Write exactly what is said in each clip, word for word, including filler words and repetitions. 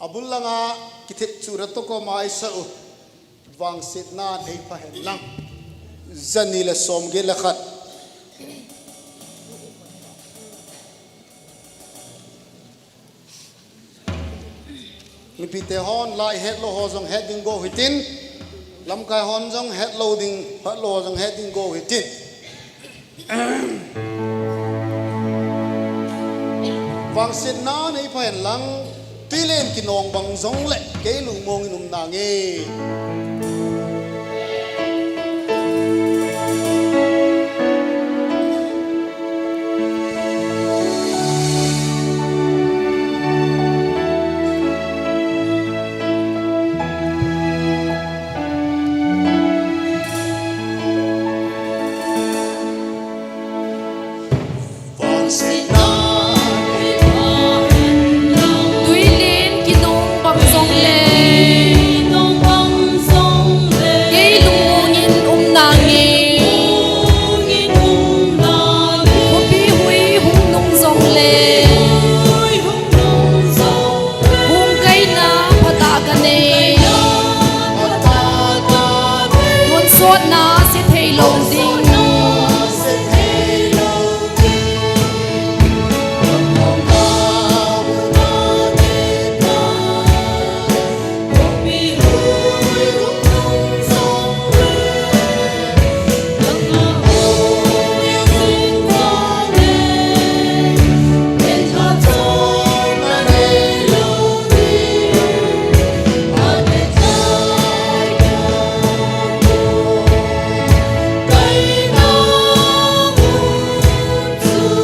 Abul langa kithet chu ra to ko mai sa u. Vangsetna nei pha hen lang. Jani le som get le khat. Mipite hon la ihet lou ho jong het ding go hitin, lamkai hon jong het lou ding, het lou ho jong het ding go hitin. Vangsetna nei pha hen lang, tuilen kinong bang jong le, kei lungmong in um nange. Tuilen kinong bang jong le, kei lungmong in um nange. Khopi hui hung nung jong le, hung kaina phatah ka nei. Tonsotna se thei lou ding.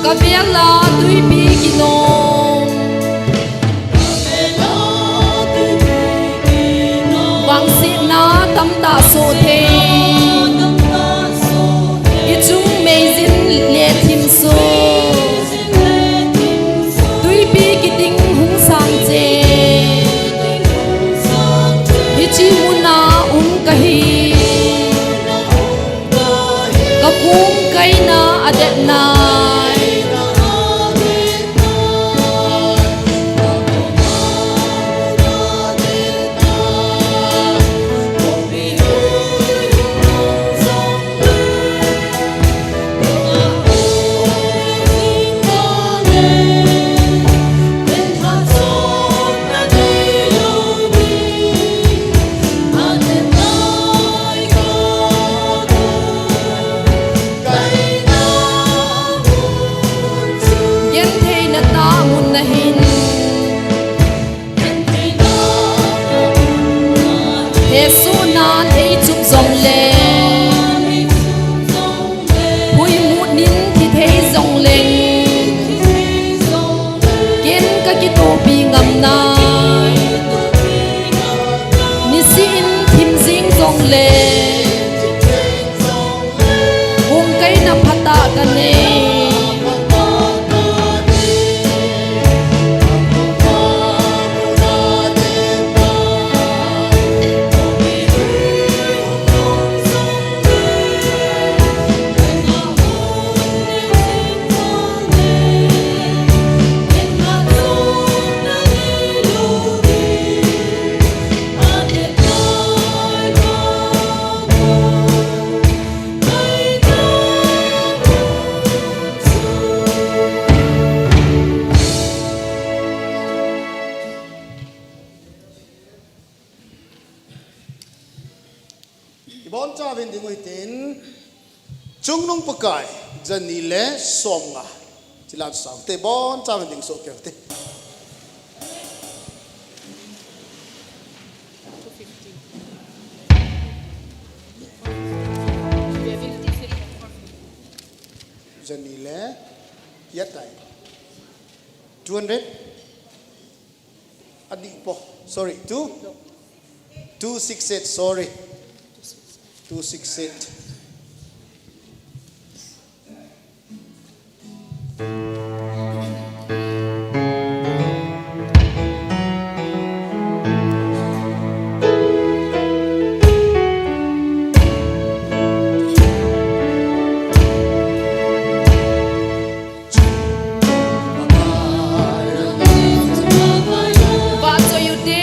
Ka vela tuipi kinong. Vangsetna tamtah soh thei. I chung meijin le thim soh. Tuipi kiting hung sang che. Hiche muna um kahi. Ka kum kaina adet nai. Gentheina tah mun nahin. Hesohnan eichup jongle, huimut nin thi thei jongleng, ken kakitohpi ngam nai. Nisih in thim jing jongle, hung kaina phatah kanei. Ibonchauvin ding u hitin, Chungnung Pakai, jani le somnga. Chilan saute, bonchauvin ding soh kei te. Jani le, yatai. Two hundred? Adih po. Sorry, two? Two six eight, sorry. Two six eight. Vahchoi ute,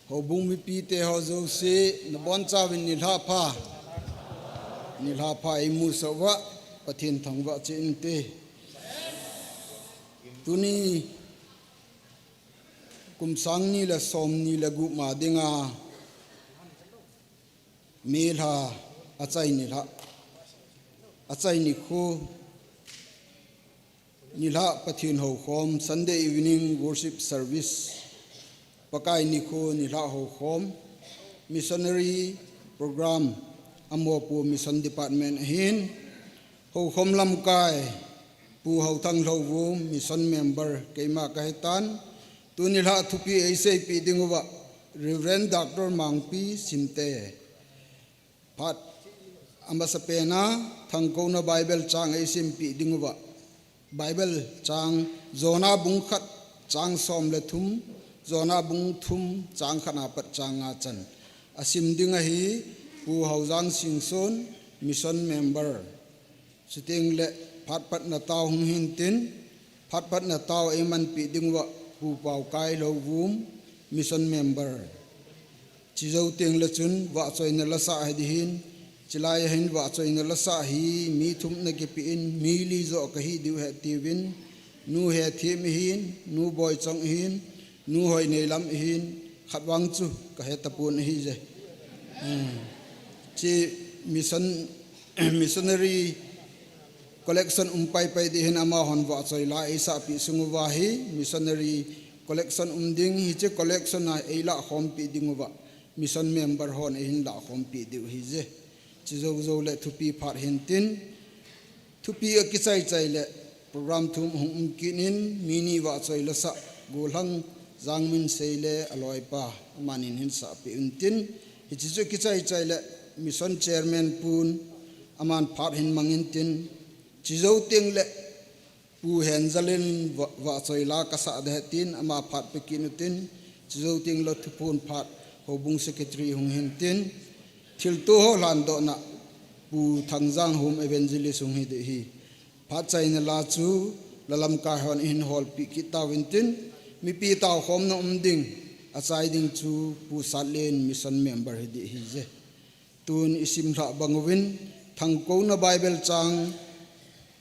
Houbung mipite ho jouse, nabonchauvin nilhah pha. Nilhah pha eimusah uva, Pathen thangvah cheh inte. Tuni kum sang ni le som ni le gup ma dinga, May lha, achai nilhah, achai nikho, nilhah Pathen houkhom, Sunday evening worship service, Pakai nikho nilhah houkhom, missionary program, Amopo Mission Department ahin, houkhom lamkai, Pu Hauthang Lhouvum, mission member, keima kahitan, tuni nilhah thupi eiseipeh dinguva, Reverend Doctor Mangpi Simte. Phat amasapena, thangkouna Bible chang eisimpeh dinguva, Bible chang, Jonah bung khat chang som le thum, Jonah bung thum chang khat a pat chang nga chan asim ding ahi, Pu Haojang Singson, mission member. Chuteng le phat patna tao hung hintin, phat patna tao eimanpeh dinguva, Pu Paokai Lhouvum, mission member. Chujou teng le chun vahchoina lasah hiding ahin, chulai ahin vahchoina lasah hi mi thum nakipehin, mi li joh kahi diu ahi tiuvin, Nu Hethem ahin, Nu Boichong ahin, Nu Hoineilam ahin, khatvang chu kahetapon ahije. Chi mission, missionary collection um paipai ding ahin amahon vahchoi la eisahpeh sunguva hi missionary collection um ding, hiche collection a eilahkhompeh dinguva mission member hon eihin lahkhompeh diu ahije. Chujou jou le thupi phat hintin, thupi akichai chai le program thum hung um kit in, mi ni vahchoi lasah, Golhang Jangminsei le aloipa, amanin hinsahpeh untin, hiche chu akichai chai le mission chairman pun, aman phat hin mangintin, chujou teng le Pu Henjalin va-, vahchoi la kasah ding ahi tin, ama phat pekit utin, chujou teng le thuphon phat houbung secretary hung hintin, thilto ho lhandohna Pu Thangjang Home Evangelist hung hiding ahi. Phat chaina la chu la lamkai hon eihin holpeh kit tauvintin, mipi taokhomna um ding, achai ding chu Pu Satlen mission member hiding ahije. Tun isimlhah banguvin, thangkouna Bible chang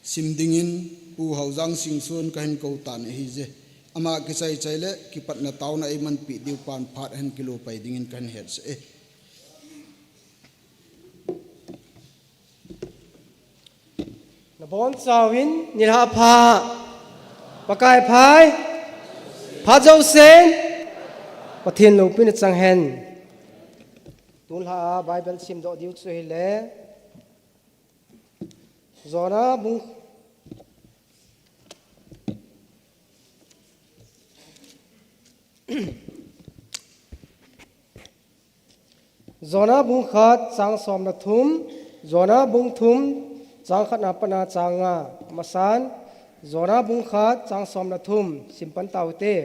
sim dingin Pu Haojang Singson kahin koutan ahije. Ama kichai chai le kipatna taona eimanpeh diu pan phat ahin kilopai dingin kahin hetsah e. Nabonchauvin nilhah pha, Pakai phai, phat jousen Pathen loupina chang hen. Tun nilhah a Bible simdoh diu chu hile, Jonah bung, Jonah bung khat chang som le thum, Jonah bung thum chang khat na pat a chang nga, amasan, Jonah bung khat chang som le thum, simpan taute.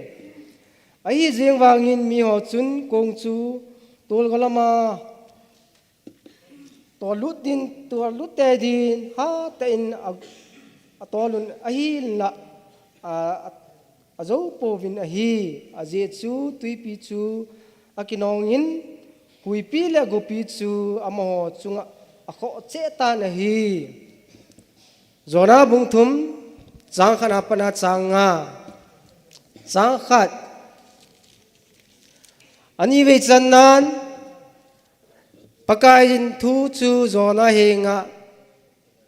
Ahijeng vangin miho chun kong chu tolga lama tollut din, tollut tei din, hatah in a, atolun ahinlah, a, a, ajou pouvin ahi, ajeh chu twipi chu akinongin, huipi le gopi chu amaho chunga akhoh cheh tan ahi. Jonah bung thum, chang khat na pat a chang nga, chang khat. Anivei channan, Pakaiyin thu chu Jonah henga,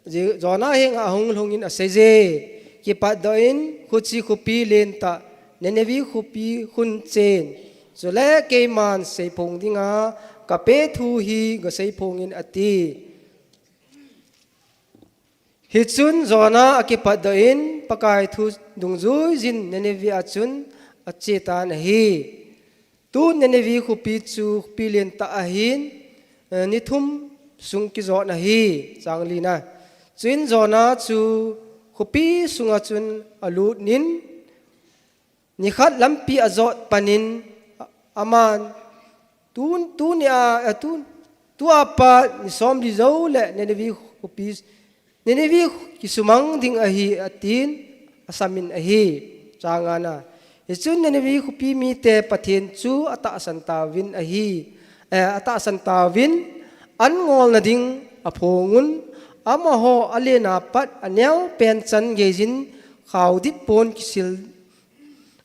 Jonah henga ahung lhungin aseije, kipatdoh in, khuche khopi lentah, Nineveh khopi khun chen, chule keiman seiphong dinga kapeh thu hi gaseiphongin ati. Hichun Jonah akipatdoh in, Pakai thu dungjuiyin Nineveh a chun achetan ahi. Tun Nineveh khopi chu khopi lentah ahin, eh, ni thum sung kijot ahi, chang lina. Chuin Jonah chu khopi sunga chun alut in, nikhat lampi ajot panin, a-, aman, tun, tuni a, a, tun, tua pat ni somli jou le Nineveh khopi, Nineveh kisumang ding ahi, atin, asamin ahi, chang ngana. Hichun Nineveh khopi mite Pathen chu atahsan tauvin ahi, eh, atahsan tauvin, an ngolna ding aphongun, amaho alena pat aneo pen chan geijin khaodip pon kisil,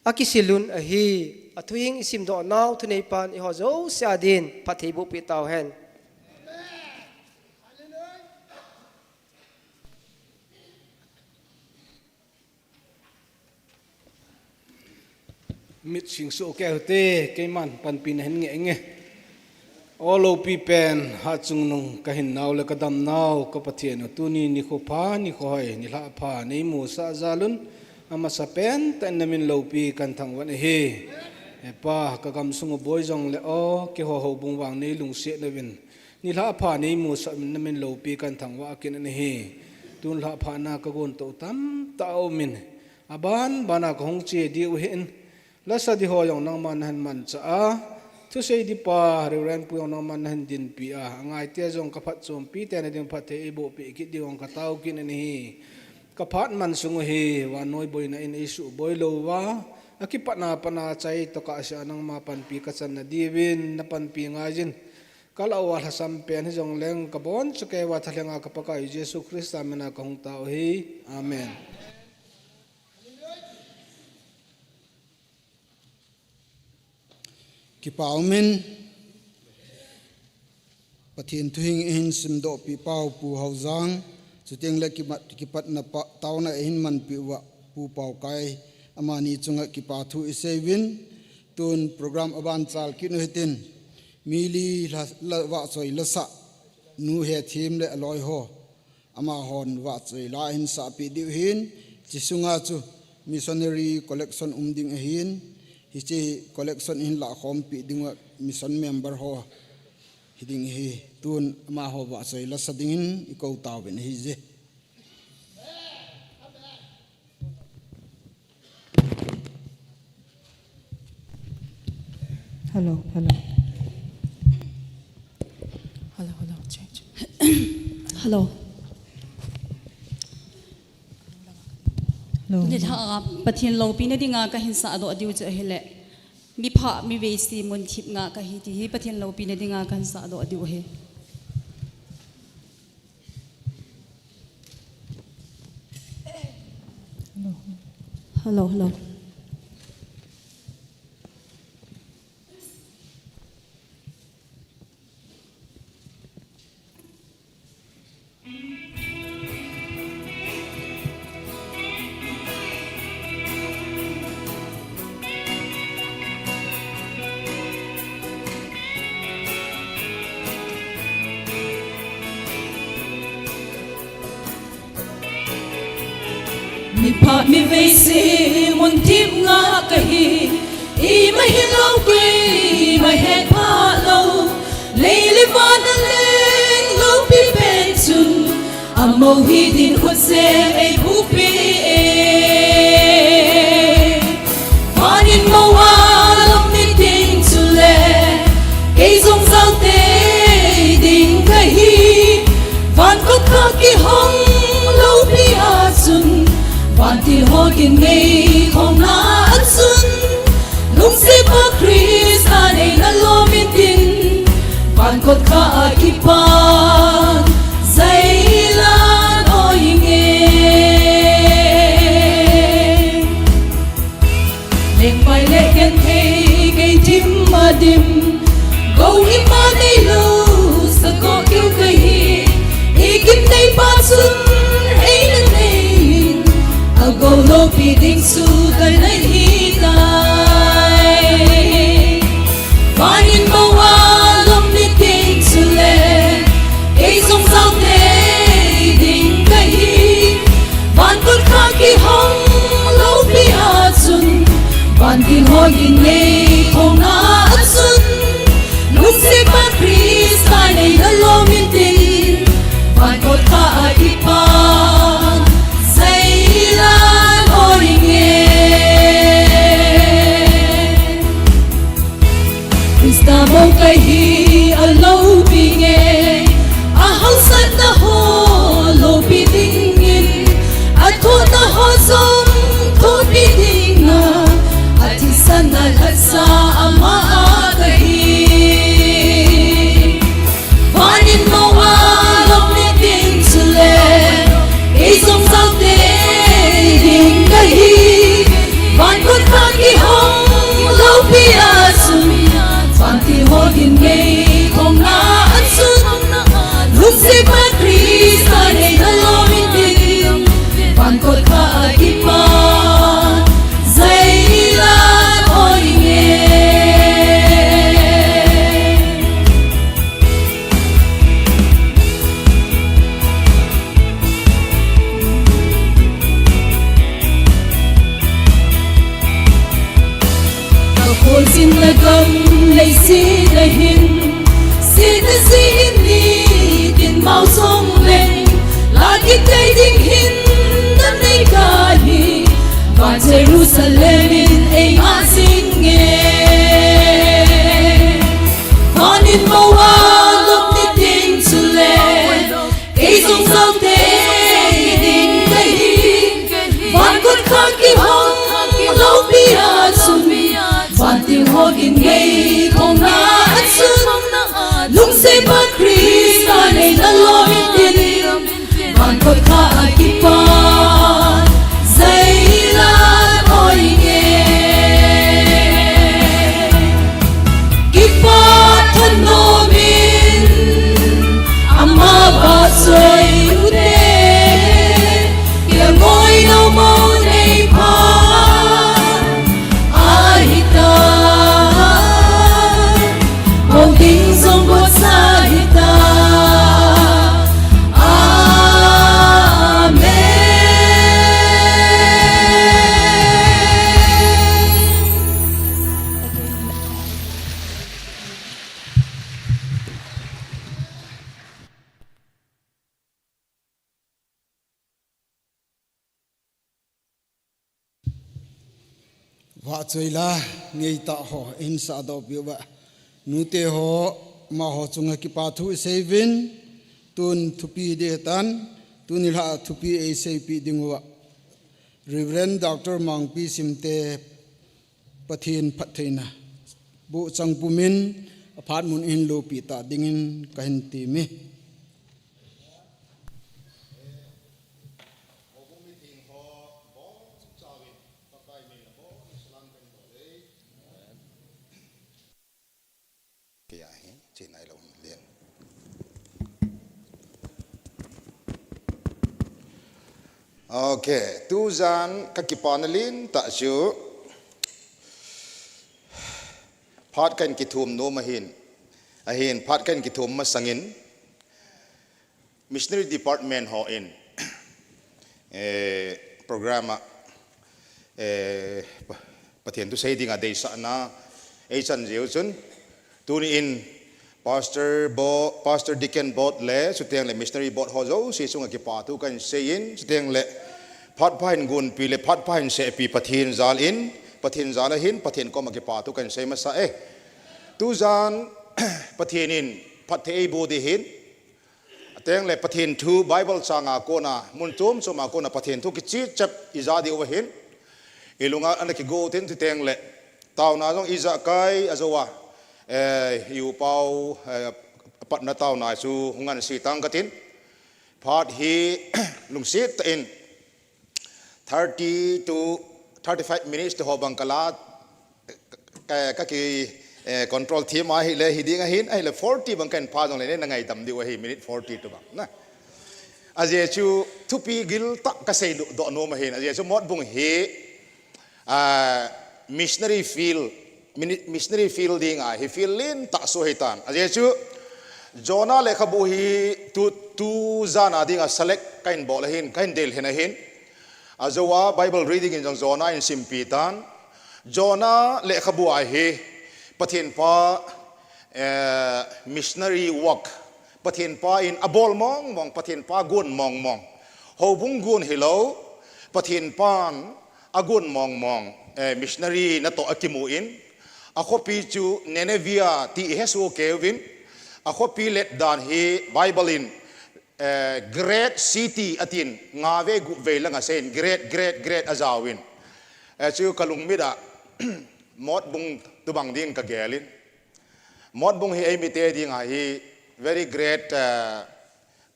akisilun ahi. Athuhing isimdoh nau thuneipan eiho jouse a din phatthei bohpi tauhen. Mit sing suh kei hute, keiman panpi nahin nge nge. O loupi pen, hatchungnung kahin nau le kadam nau, ka Pathen u, tuni nikho pha, nikho hoi, nilhah pha, neimusah jalun, amasapen tah in namin loupi kahin thangvah in ahi. He Pa, kagamsung u boi jongle o, keiho houbung vang neilungset nauvin. Nilhah pha neimusah in namin loupi kahin thangvah kit in ahi. Tun lhah pha na kagon toh tamtah aumin. Aban bana kahung che diu ahin. Lasa di ho jong nangman nahin manchah a. Thusei di pa, Reverend pu jong nangman nahin dinpi a. Angaite jong kaphatchompi tena ding phatthei eibohpi kit diu jong katao kit in ahi. Kaphat man sung u hi, vannoi boina in eisuh boi louva. Akipatna pana chai toh kahsea nangma panpi kachan nadiuvin, napanpi ngaijin. Kalah uva lhasam pen hijongleng, kabonchauva thalhenga ka Pakai Jesu Christa mina kahung tao ahi. Amen. Kipa umin, Pathen thuhing eihin simdohpi pau Pu Haojang, chuteng le kimat, kipatna pa, taona eihin manpi uva Pu Paokai, amani chunga kipa thu iseiuvin, tun program abanchal kit u hitin, mi li la, la, vahchoi lasah, Nu Hethem le aloi ho. Amahon vahchoi la ahin sahpi diu ahin, hiche sunga chu missionary collection um ding ahin, hiche collection ahin lahkhompi diuva mission member ho hiding ahi, tun amaho vahchoi lasa dingin ikou tauvin ahije. Hello, hello. Hello, hello, check, check. Hello. Hello. Nilhah a Pathen loupina dinga kahin sahdoh diu chu ahile, mipha, miveise, munthip ngah kahi ti hi Pathen loupina dinga kahin sahdoh diu ahi. Hello, hello. Mipha miveise munthip ngah kahi, ima hilou koi, ima hetphah lou. Lei le van a leng loupi pen chun, amou hiding khutjem eiphupi e. Van in mou a lam ni ding chule, kei jong jao tei ding kahi. Van kot kha kihong loupi a chun, vantil ho gin ngei khom na a chun, lungset pa Christa nei na lom intin, van kot kha a kipan, jai lan oi nge. Lengvai le genthei kei dim a dim, gou ima neilou, sako keu kahi, i gimnei pa chun eina nei in, agou loupi ding chu kanei tai. Van in mou a lam ni ding chule, kei jong jao tei ding kahi. Van kot kha kihong loupi a chun, vantil ho gin ngei khom na a chun, lungset pa Christa nei na lom intin, van kot kha a kipan, jai lan oi nge. Christa mou kahi a loupi nge, ahaosatna ho loupi dingin, athohna ho jong thohpi dinga, Kihong loupi a chun, vantil ho gin ngei khom na a chun, lungset pa Christa nei na lom in tin, van kot kha a kipat, zai la oi nge. Ka khol sin na gam leiset a hin, sin na sin ni tin mau song leng, la kit kai ding hin, na nei ka hi, van Jerusalem in ei nga sing nge. Van in mo a lop ni ding chule, kei zong zau te ding ka hi. Van kot kha kihong loupi a chun, vantil ho gin ngei khom na a chun, lungset pa Christa nei na lom in tin, van kot kha a kipat, zai la oi nge. Kipat thanom in, ama va soi u te, kia ngoi nau mo nei pha, ahi ta, mo ding zong bo sa hi ta. Amen. Vahchoi la, ngeitah ho, in sa do piu ba. Nute ho, ma ho chunga kipa thu i seivin, tun thupi de tan, tun i la thupi ei seipi ding uva. Reverend Doctor Mangpi Simte Pathen phattheina bu chang pumin a phat mun in lopi ta dingin ka hin ti mi. Kei a hi, chin ai lo len. Ok, tuzan ka kipana lentah chu phat kan kithum nom ahin, ahin phat kan kithum masangin, Missionary Department ho in, eh, program a, eh, Pa-, Pathen thu sei dinga deisahna ei chan jeh u chun, tuni in Pastor Bo-, Pastor Deacon Board le, chuteng le Missionary Board ho jouse chunga kipa thu kan sei in, chuteng le phat pha hin gunpi le phat pha hin sehpi Pathen jal in, Pathen jal a hin, Pathen koma kipa thu kan sei masa e. Tuzan Pathen in phatthei ei bu di hin, Ateng le Pathen thu Bible changa kona, mun chom choma kona Pathen thu kichih chep i ja diu ahin. I lunga ana kigo tin ti teng le. Tauna jong i ja kai a jo a. Eh, i u pau, eh, patna tauna chu hung an si tang ka tin. Phat hi lungsit ta in. Thirty to thirty-five minutes te ho bang ka la, ka, ka ki, eh, control team a hi le hi ding ahin, ahi le forty bang kan pha jong le ne na ngaidam diu ahi minute forty to bang. Na. Ajeh chu thupi gil tah ka sei do, do nom ahin, ajeh chu Motbung hi, ah, missionary field, mini-, missionary field ding a hi field lentah chu hi tan. Ajeh chu Jonah lekhabu hi tu, tu jan a ding a select ka hin bol ahin, ka hin del hin ahin. Ajo a Bible reading in jong Jonah in simpi tan. Jonah lekhabu a hi Pathen pa, eh, missionary work. Pathen pa in a bol mong mong, Pathen pa gon mong mong. Houbung gon hilou, Pathen pan a gon mong mong, eh, missionary natoh a kimu in. A khopi chu Nineveh ti i he soh kei uvin. A khopi let dan hi Bible in eh, great city atin, nga vei gup vei lang a seiyin, great, great, great a jaovin. Eh, chu ka lungmit a, Motbung tobang din ka gelin. Motbung hi eimite dinga hi very great, eh,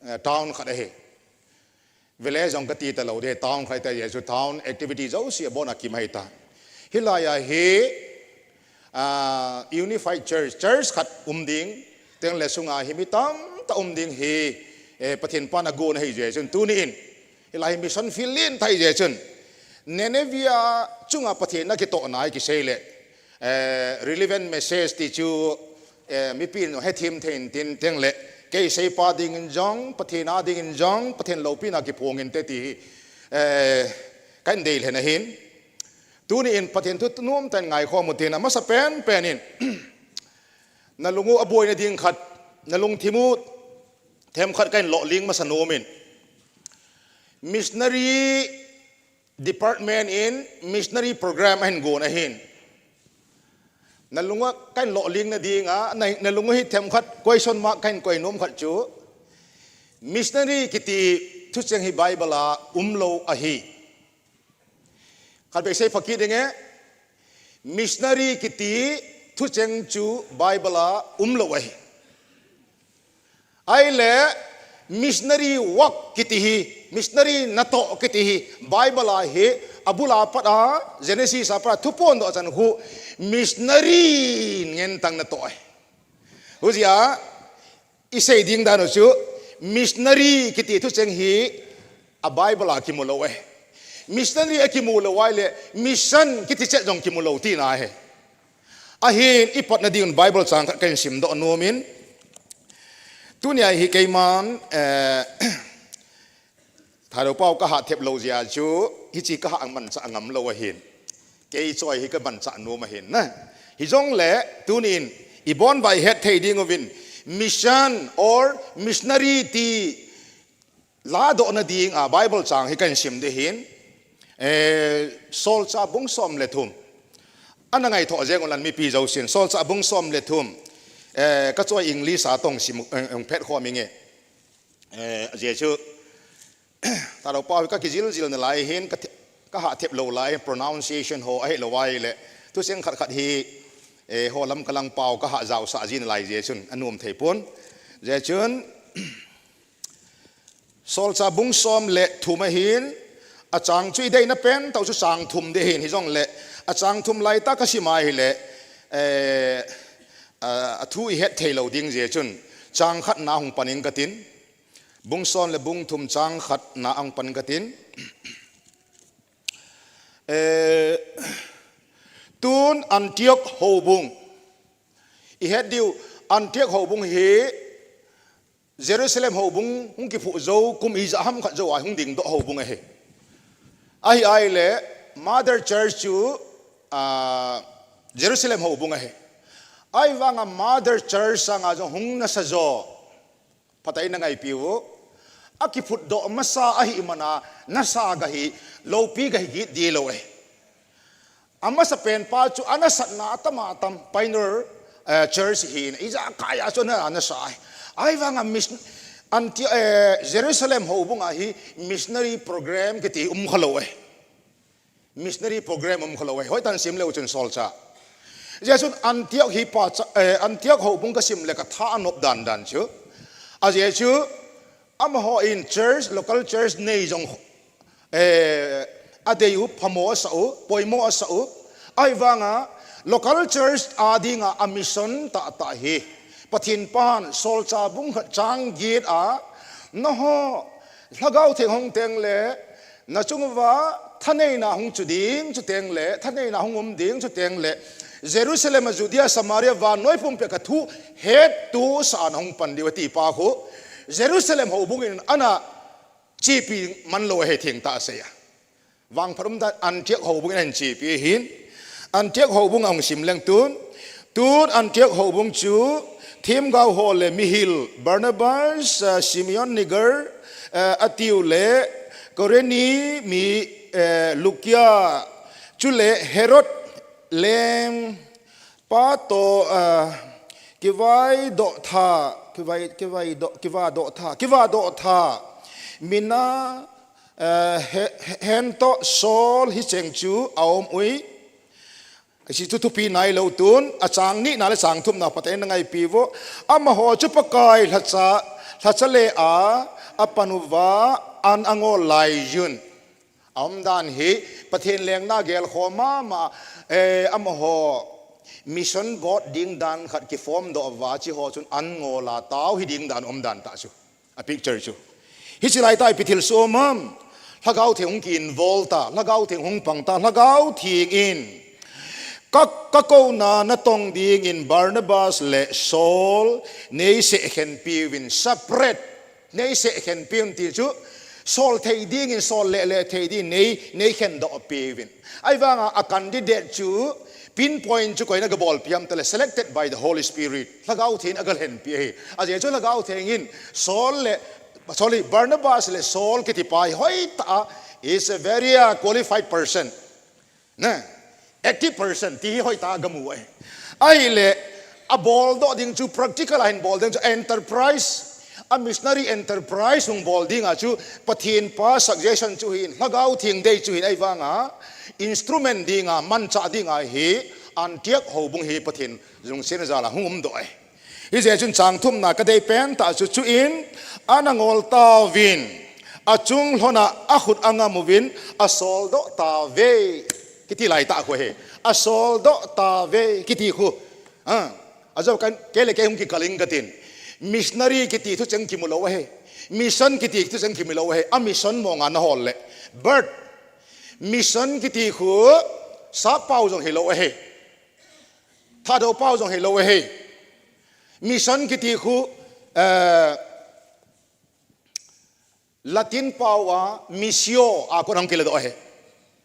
eh, town khat ahi. Village jong kati talou ding, town khat ahi, chu town activity jouse abon a kim ahitan. Hilai a hi, ah, unified church, church khat um ding, tengle sunga hi mi tamtah um ding hi, eh, Pathen pan agon ahi jeh chun tuni in. Hilai hi mission field lentah ahi jeh chun. Nineveh a chunga Pathen in akitohna hi kisei le, eh, relevant message ti chu, eh, mipin jong hethem thei intin tengle, kei seipa dingin jong, Pathen a dingin jong, Pathen loupina kiphong inte ti hi, eh, kahin deilhen ahin. Tuni in Pathen thu nomtah in ngaikhom utin, amasa penpen in, nalung u aboina ding khat, nalungthim u themkhat kahin lohling masa nom in. Missionary department in missionary program ahin gon ahin. Nalung u kahin lohling nading a, na, nalung u hi themkhat question mark kahin koi nom khat chu, missionary kiti thucheng hi Bible a umlou ahi. Khatvei seipha kit inge, missionary kiti thucheng chu Bible a umlou ahi. Ahile, missionary work kiti hi, missionary natoh kiti hi, Bible a hi, abul a pat a, Genesis a pat a, thuphon doh chan khu, missionary ngen tang natoh ahi. Hujeh a, isei ding dan u chu, missionary kiti thucheng hi, a Bible a kimu lou ahi. Missionary akimu lou ahile, mission kiti chet jong kimu lou tina ahi. Ahin, ipatna ding un Bible chang khat kahin simdoh nom in. Tunia hi keiman, eh, Thadou pau kaha thep lou jeh a chu, hiche kaha manchah ngam lou ahin. Kei choi hi kamanchah nom ahin na. Hijongle, tunin, ibonvai het thei ding uvin, mission or missionary ti ladohna ding a Bible chang hi kahin sim ding ahin. Eh, Solchah bung som le thum. Ana ngaito jeng ulang mipi jousen. Solchah bung som le thum. Eh, kachoi English a tong sim, eh, phet khom inge. Eh, ajeh chu, Thadou pau hi kakijil jil nalai hin, ka the-, kaha thep lou lai, pronunciation ho ahe lou ahile. Thucheng khat khat hi, eh, ho lam kalang pau kaha jaosah ji nalai jeh chun, anom thei pon. Jeh chun, Solchah bung som le thum ahin, achang chu ideina pentah u chu chang thum ding ahin, hijongle, achang thum laitah kasim ahile, eh, a, athu ihet thei lou ding jeh chun, chang khatna hung pan ing katin. Bung som le bung thum chang khatna hung pan katin. Eh, tun Antioch houbung. Ihet diu Antioch houbung hi Jerusalem houbung hung kiphuh jou, kum ijat ham khat jou a hung dingdoh houbung ahi. Ahi ahile, mother church chu, ah, Jerusalem houbung ahi. Ahivanga mother church sanga jong hung nasa jo. Phatah in nangaipiu. Akiphutdoh masa ahi mana nasa gahi, loupi gahi kit ding lou ahi. Amasapen pa chu anasatna atam atam pioneer, eh, church hi na, ijakai a chu ana, anasa ahi. Ahivanga mis-, Anti-, eh, Jerusalem houbung a hi missionary program kiti um khalou ahi. Missionary program um khalou ahi. Hoitah in sim leu chun Solchah. Ajeh chun Antioch hi pa cha, eh, Antioch houbung kasim le katha anop dan dan chu. Ajeh chu, amaho in church, local church nei jong, eh, adei u, phamo asah u, poimo asah u. Ahivanga local church a dinga a mission tahtah hi. Pathen pan Solchah bung khat chang get a, nangho, Lhagao Theng hung tengle, nachung uva thaneina hung chu ding, chuteng le, thaneina hung um ding, chuteng le, Jerusalem a Judea, Samaria, vannoi pumpi a kathu hettohsah a nahung pan diu ati pa khu, Jerusalem houbung in ana chepi man lou ahi thengtah a asei a. Vangphat umtah Antioch houbung in ahin chepi ahin. Antioch houbung a hung sim leng tun. Tun Antioch houbung chu themgao ho le mihil Barnabas, ah, Simeon Niger, ah, atiu le Kurene mi, eh, Lukia, chule Herod lengpa toh, ah, kivaidoh tha, kivai, kivaidoh, kivadoh tha, kivadoh tha. Mina, eh, he, he, hen toh Saul hicheng chu aum uve. Hiche chu thupi nailou tun, achang nina le chang thumna phatah in nangaipi uvo. Amaho chu Pakai lhacha, lhacha le a, apan uva, an angol laiyun. Aumdan hi Pathen lengna gelkhoh mama, eh, amaho mission board ding dan khat kiform doh uva, hiche ho chun an ngol a tao hi ding dan umdan tah chu. A picture chu. Hiche laitah ipi thil soh ham? Lhagao Theng hung ki involve ta, Lhagao Theng hung pang ta, Lhagao Theng in ka, ka kouna natong dingin Barnabas le Saul nei sehkhen piuvin, separate, nei sehkhen piuvin ti chu, Saul thei dingin, Saul le, le thei ding nei, nei khen doh piuvin. Ahivanga a candidate chu, pinpoint chu koiyin aga bolpi ham tile, selected by the Holy Spirit. Lhagao Theng in aga lhenpi ahi. Ajeh chu Lhagao Theng in Saul le, sorry, Barnabas le Saul kiti pa hi hoitah a, is a very, uh, qualified person. Na, active person, ti hi hoitah a aga mu ahi. Ahile, abol doh ding chu practical a hin bol ding chu enterprise, a missionary enterprise hung bol dinga chu Pathen pa suggestion chu ahin, Lhagao Theng dei chu ahin, ahivanga instrument dinga, manchah dinga hi Antioch houbung hi Pathen lungsetna jal a hung umdoh ahi. Hijeh chun chang thumna ka dei pen tah chu, chuin ana ngol tauvin, achung lhona akhut angam uvin, asoldoh tauve. Kiti laitah khu ahi. Asoldoh tauve, kiti khu. Ah, ajou kan, kei le kei hung kikal inge katin. Missionary kiti thucheng kimu lou ahi. Mission kiti thucheng kimu lou ahi. A mission monga nahol le. But mission kiti khu sappao jong hilou ahi. Thadou pao jong hilou ahi. Mission kiti khu, eh, Latin pao a missio a kon hung kiladoh ahi.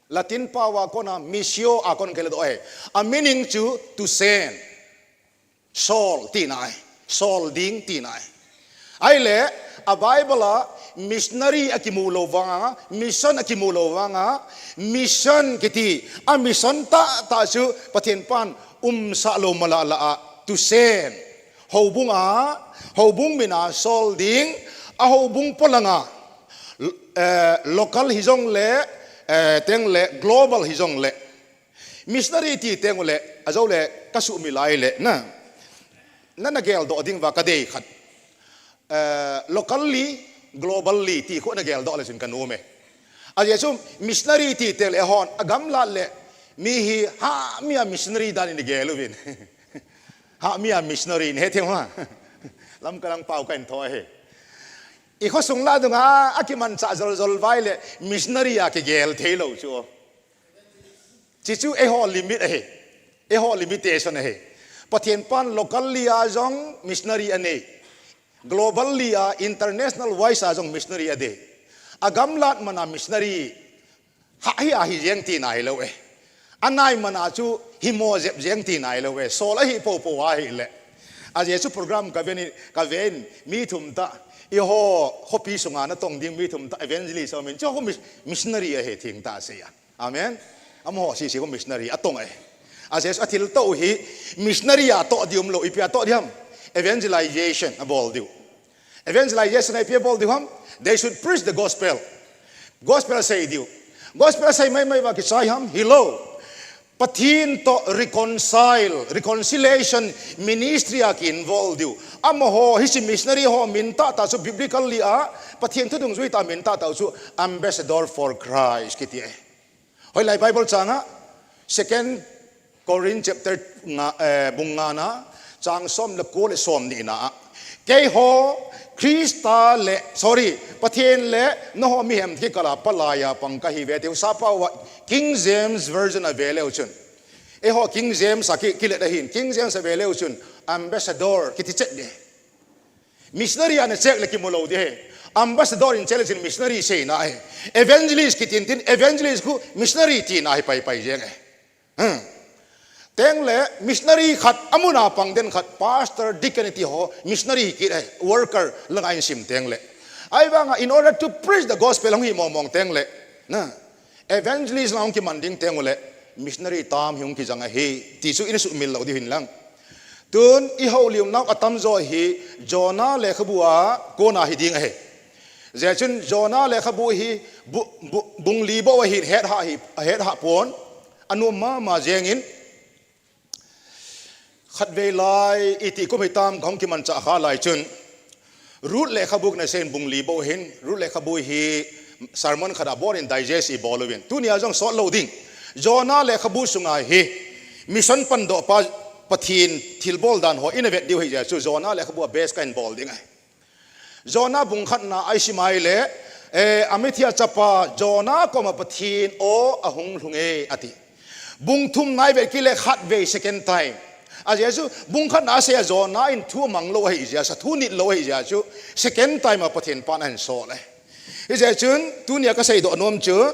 Latin pao a kon a missio a kon kiladoh ahi. A meaning chu to send. Sol tina ahi. Sol ding tina ahi. Ahile, a Bible a missionary akimu lou vanga, mission akimu lou vanga, mission kiti, a mission tahtah chu Pathen pan umsah lou mala la a, to send. Houbung a, houbung min a sol ding, a houbung polanga, eh, local hijongle, eh, tengle global hijongle. Missionary ti tengule, ajou le, ka sumil lai le, na, na, na geldoh ding uva ka dei khat. Eh, locally, globally ti khu na geldoh le chun ka nom e. Ajeh chu missionary ti tengle hon, agamlat le, mi hi ha mi a missionary dan in gel uvin. Ha mi a missionary in he thei ma. Lamka lang pao kahin tho ahi. I khosung lah dunga, akimanchah jol jol uva ahile, missionary a kigel thei lou chu. Chuchu eiho limit ahi. Eiho limitation ahi. Pathen pan locally a jong missionary anei. Globally a international wise a jong missionary adei. Agamlat mana missionary ha hi ahi jeng tina hilou e. Anai mana chu himo jep jeng tina hilou e. Sol ahi popo ahile. Ajeh chu program ka ven, ka ven mi thum tah. Eiho khopi sunga natong ding mi thum tah evangelist aum in. Chu khu mis-, missionary ahi thengtah a sei a. Amen. Amaho sese khu missionary atong ahi. Ajeh chu athil toh hi missionary a toh ding umlou, ipi a toh ding ham. Evangelization abol diu. Evangelization a ipi abol diu ham. They should preach the gospel. Gospel sei diu. Gospel sei maimai uva kichai ham. Hilou. Pathen toh reconcile, reconciliation ministry a ki involve diu. Amaho hiche missionary ho min tahtah chu biblically a, Pathen thu dungjui tah min tahtah chu ambassador for Christ kiti ahi. Hoilai Bible chang a, Second Corinth chapter nga, eh, bung nga na, chang som le ko le som ni na a. Keiho Christa le, sorry, Pathen le nangho mihem kikal a palai a pang kahiuve tiu. Sappao a King James Version a veleu chun. Eiho King James a ki, kilet ahin. King James a veleu chun ambassador kiti chet ding. Missionary a na check le kimu lou ding ahi. Ambassador in check le chun missionary seina ahi. Evangelist kitin tin, evangelist khu missionary tina ahi pai pai jeng ahi. Hmm. Tengle missionary khat, amun a pang den khat, pastor, deacon ti ho, missionary kiti ahi, worker, langa in sim tengle. Ahivanga, in order to preach the gospel, hung hi mong mong tengle. Na. Evangelist lang hung kiman ding tengule, missionary tam hi hung kijang ahi, ti chu ina sumil lou diu hin lang. Tun i houlimnau atamjo hi Jonah lekhabu a kona hi ding ahi. Hijeh chun Jonah lekhabu hi bu, bu, bung li bou ahi, het ha hi, het ha pon, anom mama jengin, khatvei lai, iti kum hitam kahung kimanchah kha lai chun, Ruth lekhabu kana seiyin bung li bou ahin, Ruth lekhabu hi sermon khat a bol in digest ibol uvin. Tunia jong sot lou ding. Jonah lekhabu sunga hi mission pandoh pa Pathen thilbol dan ho ina vet diu hi jeh chun Jonah lekhabu a base kahin bol ding ahi. Jonah bung khatna a isim a ahile, eh, Amittai chapa Jonah koma Pathen aw ahung lhung e ati. Bung thumna ivet kit le khatvei second time. Ajeh chu bung khatna a asei a Jonah in thu amang lou ahi jeh a, thu nit lou ahi jeh chun second time a Pathen pan ahin sol e. Hijeh chun tunia kasei doh nom chu,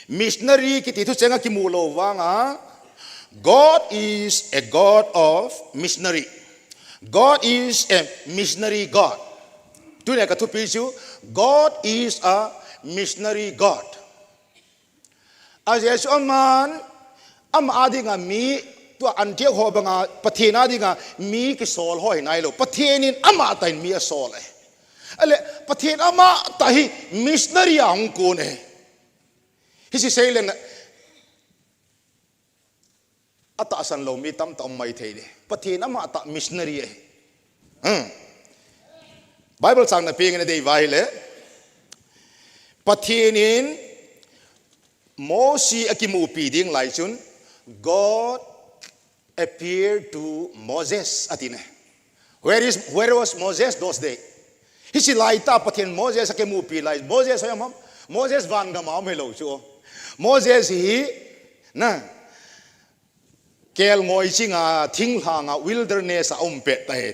missionary kiti thucheng a kimu lou vanga, God is a God of missionary. God is a missionary God. Tunia ka thupi chu, God is a missionary God. Ajeh chu aman, ama a dinga mi, tua Antioch ho banga, Pathen a dinga mi kisol ho hi nailou. Pathen in ama tah in mi asol e. Ale, Pathen ama tah hi missionary a hung kon e. Hiche sei leng, atahsan lou mi tamtah um maithei e. Pathen ama tah missionary e. Hmm. Bible chang na peng na dei uva ahile, Pathen in Mosi akimupi ding lai chun, God appeared to Moses, ati ne. Where is, where was Moses those days? Hiche lai tah Pathen Moses akimupi lai. Moses hoi am? Moses van gam a um hilou chu. Moses hi, na, kelngoi chinga, thinglhanga, wilderness a um pet ahi.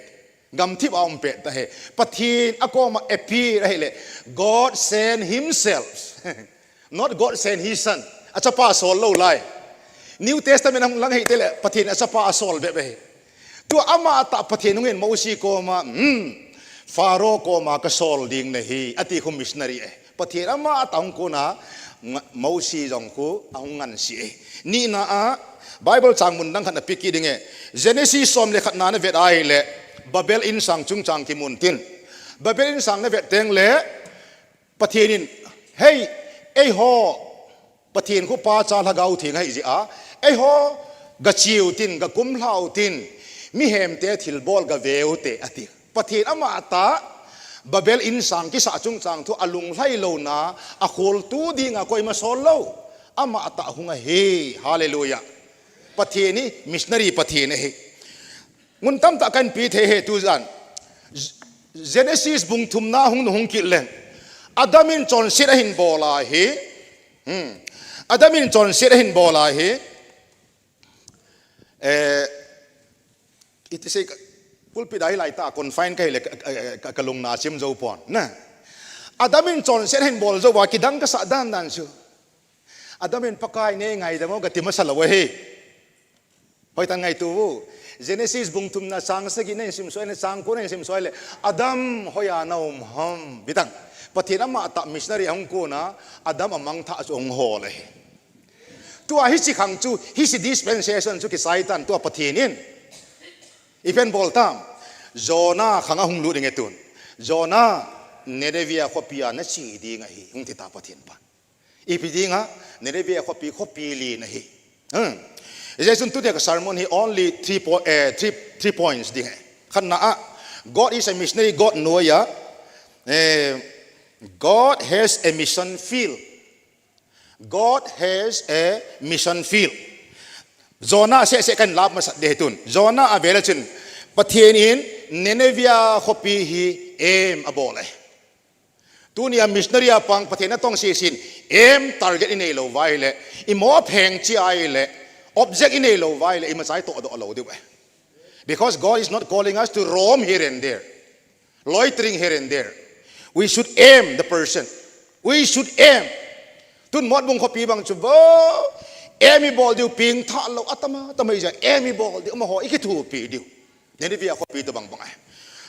Gamthip a um pet ahi. Pathen akoma appear ahile, God sent himself. Not God sent his son. Achapa asol lou lai. New Testament a hung lang hite le, Pathen achapa asol bep ahi. Tua ama tah Pathen hungin Mosi koma, hmm, Pharaoh koma kasol ding nahi, ati khu missionary e. Pathen ama tah hung kon a, nga-, Mosi jong khu ahung ngansi e. Nina a, Bible chang mun dang khat na pe kit ding e. Genesis som le khatna na vet ahile, Babel insang chungchang kimun tin. Babel insang na vet teng le, Pathen in, hei, eiho, Pathen khu Pa, Cha, Lhagao Theng ahi jeh a, eiho, gache u tin, gakum lha u tin, mihemte thilbol gave u te, ati. Pathen ama tah, Babel insang kisah chungchang thu alunglhai louna, akholtu dinga koima sol lou. Ama tah hung ahi, hallelujah. Pathen hi, missionary Pathen ahi. Mun tamtah kahin pe thei e tujan. Genesis bung thumna hung, hung kit leng. Adam in chonset ahin bol ahi. Hmm. Adam in chonset ahin bol ahi. Eh, iti sei ka, pulpit a hilai tah confine kahi le ka, ka, ka, ka lungna chim jou pon. Na. Adam in chonset ahin bol jou uva kidang kasah dan dan chu. Adam in Pakai nei ngaidam o kati masa lou ahi. Hoitah in ngaito u. Genesis bung thumna chang sagi na isim soi le, chang ko na isim soi le, Adam, hoiya na um ham? Bitang. Pathen ama tah missionary ahung kon a, Adam amangthah chu ahung hol ahi. Tua hiche khang chu, hiche dispensation chu kisai tan tua Pathen in. Ipi abol tam. Jonah khang a hung lut ding e tun. Jonah, Nineveh khopi a nache ding ahi. Hung ti ta Pathen pan. Ipi dinga, Nineveh khopi, khopi len ahi. Hmm. Hijeh chun tunia ka sermon hi only three po-, eh, three, three points ding ahi. Khatna a, God is a missionary, God noiya, eh, God has a mission field. God has a mission field. Jonah seh seh kahin lap masat ding ahi tun. Jonah a vele chun, Pathen in Nineveh khopi hi aim abol e. Tunia missionary a pang Pathen natong sisin, aim target inei lou uva ahile, imo pheng chi ahile, object inei lou uva ahile, imacha itoh doh lou diu ahi. Because God is not calling us to roam here and there, loitering here and there. We should aim the person. We should aim. Tun Motbung khopi bang chu vo, aim ibol diu pengthah lou, atama, atama ija, aim ibol diu, amaho ikithopi diu. Nineveh khopi toh bang bang ahi.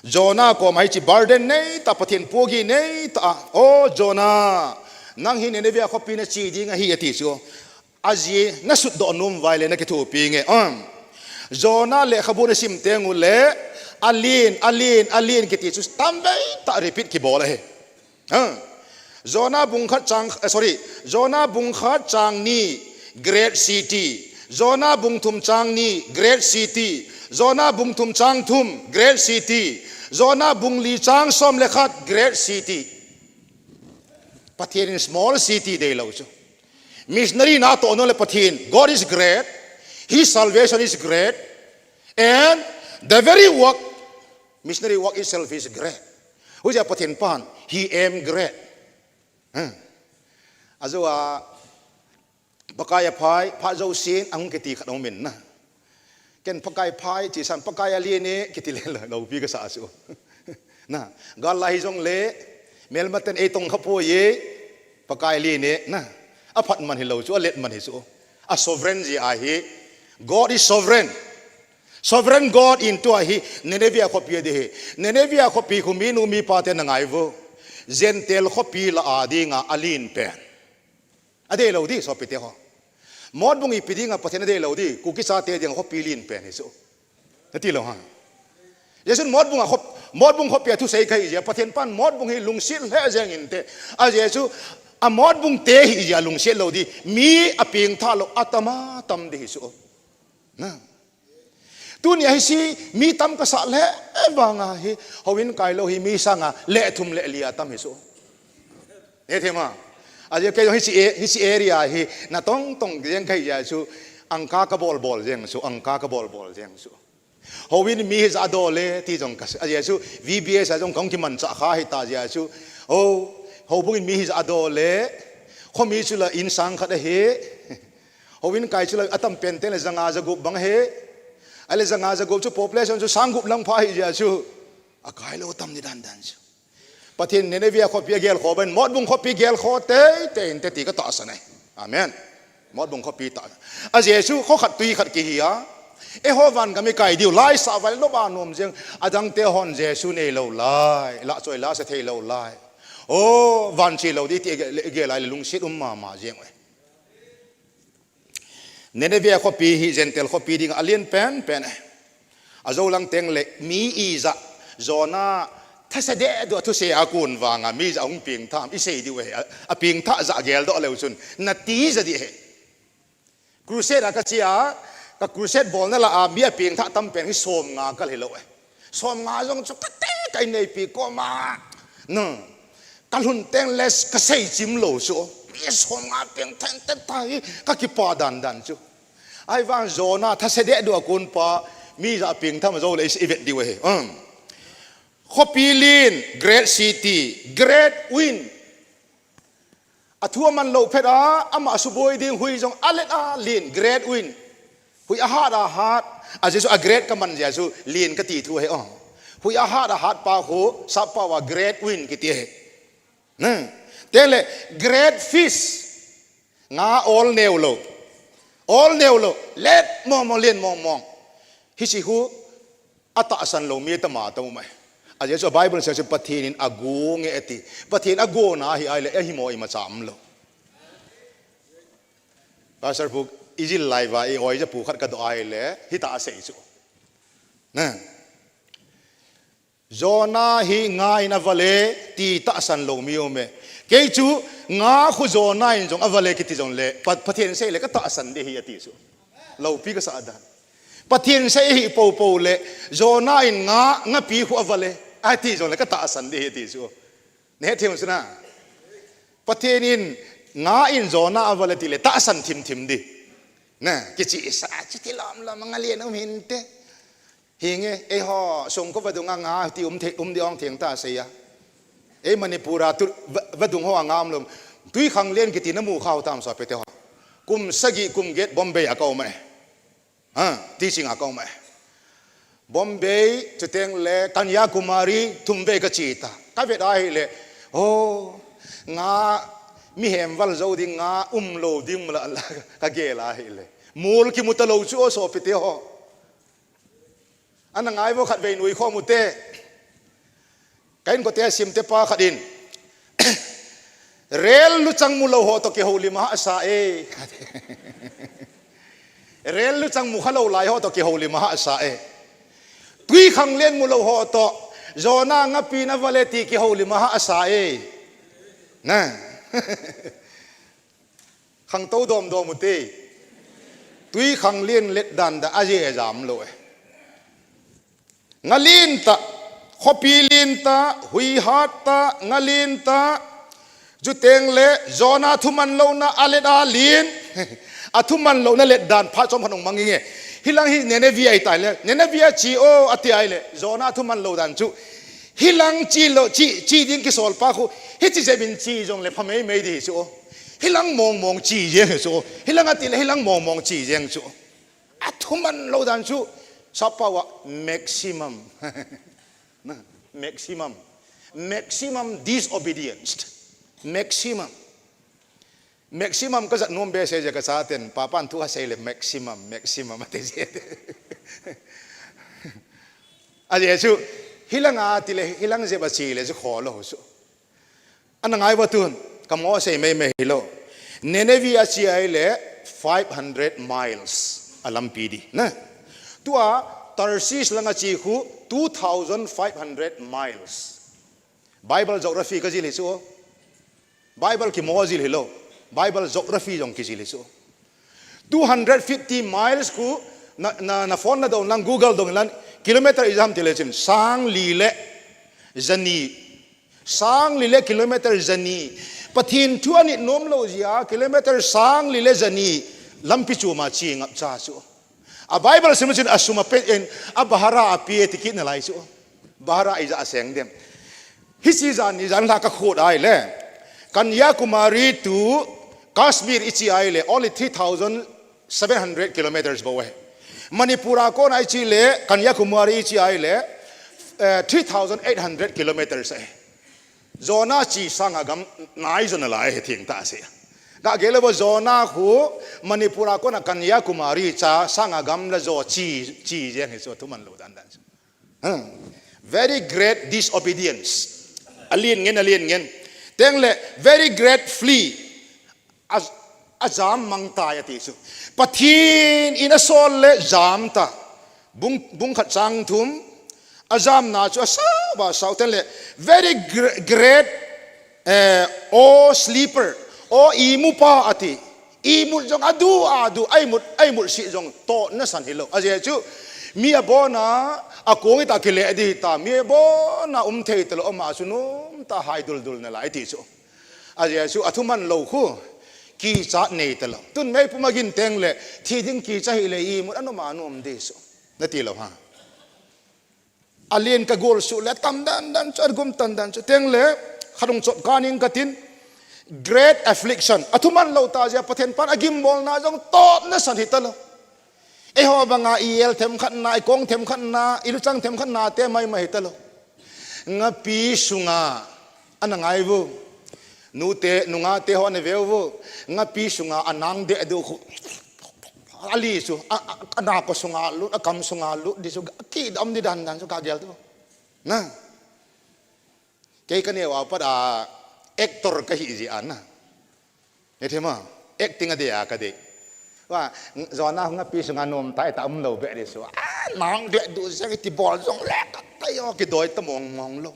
Jonah koma hiche burden nei tah, Pathen pohgih nei tah a, O Jonah, nang hi Nineveh khopi nache ding ahi ati chu. Ajeh nasut doh nom uva ahile nakithopi nge. Um. Jonah lekhabu nasim teng ule, alen, alen, alen kiti chu tamvei tah repeat kibol ahi. Ha. Jonah bung khat chang, eh, sorry. Jonah bung khat chang ni, great city. Jonah bung thum chang ni, great city. Jonah bung thum chang thum, great city. Jonah bung li chang som le khat, great city. Pathen in small city deilou chu. Missionary natoh nom le Pathen, God is great, His salvation is great, and the very work, missionary work itself is great. Huijeh a Pathen pan, He aim great. Hmm. Ajeh a, Pakai aphai, phat jousen, ahung kiti khat aumin na. Ken Pakai phai, chi san Pakai alen e, kiti le la, loupi kasa chu. Na, gal lai hijongle, melmaten eitong khapoi e, Pakai alen e, na. Aphat man hilou chu, alet man hi chu. A sovereign jeh ahi. God is sovereign. Sovereign God in tua hi, Nineveh khopi ding hi. Nineveh khopi khu minu mipa te na ngai vo. Gentile khopi lah a dinga alen pen. Adeilou ding, sopite ho. Motbung ipi dinga Pathen adeilou ding, Kuki chate dinga khopi alen pen hi chu. Nati lou ha. Jesun motbung a khop, motbung khopi a thusei kahi jeh a, Pathen pan motbung hi lungset lheh jeng inte. Ajeh chu, a motbung te hijeh a lungset lou ding, mi apengthah lou, atam atam ding hi chu. Na. Tunia hiche mi tam kasah le vanga hi, houin kailou hi mi sanga le thum le li atam hi chu. Hethem a. Ajeh kei jong hiche, hiche area hi natong tong jeng kahi jeh chu, angka kabol bol jeng chu, angka kabol bol jeng chu. Houin mi hijat adol e ti jong kasei. Ajeh chu V B S a jong kahung kimanchah kha hita jeh chu. O, houbung in mi hijat adol e. Khomi chu la in sang khat ahi. Houin kai chu la atam pen te le janga jagup bang ahi. Ahile janga jagup chu population chu sang gup lang pha hijeh chu. Akailou tam ni dan dan chu. Pathen Nineveh khopi agelkhoh bangin, motbung khopi gelkhoh teitei inte ti katahsan e. Amen. Motbung khopi tah. Ajeh chu kho khat tui khat kihi a. Eiho van gam ikai diu lai sah vai lou ba nom jeng. Adang te hon Jesu neilou lai. Lah choi lah se theilou lai. O, van chelou ding ti gel, gel lai le lungset um mama jeng uve. Nineveh khopi hi Gentile khopi dinga alen pen pen e. Ajou lang teng le mi ijat Jonah thase deh duh a thusei a kon vanga mi ijat hung pengthah ham isei diu ahi. A, apengthah jat geldoh leu chun nati jat ding ahi. Crusade a kache a, ka crusade bolna lah a mi apengthah tam pen hi somnga kal hilou e. Somnga jong chu kate ka inneipi koma. No. Kalhun teng le kasei chim lou chu. Mi somnga pengthah inte tia hi kakipah dan dan chu. Ahivang Jonah thase deh duh a kon pa mi ijat pengthah ham jou le ivet diu ahi. Um. Khopi alen, great city, great wind. Athu aman lou phat a, ama suboi ding hui jong alet a alen, great wind. Hui ahat ahat, ajeh chu a great kaman jeh chu alen kati thu ahi o. Hui ahat ahat pa khu, sappao a great wind kiti ahi. Na, teng le great fish. Nga ol neo lou. Ol neo lou, let mong mong, alen mong mong. Hiche khu, atahsan lou mi tama tama e. Ajeh chu Bible seichu Pathen in ago nge ati. Pathen agona hi ahile, ahimo imacha umlou. Pastor pu, ijil lai uva, i-oi ja pu khat kadoh ahile, hita asei chu. Na. Jonah hi nga in aval e, ti tahsan lou mi um e. Kei chu nga khu Jonah in jong aval e kiti jongle, Pa-, Pathen sei le katahsan ding ahi ati chu. Loupi kasah dan. Pathen sei ahi poupou le, Jonah in nga, ngapi khu aval e, ati jongle katahsan ding ahi ati chu. Nahethem u chu na. Pathen in nga in Jonah aval e tile tahsan thim thim ding. Na, kichesa, chuti lom lom, nga alen um hinte. Hinge, eiho, songko vadung a nga ti um the, um ding ong theng ta sei a. Ei Manipur a tu, va, vadung ho a nga um lou. Twikhanglen kiti namu khau tam sopite ho. Kum sagi, kum get Bombay a kaum e. Ha, teaching a kaum e. Bombay, chuteng le Kanyakumari, thum vei kache ta. Kavet ahile, oh, nga mihem val jou ding nga umlou ding mala la kagel ahile. Mol kimu talou chu o sopite ho. Ana ngai vo khatvei nuikhom u te. Ka inkote simte pa khat in. Rel luchang mulou ho toh kihoulim ahahsa e. Rel luchang mukhalou lai ho toh kihoulim ahahsa e. Twikhanglen mulou ho toh, Jonah ngapi in aval e ti kihoulim ahahsa e. Na. Khangtou domdom u te. Twikhanglen let dan dan ajeh jam lou e. Nga alen tah, khopi alen tah, hui hat tah, nga alen tah, Chuteng le, Jonah thuman louna a let a lin. A thuman louna let dan phat chomkhat hung mang inge. Hilang hi Nineveh ahi tai le. Nineveh a che o ati ahile. Jonah thuman lou dan chu. Hilang che lou, che, che ding kisol pa khu. Hiche jep in che jong le pha mei mei di chu. Hilang mong mong che jeng chu. Hilang ati le hilang mong mong che jeng chu. A thuman lou dan chu. Sap pau a maximum. Na, maximum. Maximum disobedience. Maximum. Maximum ka jat nom behseh jeh a ka chaten, papan thu asei le maximum, maximum ati jeh. Ajeh chu, hilang ati le, hilang jep a che le chu kholou chu. Ana ngai uva tun, ka mo sei mei mei hilou. Nineveh a che ahile five hundred miles a lampi di. Na. Tua Tarshish langa che khu two thousand five hundred miles. Bible geography ka jil hi chu. Bible kimo jil hilou. Bible geography jong kijil hi chu. Two hundred fifty miles khu na, na, na phone na dong lang Google dong lang kilometer ijam ti le chun sang li le jani. Sang li le kilometer jani. Pathen thu anit nom lou jeh a kilometer sang li le jani lampi chom a che ngap cha chu. A Bible sim chun a sum a pe in a bhara a pe ti kit nalai chu. Bhara ija a seng dem. Hiche jan ni jan la ka khut ahile. Kanyakumari to Kashmir i che ahile only three thousand seven hundred kilometers bou ahi. Manipur a kona i che le Kanyakumari i che ahile eh, three thousand eight hundred kilometers ahi. Jonah che sanga gam nai jo nalai ahi thengtah seh. Ka gel uva Jonah khu Manipur a kona Kanyakumari cha sanga gam la jo che, che jeng hi chu thuman lou dan dan chu. Hmm. Very great disobedience. Alen ngen, alen ngen. Teng le, very great flee. A, ajam mang tai ati chu. Pathen in asol le jam ta. Bung, bung khat chang thum. Ajamna chu asao, asao teng le. Very gr-, great, eh, awe sleeper. Awe imu pa ati. Imut jong adu, adu, aimut, aimut si jong totna san hilou. Ajeh chu, mi abona, akong ita kile di ta, mi abona um thei talou, ama chu nom ta hai dul dul nalai ti chu. Ajeh chu, athuman lou khu, kichat nei talou. Tun meipum a gin teng le, thi ding kicha hile imut anom anom di chu. Nati lou ha. Alen ka gol suh le tam dan dan chu, agum tan dan chu. Teng le, khat hung chop kha ning katin, great affliction. Athuman lou ta jeh a Pathen pan agimbolna jong totna san hitalou. Eiho banga i el themkhatna, i kong themkhatna, i luchang themkhatna te mai mai hitalou. Ngapi sunga, ana ngai uvo. Nute, nungate ho ana ve uvo. Ngapi sunga, anang deh deh khu. Ali chu, a, a, ana ko sunga lut, akam sunga lut, di chu, kidam di dan dan chu ka gel tu. Na. Kei ka neo a pat a actor ka hi jeh a na. Hethema, acting a dei a ka dei. Wa, Jonah ngapi sunga nom tai ta um lou be di chu. A, nang deh du jeng ti bol jong le ka tai o kidoi ta mong mong lou.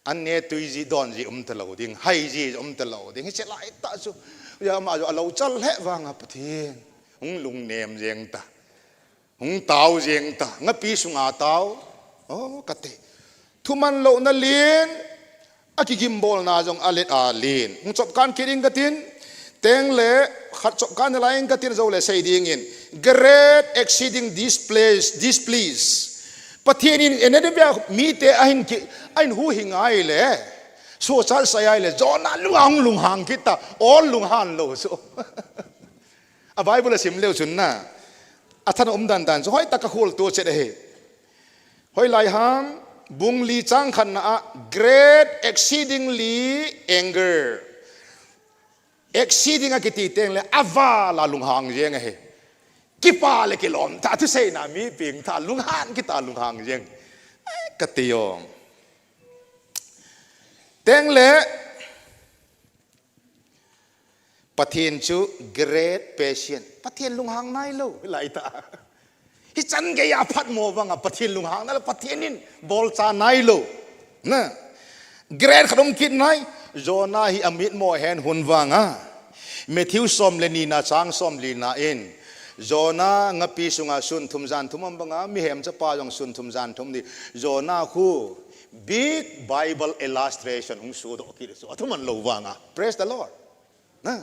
An ne tui ji don ji um talou ding, hai ji um talou ding, hiche lai ta chu. Ya ama chu alou chal he vanga Pathen. Hung lungnem jeng ta. Hung tao jeng ta. Ngapi sunga tao. O, kati. Thuman louna lin. Akigimbolna jong alet a lin. Hung chop kha kit ing katin. Teng le, khat chop kha nalai ing katin jou le sei ding in. Great exceeding displease, displease. Pathen in Nineveh mite ahin ki, ahin huhhing a ahile. Suhchat sa a ahile. Jonah lunghang lunghang kit ta. Ol lunghan lou chu. A Bible a sim leu chun na. Athan um dan dan chu. Hoitah a ka khol to chet ahi. Hoilai ham, bung li chang khatna a, great exceedingly anger. Exceeding akiti teng le, aval a lunghang jeng ahi. Kipa le kilom tah, thuseina mi peng tah, lunghan kit a lunghang jeng. Ai, kati o. Teng le, Pathen chu great patient. Pathen lunghang nailou, lai ta. Hichan gei a phatmo vanga Pathen lunghang nailou, Pathen in bolcha nailou. Na. Great khat um kit nai, Jonah hi amitmo hen hun vanga. Matthew som le ni na chang som li na in. Jonah ngapi sunga sun thum jan thum um banga, mihem chapa jong sun thum jan thum di. Jonah khu Big Bible illustration hung sodoh kit chu. Athuman lou vanga. Praise the Lord. Na.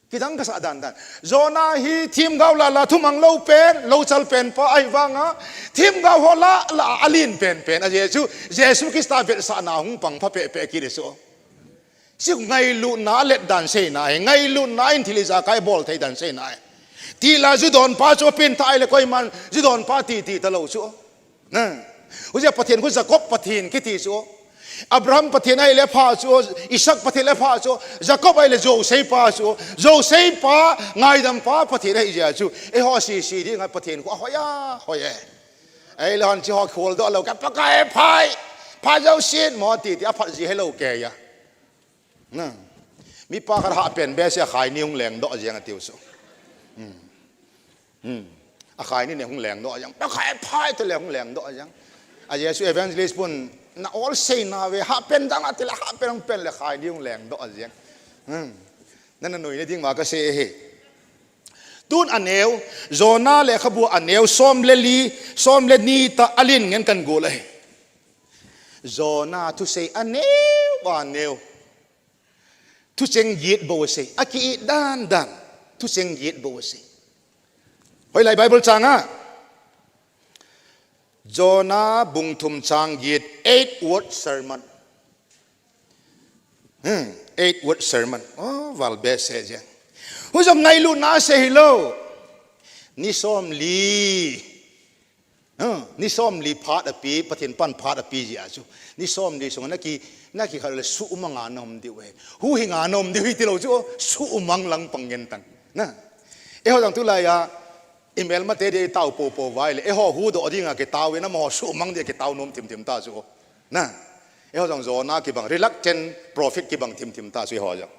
Kidang kasa dandan. Jonah hi themgao lah lah thumang lou pen, louchal pen pa ahi vanga. Themgao ho lah lah alen pen pen. Ajeh chu, Jesu Christa vetsahna hung pang pha peh peh kit chu. Chu ngailutna a let dan seina ahi, ngailutna in thil ijakai bol thei dan seina ahi. Tila judon pa chu pengthah ahile koiman judon pa ti ti talou chu. Na. Hijeh a Pathen khu Jacob Pathen kiti chu. Abraham Pathen ahile pha chu, Isaac Pathen le pha chu, Jacob ahile jousei pa chu, jousei pa, ngaidam pa Pathen ahi jeh chu. Eiho sese dinga Pathen khu ahoi a, hoi e. Ahile hon chu ho kholdoh lou ka Pakai phai, pha jousen mo ti ti aphat ji helou kei a. Na. Mipa khat hahpen behseh a khai ni hung lengdoh jeng atiu chu. Hmm. Hmm. A khai ni ne hung lengdoh jeng. Pakai phai tile hung lengdoh jeng. Ajeh chu evangelist pun na ol seina ve hahpen dang atile hahpen hung pen le khai ni hung lengdoh jeng. Hmm. Nana nuina ding ma kasei ahi. Tun aneo, Jonah lekhabu aneo, som le li, som le ni tah alen ngen kan gol ahi. Jonah thusei aneo, aneo. Thucheng get bou asei. Aki-it dan dan. Thucheng get bou asei. Hoilai Bible chang a. Jonah bung thum chang get, eight word sermon. Hmm, eight word sermon. Oh, val behseh jeng. Hujong ngailutna asei hilou. Ni som li. Hmm, ni som li phat api, Pathen pan phat api jeh a chu. Ni som li sunga naki, naki khat le suhmanga na um diu ahi. Huhhinga na um diu ahi tilou chu, suhmang lang pang ngen tang. Na. Eiho jong tulai a, i melmate dia i tao popo uva ahile, eiho huhdoh dinga kitao in amaho suhmang dia kitao nom thim thim ta chu. Na. Eiho jong Jonah kibang, reluctant prophet kibang thim thim ta chu eiho jong.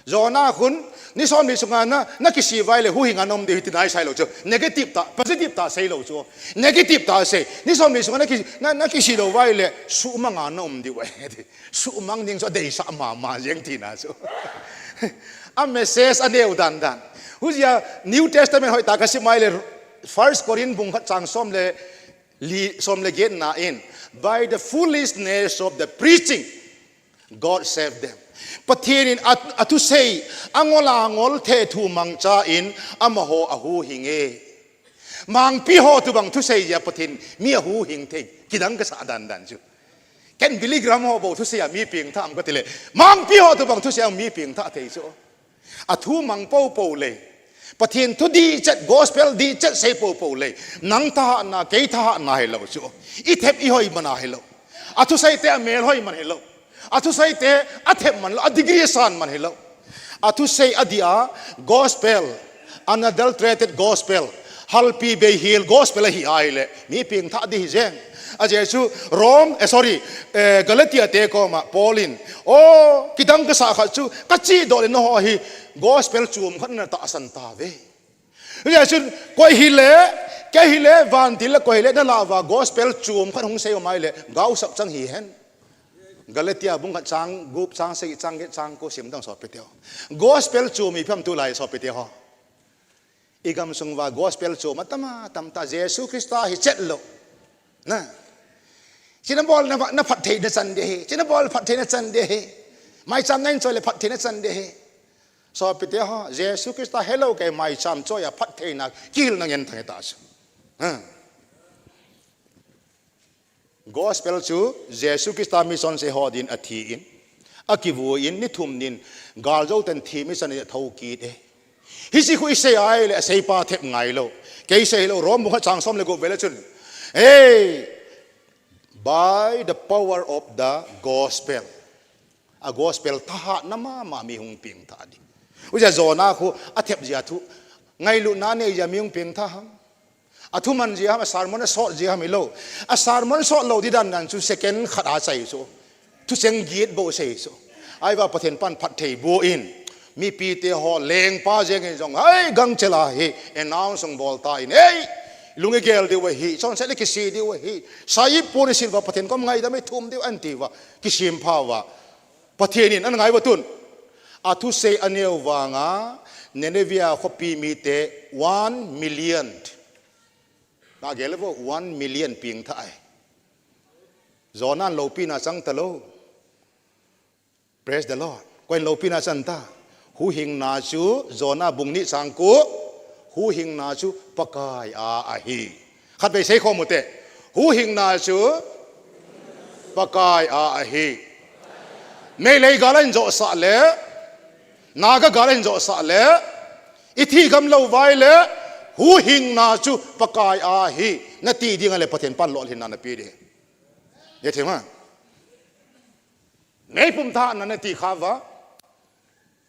Jonah khun, ni som li sunga na, na kisi uva ahile, huhhinga na um diu ahi tina isei lou chu. Negative ta, positive ta sei lou chu. Negative ta sei. Ni som li sunga na ki, na, na kisi lou uva ahile, suhmanga na um diu ahi. Suhmang ding chu adeisah mama jeng tina chu. A message aneo dan dan. Hujeh a New Testament hoitah a kasim ahile First Corinth bung khat chang som le li, som le get na in, by the foolishness of the preaching, God saved them. Pathen in a, athusei, angol angol thethu mangcha in, amaho ahuhhing e. Mangpi ho tobang thusei jeh a Pathen mi ahuhhing thei, kidang kasa dan dan chu. Ken Billy Graham ho bou thusei a mi pengthah ham katile. Mangpi ho tobang thusei a mi pengthah thei chu. Athu mang popo le. Pathen thu dihchet, gospel dihchet sei popo le. Nang thahatna, kei thahatna hilou chu. I thep i hoi man a hilou. Athusei te amel hoi man hilou. Athusei te athep man lou, a degree asan man hilou. Athusei adih a, gospel, unadulterated gospel, halpi beihel gospel ahi ahile, mi pengthah ding hi jeng. Ajeh chu Rome, eh, sorry, eh, Galatia te koma Paul in, o, kidang kasa khat chu, kachihdoh le nangho hi, gospel chom khat natahsan tauve. Hijeh chun, koi hile, kei hile, vantil le koi hile, nalah uva, gospel chom khat hung sei um ahile, gaosap chang hihen. Galatia bung khat chang gup, chang sagi, chang get, chang ko sim dang sopite ho. Gospel chom ipi ham tulai sopite ho. I gamsung uva gospel chom atam a, tam ta Jesu Christa hi chet lou. Na. China bol na, na phattheina chan ding ahi. China bol phattheina chan ding ahi. Maicham na in choi le phattheina chan ding ahi. Sopite ho, Jesu Christa helou kei maicham choi a phattheina kihilna ngen thang ta chu. Ha. Gospel chu Jesu Christa mission sei ho din athi in, akivui in, ni thum din, galjou ten thi mission in athou kit e. Hiche khu isei ahile, aseipa thep ngai lou. Kei sei lou, Rome bung khat chang som le gup vele chun. Hey, by the power of the gospel. A gospel thahatna mama mi hung pengthah ding. Hijeh a Jonah khu athep jeh a thu, ngailutna anei jeh a mi hung pengthah ham. Athuman jeh ham, a sermon asot jeh ham hilou. A sermon sot lou ding dan dan chu second khat a chai chu. Thucheng get bou sei chu. Ahivang Pathen pan phatthei boh in. Mipite ho lengpa jeng in jong. Hai gangchel a hi announce hung bol tan. Ei! Lung igel diu ahi. Chonset le kisi diu ahi. Sa ipon isil uva Pathen kom ngaidam ithum diu anti uva. Kisempha uva. Pathen in ana ngai uva tun. Athusei aneo vanga Nineveh a khopi mite one million. Nagel uvo one million pengthah e. Jonah in loupina chang talou. Praise the Lord. Koi in loupina chang ta? Huhhingna chu, Jonah bung ni chang ko. Huhhingna chu Pakai a ahi. Khatvei seikhom u te. Huhhingna chu Pakai a ahi. Meilhei gal a in joh sah le, Naga gal a in joh sah le, i thi gam lou vai le, huhhingna chu Pakai a ahi. Nati ding a le Pathen pan lolhinna nape ding. Ye thim a. Meipum tha na nati kha va.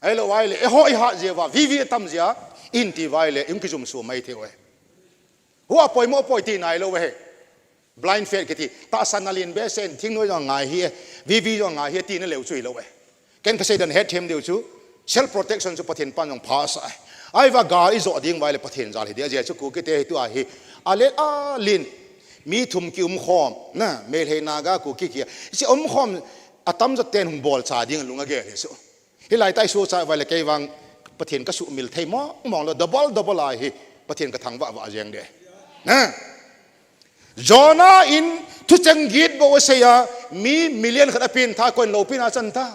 Ahilou vai le, eiho i hat jeh uva, V V a tam jeh a, in ti vai le, in kijum sua mai thei uve. Hua poimo poi ti nai lou ve. Blind faith kiti, tahsan na lin behseh in, thingnoi jong ngai hi e, V V jong ngai hi e, ti na leu chu hilou ve. Ken ka seidan hetthem diu chu, self protection chu Pathen pan jong pha sa e. Ahivang gal i joh ding vai le Pathen jal hi ding, ajeh chu Kuki te hi tua hi, a let a lin, mi thum ki um khom, na, Meitei Naga Kuki ki, si um khom, a tam jat ten hung bol cha ding lung a gel hi chu. Hilai tai su cha vai le kei vang Pathen ka sumil thei mong mong lou, double double a hi Pathen ka thangvah vah jeng ding. Na. Jonah in thucheng git bou asei a, mi million khat a pengtha koi in loupina chang ta?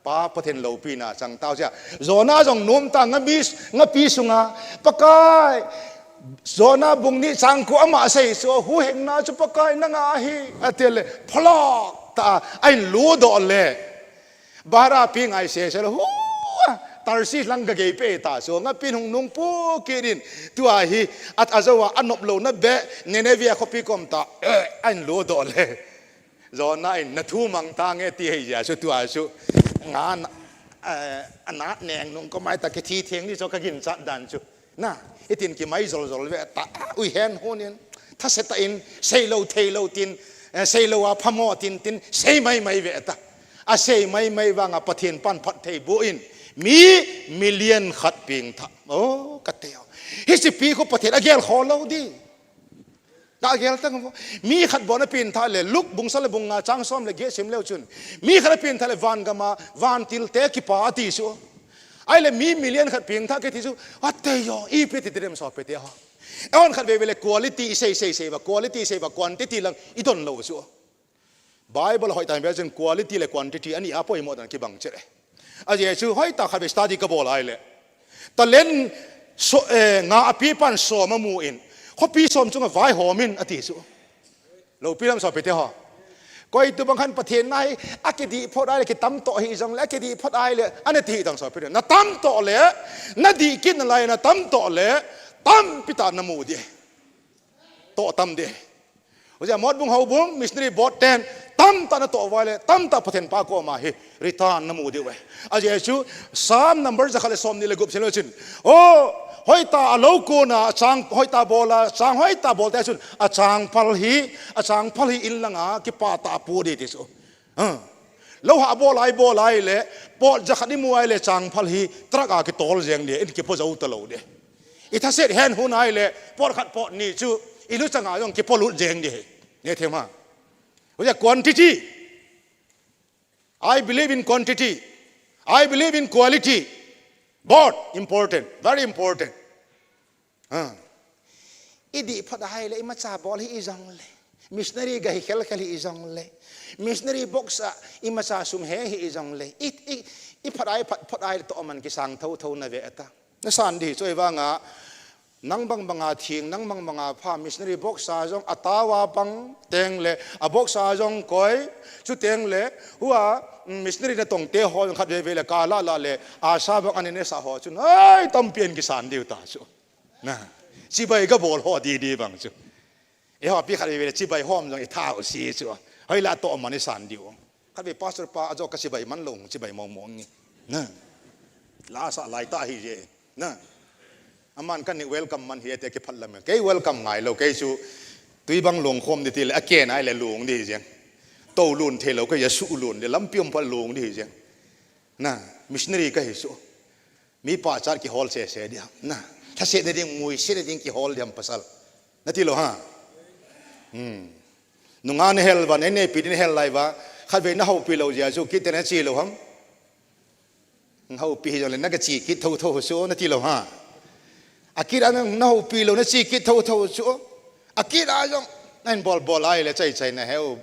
Pa Pathen loupina chang tau sia. Jonah jong nom ta, ngapi, ngapi sunga, Pakai, Jonah bung ni chang ko ama asei chu, huhhingna chu Pakai nanga ahi, ati le, phalak ta, a in ludoh le. Bara pi ngai se se lo, hu, Tarsis lang ka gei pe ta, so ngapi hung nung pu kit in, tua hi, at ajo a, a nop louna beh, Nineveh a khopi kom ta, eh, a in ludoh le. Jonah in na thu mang tange ti hei jeh a chu tua chu. Nga na, eh, a nat neng nung ko mai ta ke thi theng ni chu ka ginchat dan chu. Na, hitin kimai jol jol ve ta, ui hen hun in. Thase ta in, sei lou thei lou tin, eh, sei lou a phamo tin tin, sei mai mai ve ta. A sei mai mai vang a Pathen pan phatthei boh in. Mi million khat pengtha. Oh, ka teo. Hiche pi khu Pathen a gel kho lou di. Ka gel tang vo. Mi khat bou na pengtha le, Luke bung sagi le bung nga chang som le get sim leu chun. Mi khat a pengtha le van gam a, vantil te kipa ati chu. Ahile mi million khat pengtha kiti chu. Ate jo, ipi ti dem so pe te ho. Eihon khatvei vei le quality i sei sei sei va, quality sei va, quantity lang i don lou chu. Bible hoitah in ve chun quality le quantity ani a poimo dan kibang chet e. Ajeh chu hoitah khat ve study ka bol ahile. Talent so, eh, nga a pi pan som amu in. Khopi som chunga vaihom in ati chu. Loupi lam so pe te ho. Koi tu bang khan Pathen na hi, a kidih phot ahile, kitam toh hi jong le, a kidih phot ahile, ana ti hi tang so pe te. Na tam toh le, na dih kit nalai, na tam toh le, tampi tah na mu di. Toh tam di. Hijeh a Motbung Houbung, missionary board ten, tamtah na toh uva ahile, tamtah Pathen pa koma hi, return na mu diu ve. Ajeh chu, Psalm number jakhat le som ni le gup sim le chin. Oh, hoitah a lou kona, achang, hoitah bol a, chang hoitah bol te chun, achangphal hi, achangphal hi in langa, kipah tah a pu di ti chu. Ah. Lou ha bol ai, bol ai le, pot jakhat i mu ai le, changphal hi, truck a kitol jeng di, in kipo jou ta lou di. I thaset hen hun ai le, pot khat pot ni chu, i luchang a jong kipo lut jeng di. Ne them a. Hijeh a quantity. I believe in quantity. I believe in quality. Both important, very important. Ah. I dih phot ahile, imacha bol hi i jong le. Missionary ga hi khel khel hi i jong le. Missionary box a, imacha sum he hi i jong le. I, i, i phot ai, phot, phot ai toh man kisang tho tho na ve ta. Na san di chu ahivang a, nang bang bang a thing, nang bang bang a pha, missionary box a jong a tao a bang teng le, a box a jong koi, chu teng le, hua, mm, missionary na tong te ho jong khat ve ve le, ka la la le, a sa bang an ne sa ho chun, ai, tampi an kisan diu ta chu. Na, chibai ka bol ho di di bang chu. Eiho pi khat ve ve le chibai hom jong i thau si chu. Hoila toh man i san diu. Khat ve pastor pa ajo ka chibai man lou, chibai mong mong ni. Na. La sa lai ta hi je. Na. Aman kan ni welcome man hi te kiphat lam. Kei welcome ngai lou, kei chu tui bang long khom di ti le, a ken ai le long di jeng. To lun thei lou, kei a su lun di, lampi um pha long di jeng. Na, missionary ka hi chu. Mi pachat kihol sese dia. Na, thasetna ding, muisetna ding kihol diam pasal. Na ti lou ha? Hmm. Nunga na hel va, na neipi din hel lai va. Khat ve na houpi lou jeh a chu, kit te na chi lou ham? Na houpi hi jong le, na ka chi kit tho tho chu, na ti lou ha? A kit a na, na houpi lou, na chi kit tho tho chu. A kit a jong, na in bol bol ai le chai chai na heu.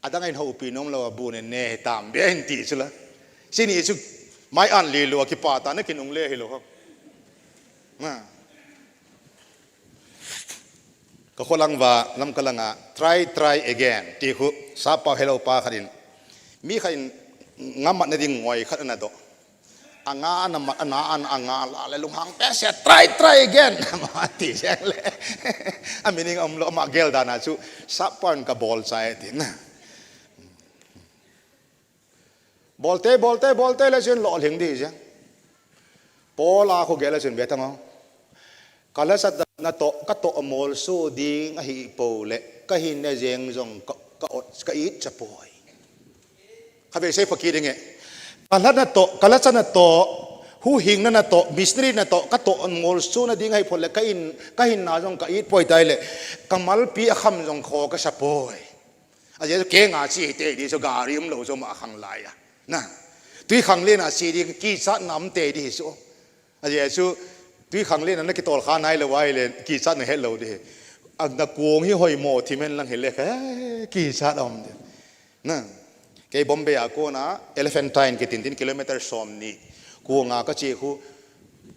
Adang in houpi nom lou a bu ne ne tam be in ti chu la. Sini chu mai an li lou a kipa ta na kinung le hi lou ho. Na. Ka kholang va lam ka langa try try again ti khu sapa hello pa khat in mi khat in ngamat na ding ngoi khat ana do. Anga ana mat ana an anga la le lunghang pe se try try again. Ma ti se le. A meaning um lo ma gel dana chu sapa in ka bol chai ti na. Bolte, bolte, bolte le chun lo lhing di chun. Paul a khu gel le chun ve tang o. Ka lhasat na to, ka to mol su ding ahi po le, ka hin na jeng jong ka, ka ot, ka it cha poi. Kha ve sei pha ki ding e. Ka lha na to, ka lhasa na to, huhhing na na to, missionary na to, ka to mol su na ding ahi po le, ka in, ka hin na jong ka it poi tai le, ka malpi a kham jong kho ka sa poi. A Jesu ke nga chi te di so gari um lo so ma khang lai a. Na. Tui khang le na chi di ki chat nam te di so. A Jesu tui khang le na na ki tol kha nai lo wai le ki chat na het lo di. A na kuang hi hoi mo thi men lang hi le kha ki chat om di. Na. Ke Bombay a ko na Elephantine ki tin tin kilometer som ni. Kuang a ka chi khu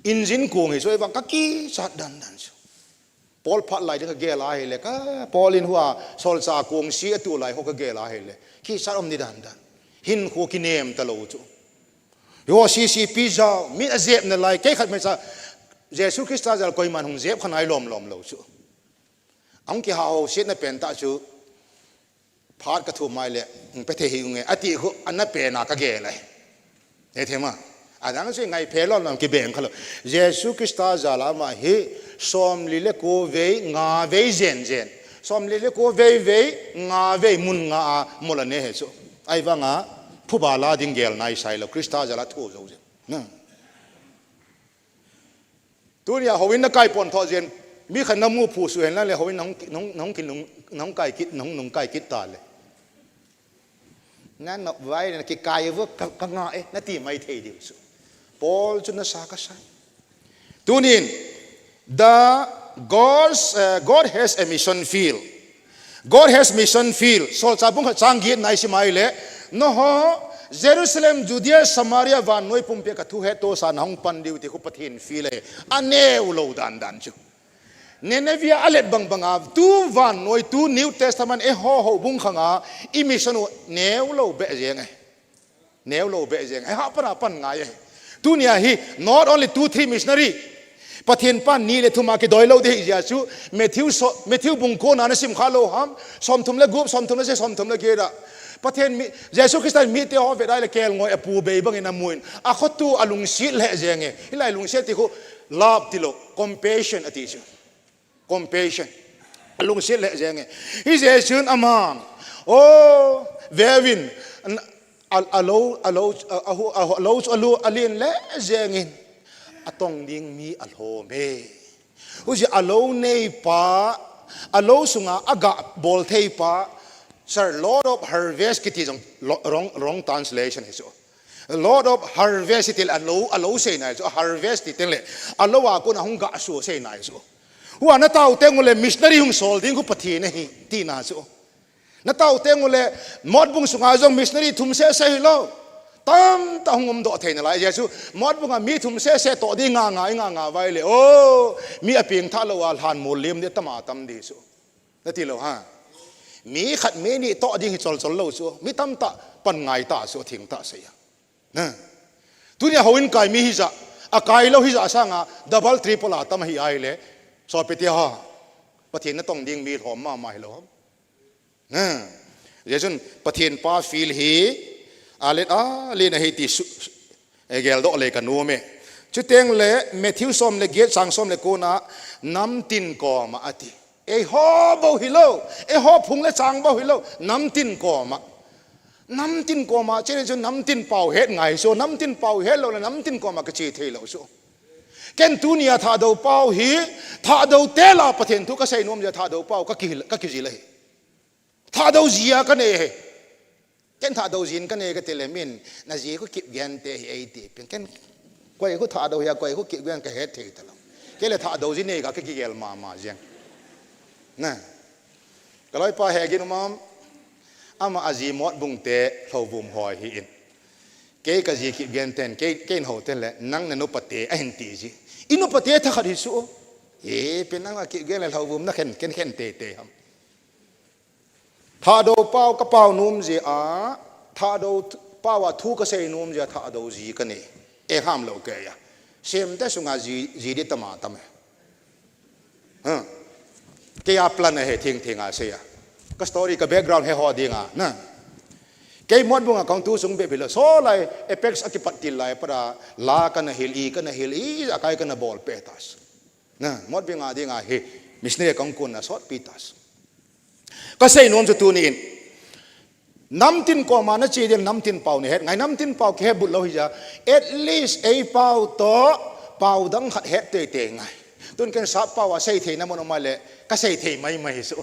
engine kuang hi so e bang ka ki chat dan dan so. Paul phat lai ding ka gel a hile ka Paul in hua solchah kong si a tu lai ho ka gel a hile. Ki sat om ni dan dan. Hin khu ki nem ta lo chu. Yo C C P jao mi a jep na lai kei khat mai cha Jesu Christa jal koi man hung jep khan ai lom lom lo chu. Ang ki ha ho siat na pen ta chu. Phat ka thu mai le, "Pe thei hi unge," ati khu, ana pe na ka ge lai. He thei ma. Adang sui ngai phe lom lom ki beng kha lo. Jesu Christa jal a ma hi, som li le ko vei, nga vei jen jen. Som li le ko vei vei, nga vei mun nga a mol a ne he chu. Ai vang a, phuba la ding gel nai sai lo, Christa jal a thu zo jen. Na. Tunia houin na kai pon tho jen, mi khat na mu phu su hen la le houin nong, nong, nong kin nong, nong kai kit, nong, nong kai kit ta le. Na nop vai na ki kai vu ka, ka nga e, na ti mai thei diu su. Paul chu na sa ka sa. Tunin, the God's, uh, God has a mission field. God has mission field. Solchah bung khat chang get na i sim a ile. Nangho, Jerusalem, Judea, Samaria, vannoi pumpi a ka thu hettosa nahung pan diu ti khu Pathen field e. A neo lo dan dan chu. Nineveh a let bang bang a, tu vannoi, tu New Testament eiho houbung khang a, i mission u neo lo be jeng e. Neo lo be jeng. Eiho pan a pan ngai e. Tunia hi, not only two, three missionary. Pathen pan ni le thum a kidoi lo ding hi jia chu, Matthew so, Matthew bung ko na na sim kha lo ham, som thum le gup, som thum le se, som thum le get a. Pathen mi, Jesu Christa mi te ho ve dai le kel ngoi a pu bei bang in a muin. A khotu a lungset le jeng e. Hilai lungset ti khu, love ti lo, compassion a ti chu. Compassion. A lungset le jeng e. Hi Jesu'n aman. O, vevin. A, a lo, a lo, a, a hu, a hu, a lo chu a lu, a lin le jeng in. A tong ding mi a lhom e. Huchi a lo nei pa, a lo sunga a ga bol thei pa. Sir, Lord of Harvest kiti jong lo, wrong, wrong translation hi chu. Lord of Harvest ti le a lo, a lo sei nai chu, harvest ti teng le, a lo a kon a hung ga su sei nai chu. Hua na tao teng u le missionary hung sol ding khu Pathen ahi, ti na chu. Na tao teng u le, Mot bung sunga jong missionary thum se se hi lo. Tam ta hung um doh thei na lai, Jesu, Mot bung a mi thum se se to ding nga nga, i nga nga vai le, o, mi a ping tha lo a lhan mol lim di tam a tam di chu. Na ti lo ha. Mi khat mi ni to ding hi chol chol lo chu. Mi tam ta pan ngai ta chu thing ta se ya. Na. Tunia houin kai mi hi ja. A kai lo hi ja sanga double triple a tam hi ai le. So pe ti ha. Pathen na tong ding mi lhom ma ma hi lo. Na. Jesu'n Pathen pa field hi. A let a le na hi ti su. E gel doh le ka nuam e. Chuteng le Matthew som le get chang som le ko na nam tin koma a ti. Eiho bou hi lo, eiho phung le chang bou hi lo, nam tin koma. Nam tin koma, chule chu nam tin pau het ngai so, nam tin pau het lo le nam tin koma ka chi thei lo so. Ken tunia Thadou pau hi, Thadou te la Pathen thu ka sei nuam jia Thadou pau ka ki, ka ki ji le hi. Thadou jia ka nei he. Ken Thadou jin ka nei ka ti le min, na ji khu Kipgen te hi ei ti. Pen ken, koi khu Thadou hi a, koi khu Kipgen ka het thei ta lo. Ke le Thadou jin nei ka ki, ki gel ma ma jeng. Na. Ka loi pa he gin umam. Ama aji Motbung te Lhouvum ho hi in. Kei kaji Kipgen ten, kei, kei in hou ten le, nang na nupa te, ahin ti ji. I nupa te thakhat hi chu. E, pen nang a Kipgen le Lhouvum na khen, khen, khen te te ham. Thadou pau ka pau nom jeh a, Thadou pau a thu ka sei nom jeh a, Thadou ji ka nei. E ham lou kei a. Sem te sunga ji, ji di tama tama. Ha. Kei a plan ahi thing thing a sei a. Ka story ka background he ho dinga. Na. Kei Motbung a kong tu sung be bilo. So lai Apex a kipat til lai para la kana hil i, kana hil i, akai kana bol pe tas. Na, Motbung a dinga hi missionary kong kun na sot pi tas. Ka sei nom chu tuni in. Namtin koma na chi din namtin pau ni het ngai namtin pau ki he but lo hi ja. At least ei pau to pau dang khat het te te ngai. Tun ken sap pau a sei thei na mo no ma le ka sei thei mai mai su.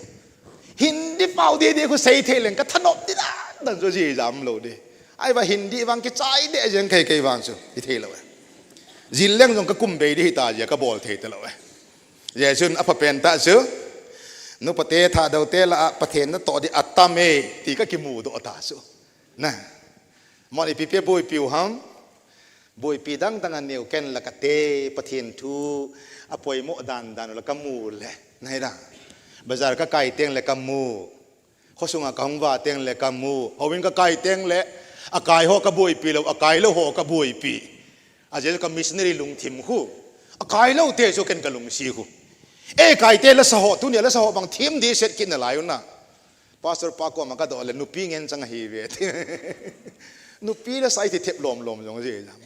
Hindi pau di di khu sei thei leng ka thanop di da dan jo ji jam lo di. Ai va Hindi vang ki chai de jeng kai kai vang su. I thei lo. Jil leng jong ka kum bei di ta ja ka bol thei te lo. Jesun apha pen ta chu. Nupa te Thadou te la a Pathen na to di atam e ti ka kimu do ta chu. Na. Mon ipi pe boipi u ham. Boipi dang dang a neu ken la ka te Pathen thu a poimo dan dan la ka mu le. Nai da. Bazar ka kai teng le ka mu. Khosunga ka hung va teng le ka mu. Houin ka kai teng le. A kai ho ka boipi lo, a kai lo ho ka boipi. A Jesu ka missionary lungthim khu. A kai lo te chu ken ka lungsi khu. E kai te la sa ho, tunia la sa ho bang thim di set kit na lai u na. Pastor pa ko ma ka do le nupi ngen chang hi ve. Nupi la sai ti thep lom lom jong ji jam.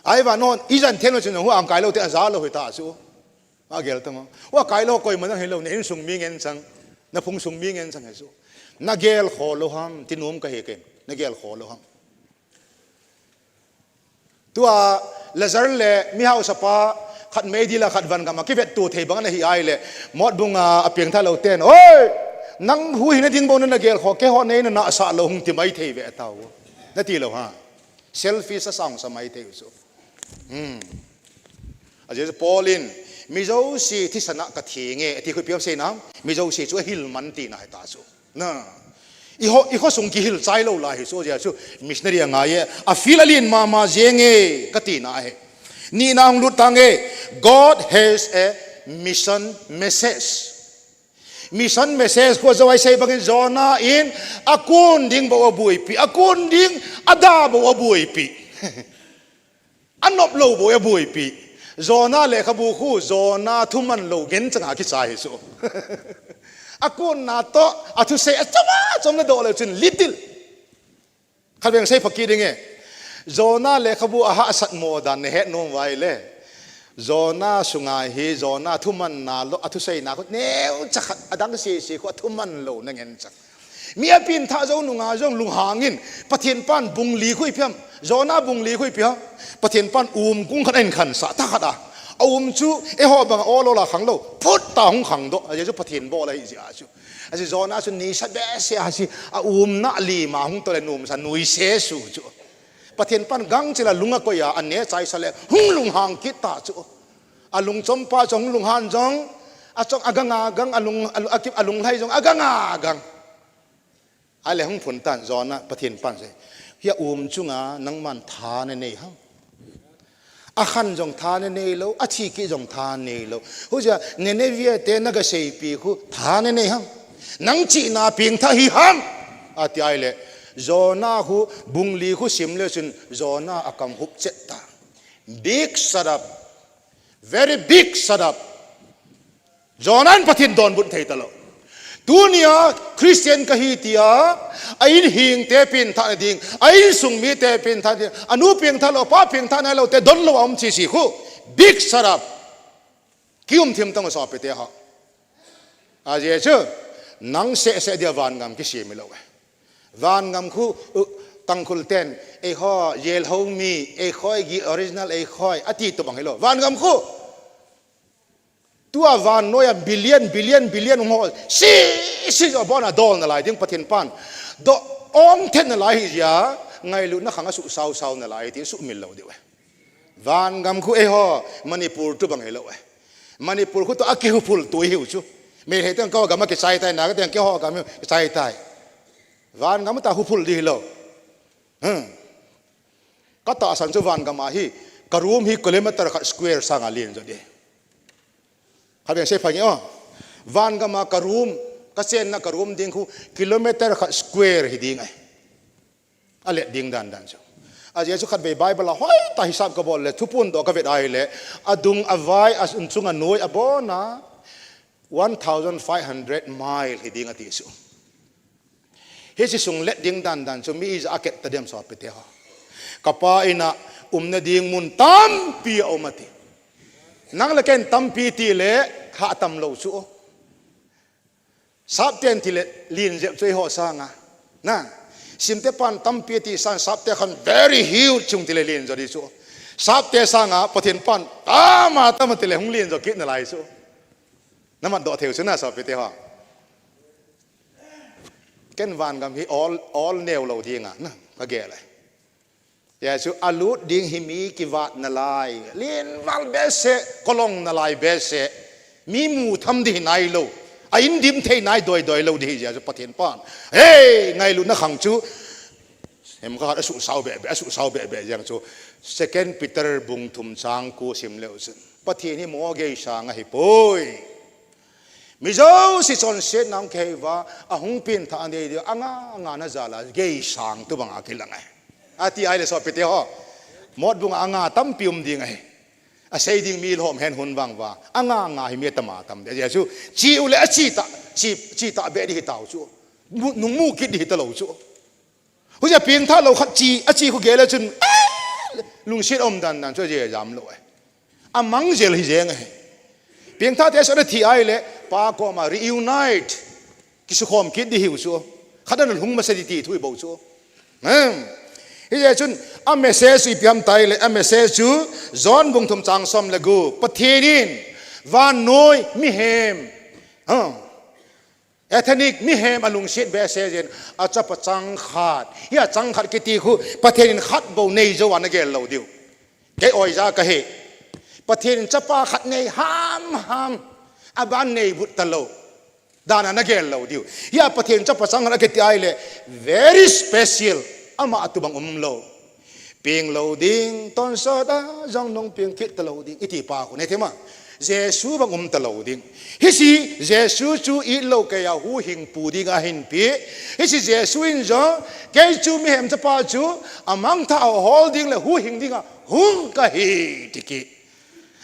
Ai va non, i jan then lo chu nong hu ang kai lo te a za lo hi ta chu. A gel ta ma. Wa kai lo koi ma nang hi lo ne in sung mi ngen chang. Na phung sung mi ngen chang he chu. Na gel kho lo ham, ti nom ka he ken. Na gel kho lo ham. Tua Lazar le mi hausa pa khat mei di la khat van gam a kivet tu thei bang na hi ai le Motbung a a piang tha lo ten. Oi! Nang hu hi na ding bo na na gel kho ke ho nei na na sa lo hung ti mai thei ve ta u. Na ti lo ha. Selfish a sang sa mai thei u chu. Hmm. A Jesu Paul in, mi jouse thisan a ka thi nge, a ti khu piam sei na, mi jouse chu a hil man ti na hi ta chu. Na. I ho, i ho sung ki hil chai lo la hi chu, Jesu missionary a ngai e, a feel a lin ma ma je nge, ka ti na he. Ni na hung lut ta nge, God has a mission message. Mission message ko jo ai sei bangin Jonah in a kun ding bo a buipi, a kun ding a da bo a buipi. A nop lo bo a buipi. Jonah le khabu khu, Jonah thuman lo gen changa ki chai su. A kun na to, a thu sei a chama chom na do le chin little. Khat veng sei phaki ding e. Jonah le khabu a ha sat mo dan ne het nom vai le. Jonah sungai hi, Jonah thuman na lo, a thu sei na khu, neu cha khat, a dang si si khu, a thuman lo na ngen chak. Mi a pin tha zo nunga zong lunghangin, Pathian pan bung li khu i phiam, Jonah bung li khu i phiam, Pathian pan um kung khan en khan sa, ta khat a. A um chu, e ho bang a olo la khang lo, phut ta hung khang do, a Jesu Pathian bo la hi zia chu. A si Jonah chu ni sa be se a si, a um na li ma hung to le num sa nui se su chu. Pathian pan gang chila lunga koya, a ne chai sa le, hung lunghang kit ta chu. A lungchom pa chu hung lunghan zong, a chong a gang a gang, a lung, a, a kip a lunglhai zong, a gang a gang. A le hung phun tan Jonah Pathian pan se. Hia um chunga nangman tha ne nei ham. A khan zong tha ne nei lo, a thi ki zong tha nei lo. Hu zia Nineveh te na ga sei pi khu tha ne nei ham. Nang chi na ping tha hi ham. A ti ai le. Jonah khu bung li khu sim le sun Jonah a kam hup chet ta. Big shut up. Very big shut up. Jonah in Pathian don but thei ta lo. Tunia Christian ka hi tia, a in hing te pin tha na ding, a in sung mi te pin tha ding, a nu pin tha lo, pa pin tha na lo te don lo a um chi si khu. Big shut up. Ki um thim tang so pe te ha. A je chu, nang se se dia van gam ki si mi lo. Van gam khu, uh, Tangkhul ten, ei ho, yel ho mi, ei khoi gi original ei khoi, a ti tu bang hi lo. Van gam khu. Tua van noi a billion, billion, billion hung hol. Si, si, zo bon a dol na lai ding Pathian pan. Do ong then na lai hi zia, ngailu na khang a su sau sau na lai ti su mil lo diu e. Van gam khu e ho, Manipur tu bang e lo e. Manipur khu tu a ki hu phul tu hiu chu. Me he teng ko gam a ki chai tai na, ka teng ki ho gam ki chai tai. Van gam ta huphul di hilou. Hmm. Ka tahsan chu van gam a hi, ka room hi kilometer khat square sanga len jo di. Khat veng sei phai nge o. Van gam a ka room, ka chenna ka room ding khu kilometer khat square hi ding ahi. A let ding dan dan chu. A Jesu khat vei Bible a hoi ta hisap ka bol le, thupun doh ka vet ai le, a dung a vai, a sung chung a noi a bon a, one thousand five hundred mile hi ding a ti chu. Hiche sung let ding dan dan chu mi ija a ket ta dem sopite ho. Ka pa in a umna ding mun tampi a um a ti. Nang le ken tampi ti le ha tam lou chu. Sapten ti le lin jep chu eiho sanga. Na. Simte pan tampi ti san sapte khan very huge chung ti le lin jo di chu. Sapte sanga Pathen pan tama tama ti le hung lin jo kit na lai chu. Na mat doh thei u chu na sopite ho. Ken van gam hi ol, ol neo lou ding a, na, ka gel e. Jesu a lut ding hi mi kivat na lai, lin val behseh, kolong na lai behseh, mi mu tham di hi nai lou, a in dim thei nai doi doi lou di hi Jesu Pathen pan. Hey, ngailutna khang chu, hem khat a su sau be be, a su sau be be jeng chu, Second Peter bung thum chang ko sim leu chun. Pathen hi mo gei sang ahi poi. Mi jouse chonsetna hung kihei uva, a hung pengthah a nei diu, anga anga na jal a gei sang tu banga kilang ahi. A ti ai le sopite ho. Mot bung a anga tampi um ding ahi. A sei ding mi lhom hen hun vang uva. Anga anga hi mi tama tam de. Jesu, chi u le a chi ta, chi, chi ta be di hi tau chu. Mu, nung mu kit di hi ta lou chu. Huja pengthah lou khat chi, a chi khu gel a chun, ah, lungset um dan dan chu a jeh jam lou e. A mang jel hi jeng e. Pengthah te chu ana thi ai le, pa koma reunite, kisukhom kit di hiu chu. Khat ana lhung masa di ti thu i bol chu. Hmm. Hi jeh chun, a message chu ipi ham tai le, a message chu John bung thum chang som le gup. Pathen in, vannoi, mihem. Hmm. Ethnic mihem a lungset behseh jin a chapa chang khat. Hi a chang khat kiti khu Pathen in khat bou nei jou ana gel lou diu. Kei oija ka hi. Pathen in chapa khat nei ham ham. A ban nei but ta lou. Dan ana gel lou diu. Hi a Pathen chapa chang khat a kiti ai le very special. Ama a tu bang um lou. Peng lou ding, tonsot a jong nung peng kit ta lou ding. Iti pa khu nei thei ma. Jesu bang um ta lou ding. Hiche Jesu chu it lou kei a huhhingpu ding ahin pe. Hiche Jesu in jong, kei chu mihem chapa chu, a mangthah a hol ding le huhhing ding a hung ka hi ti kit.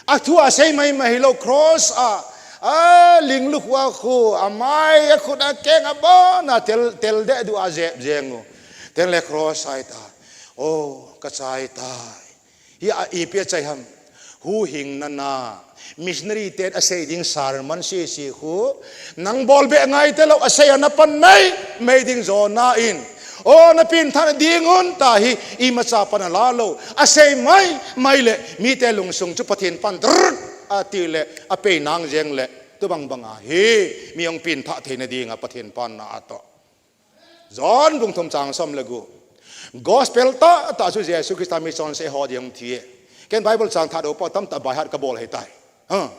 A thu a sei mai mai hilou cross a, a linglu khu a khu, a mai a khut a keng a bon a tel, tel deh du a jep jeng u. Ten le cross a i ta. Oh, ka chai tai. Hi a ipi a chai ham. Huhhingna na. Missionary ten a sei ding sermon sisi khu. Nang bol be ngai te lou a sei ana pan mai, mai ding jona in. O na pengthah na ding un ta hi imacha pan a la lou. A sei mai, mai le mite lungsung chu Pathen pan drrr a ti le a pei nang jeng le. Tu bang bang a hi. Mi hung pengthah thei na ding a Pathen pan na a to. John bung thum chang som le gup. Gospel tah tah chu Jesu Christa mi chonse ho ding hung thi e. Ken Bible chang thah dou po tam tah by heart ka bol ahi tai. Ha.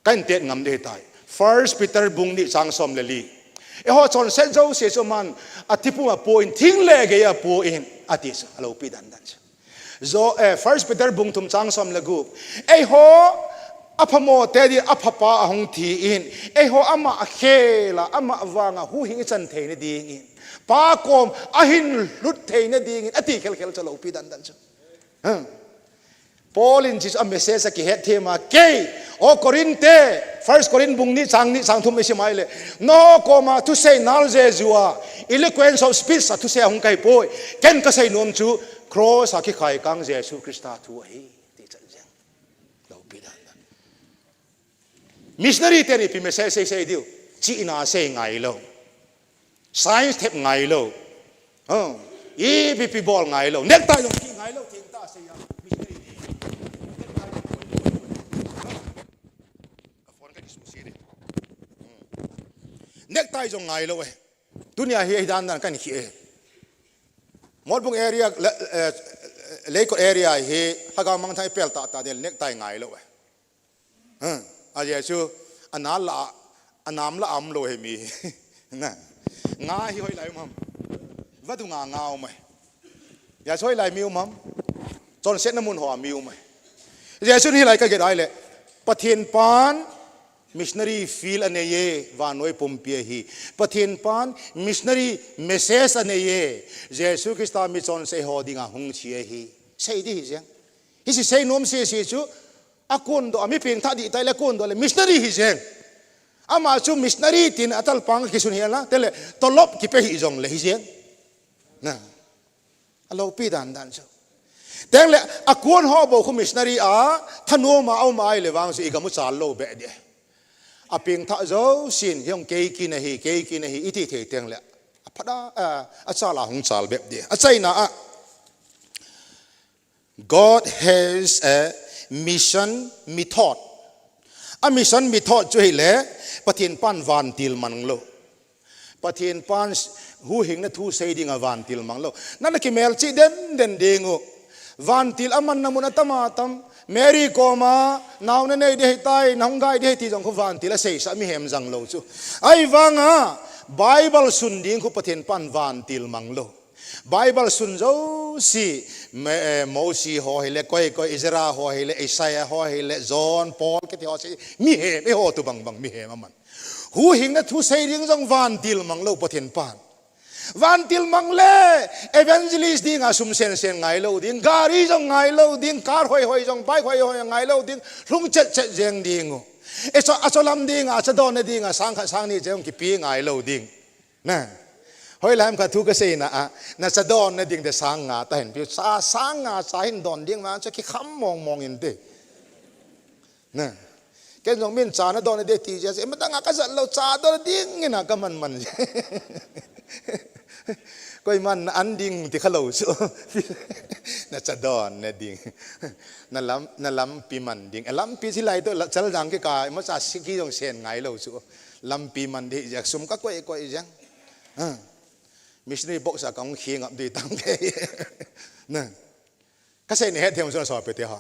Ka in tet ngam ding ahi tai. First Peter bung ni chang som le li. Eiho chonse jouse chu aman a thipum a pu in thing le gei a pu in a ti chu a loupi dan dan chu. Jo, eh, First Peter bung thum chang som le gup. Eiho a phamo te di a phapa a hung thi in. Eiho ama a khel a, ama vang a huhhing i chan thei na ding in. Pa kom a hin lut thei na ding in. A ti khel khel chu a loupi dan dan chu. Hmm. Paul in chu a message a kihet them a kei. O Corinth te, First Corinth bung ni chang ni chang thum i sim ai le. No koma thusei nal Jesu a. Eloquence of speech a thusei a hung kai poi. Ken ka sei nom chu cross a kikhai kang Jesu Christa thu ahi. Ti chan jeng. Loupi dan dan. Missionary te ni pi message sei sei diu. Chi ina sei ngai lou. Science thep ngai lou. Oh. Ipi pi bol ngai lou. Necktie jong ki ngai lou. Theng ta sei ya. Missionary ni. Necktie jong koi koi koi. Ka phone ka kisu si de. Hmm. Necktie jong ngai lou e. Tunia hi, hi dan dan kan hi e. Motbung area, le, eh, Leikot area hi, Lhagao mangthang i pel tah tah del necktie ngai lou e. Hmm. A Jesu, a na la, a nam la am lou he mi. Na. Nga hi hoi lai um ham. Vadunga ngau mai. Jesu hoilai mi um ham? Chonsetna mun hoa mi um mai. Jesu hilai kaget ahile, Pathen pan missionary field aneiye, vannoi pumpi ahi. Pathen pan missionary message aneiye, Jesu Christa mi chonse ho dinga hung thi ahi. Sei di hi jeng. Hiche sei nom sese chu, akon doh, ami pengthah dih taile akon doh le missionary hi jeng. Ama chu missionary tin atalpang kisun hi la, tele tolop kipe hi jongle hi jeng. Na. Alopi dan dan chu. Tengle akon ho bou khu missionary a, thanoma aum ahile vang chu igam u chal lou be di. Apengthah jousen, hiong kei kin ahi, kei kin ahi, iti thei tengle. Aphada, a, achal a hung chal be di. Achaina a. God has a mission method. A mission method chu hile, Pathen pan vantil mang lou. Pathen pan huhhingna thu sei dinga vantil mang lou. Nana kimelchih den den ding u. Vantil amanna mun atam atam. Mary koma, nao nanei di ahitai, nahung gai di ahi ti jong khu vantil aseisah mihem jang lou chu. Ahivanga, Bible sun ding khu Pathen pan vantil mang lou. Bible sun jouse, me-, eh, Mosi ho hile, koi koi, Ezra ho hile, Isaiah ho hile, John, Paul, kiti ho sei, mihem, eiho tobang bang, mihem aman. Huhhingna thu sei ding jong vantil mang lou Pathen pan. Vantil mang le, evangelist dinga sum sen sen ngai lou ding, gari jong ngai lou ding, car hoi hoi jong, bike hoi hoi ngai lou ding, lhung chet chet jeng ding u. Acho, acholam dinga, achadonna dinga, sang khat sang ni jeng kipe ngai lou ding. Na. Hoilai ham khat thu kasei na a, na cha donna ding te sang nga tahin pi, cha sang nga cha hin don ding ma chu kikham mong mong inte. Na. Ken jong min cha nadon ding ti jeh, matanga kajat lou cha don ding ina kaman man. Koiman na an ding ti khalou chu. Na cha donna ding. Na lam, na lampi man ding. A lampi hilai to la, chal jang kikah, ima cha siki jong sen ngai lou chu. Lampi man ding jeh sum kakoi koi jeng. Ha. Missionary box a kahung khing ap di tang te. Na. Kasei na het them chu na sopi te ho.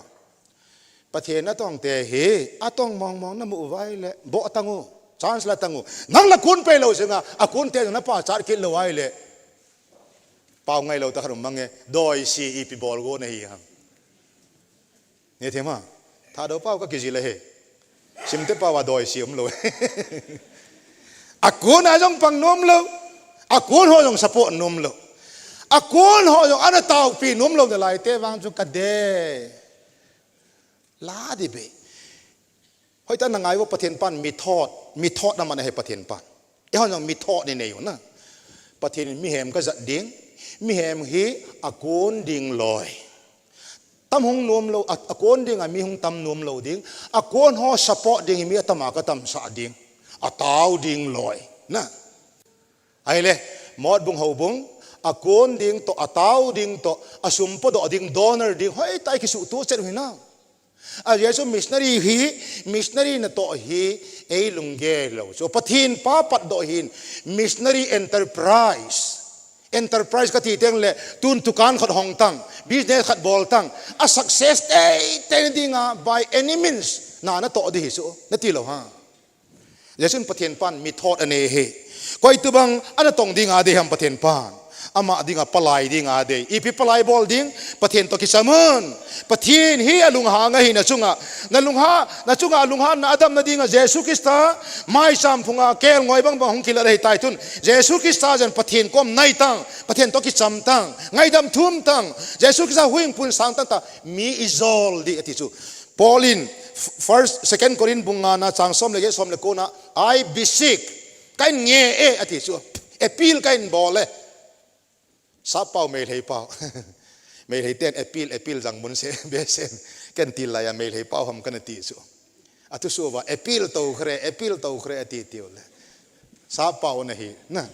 Pathen atong te hi, atong mong mong namu uva ahile, boh tang u, chance la tang u. Nang la kun pei lou jeng a, akun te jong napa chat kit lou ahile. Pau ngai lou ta khat um mange, doi si ipi bol go na hi ham. Ni them a, Thadou pau kakijil ahi. Simte pau a doi si um lou. Akon a jong pang nom lou. Akon ho jong support nom lou. Akon ho jong ana taopi nom lou nalai te vang chu kade. La di be. Hoitah na ngai uva Pathen pan method, method na man ahi Pathen pan. Eihon jong method inei u na. Pathen in mihem kajat ding, mihem hi akon ding loi. Tam hung nom lou, a, akon ding a mi hung tam nom lou ding. Akon ho support ding hi mi atam a katam sah ding. Atao ding loi. Na. Ahile, Motbung houbung, akon ding toh, atao ding toh, asum podoh ding, donor ding, hoitah a kisuhto chet u hi na. A Jesu missionary hi, missionary natoh hi, ei lunggel lou. So, Pathen pa patdoh hin, missionary enterprise. Enterprise kati teng le, tun dukan khat hong tang, business khat bol tang, a success tei tei dinga, by any means, na natoh di hi so, nati lou ha. Jesun Pathen pan method anei hi. Koi tobang ana tong dinga dei ham Pathen pan. Ama dinga palai dinga dei. Ipi palai bol ding, Pathen toh kicham un. Pathen hi alunghang ahi na chunga. Na lungha, na chunga alunghan na adam na dinga Jesu Christa. Maicham phunga kelngoi bang bang hung kilah ahi tai tun. Jesu Christa jen Pathen kom nai tang. Pathen toh kicham tang. Ngaidam thum tang. Jesu Christa huhhingpu in sang tang ta. Mi ijol di ati chu. Paul in f-, first, second Corinth bung nga na chang som le get som le ko na, "I beseech," kahin nge e, ati chu. Appeal kahin bol e. Sap pau Meitei pau. Meitei ten appeal, appeal jang mun se, be sen. Ken til lai a Meitei pau ham kana ti chu. Athusuva, appeal to khre, appeal to khre, ati tiu le. Sap pau na hi, na.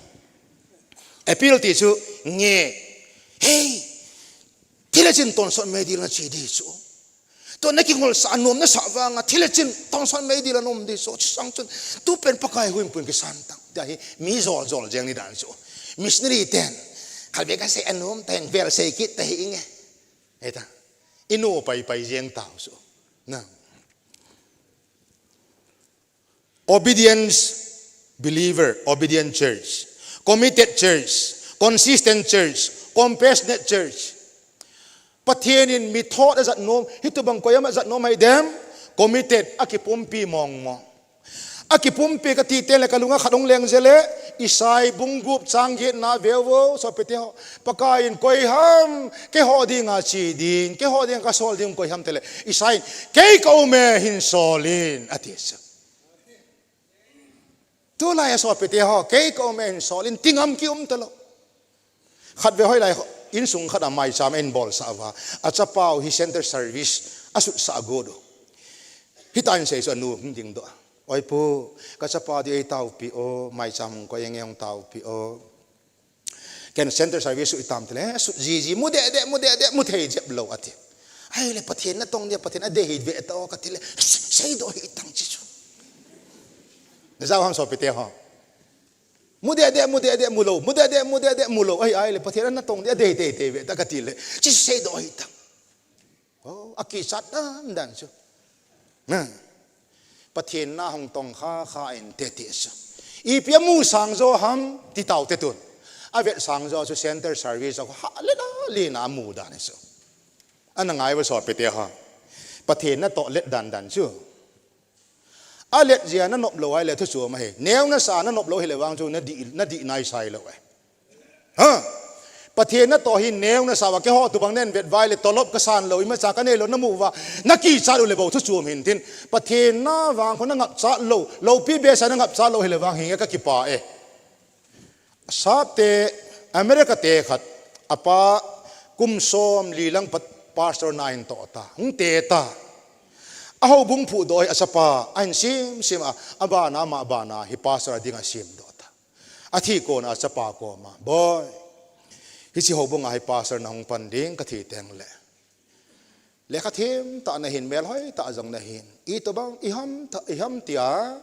Appeal ti chu, nge. Hey! Thil le chin tonsot mei dil na chi di chu. Tua na kingol sa anom na sa vanga, thil le chin tonsot mei dil anom di so, chisang chun, tu pen Pakai huhhingpu in kisan tang. Tia hi, mi jol jol jeng ni dan so. Missionary ten, khalbe kasei anom ta hin, vel sei kit ta hi inge. Eta, inu pai pai jeng tau so. Na. Obedience believer, obedient church, committed church, Consistent church, compassionate church. Pathen in mi thot ajat nom, hitobang koi ham ajat nom ahi dem, committed, akipumpi mong mong. Akipumpi kati teng le kalunga khat hung leng jeng le, Isai bung gup chang get na veu vo, sopite ho. Pakai in koi ham, keiho dinga che ding, keiho dinga kasol ding koi ham tile. Isai in, kei ka um e hin sol in, ati chu. Tulai a sopite ho, kei ka um e hin sol in, ti ngam ki um talou. Khatvei hoilai, insung khat a maicham ahin bolsah uva, achapau hi center service, asutsah got u. Hitin asei chu anu hung dingdoh a. Oi pu, kachapa di eitaopi o, maicham hung koi inge hung taopi o. Ken center service sut itam tile, sut jiji, mu deh deh, mu deh deh, mu thei jep lou ati. Ahile Pathen natong dia, Pathen adei hi ve tao kati le, seidoh hitang chi chu. Najao ham sopite ho. Mu deh deh, mu deh deh, mu lou, mu deh deh, mu deh deh, mu lou. Ahi, ahile Pathen natong dia, adei tei tei ve ta kati le, chi seidoh hitang. Oh, akichat dan dan chu. Na. Pathen na hung tong kha kha inte ti chu. Ipi amu sang jo ham ti tao te tun. Avet sang jo chu center service a ha le la le na amu dan chu. Ana ngai uva sopite ho. Pathen natoh let dan dan chu. Alet jia nanop lou ahile thu chuam ahi. Neo nasa nanop lou hile vang chu nadih, nadih nai sai lou e. Ha? Pathen natoh hi neo nasa uva keiho tobang nen vet uva ahile tolop kasan lou, imacha kanei lou namu uva, nakichat u le bou thu chuam hin tin. Pathen na vang khu nangapchat lou, loupi behseh a nangapchat lou hile vang hinge kakipah e. Asapte America te khat, apa kum somli lang pa-, pastor na ahin toh ta, hung te ta. Ahoubung phudoh hi achapa ahin sem sem a, abana ama abana hi pastor a dinga semdoh ta. Athi kona achapa koma, boi, hiche houbung a hi pastor nahung pan ding kathi teng le, lekha themtah nahin, melhoi tah jong nahin. Itobang iham tah, iham tia,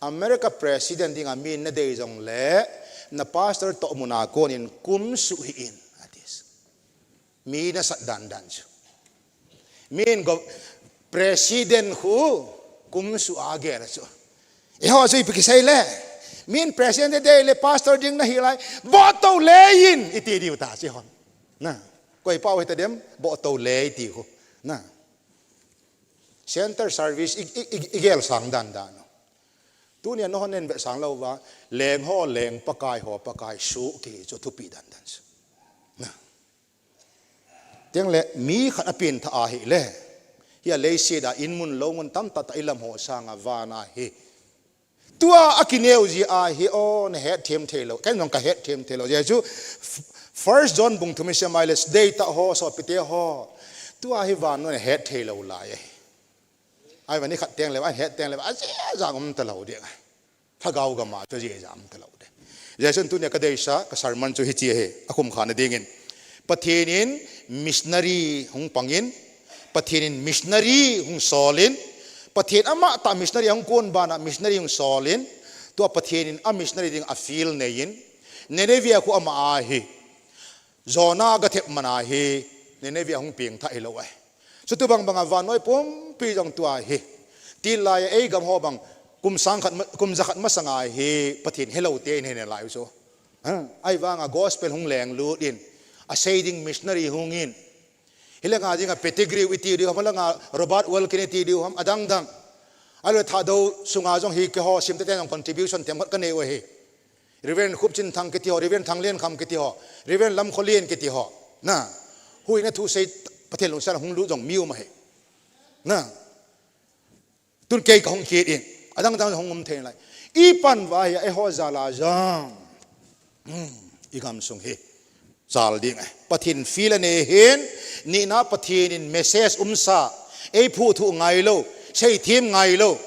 America president dinga min nadei jong le, na pastor toh muna konin kum suh hih in, ati. Mi nasat dan dan chu. Min go president khu kum suh a gel chu. Eiho chu ipi kisei le. Min president dei le pastor ding nahi lai. Bohto le in iti diu ta chi hon. Na. Koi pau hita dem, bohto le iti khu. Na. Center service i, i, i, igel sang dan dan. Tunia nahon nen ve sang lou va, leng ho leng, Pakai ho Pakai, suh kihi chu thupi dan dan chu. Na. Teng le mi khat apengtha ahi le. Hia leiset a in mun lou mun tamtah tah ilam ho sanga vana hi. Tua akineo ji ahi o, nahet them thei lou. Ken jong kahet them thei lou. Jesu, First John bung thum i sim a le, deitah ho, sopite ho. Tua hi vannoi nahet thei lou lai ahi. Ahivangin khat teng le, ahet teng le, ajeh jang um talou ding. Lhagao gam a chu ajeh jang um talou ding. Jesun tunia kadeisah, ka sermon chu hiche ahi, akhum kha na dingin. Pathen in missionary hung pangin, Pathen in missionary hung solin, Pathen amatah missionary hung kon bana missionary hung solin, tua Pathen in a missionary ding a field neiyin, Nineveh a khu ama ahi. Jonah gathep man ahi, Nineveh a hung pengtha hilou ahi. Chuti bang banga vannoi pumpi jong tua hi. Tilai a eigam ho bang kum sang khat ma-, kum ja khat masanga hi Pathen helou te in hine lai u chu. Ha, ahivanga gospel hung lenglut in, asei ding missionary hung in. Hilanga dinga Pettigrew iti diu ham, hilanga Robert Wilkin iti diu ham, adang dang. Ahilou le Thadou sunga jong hi keiho simte ten jong contribution themkhat kanei u ahi. Reverend Khupchinthang kiti ho, Reverend Thanglenkam kiti ho, Reverend Lamkholien kiti ho. Na, huhhingna thusei Pathen lungset a hung lut jong mi um ahi. Na, tun kei kahung kit in, adang dang hung um thei nalai. Ipan uva hi eiho jal a jong. Hmm, igamsung hi. Jal ding ahi. Pathen field anei hin, nina Pathen in message umsa, eiphuh thuh ngailou, seithem ngailou,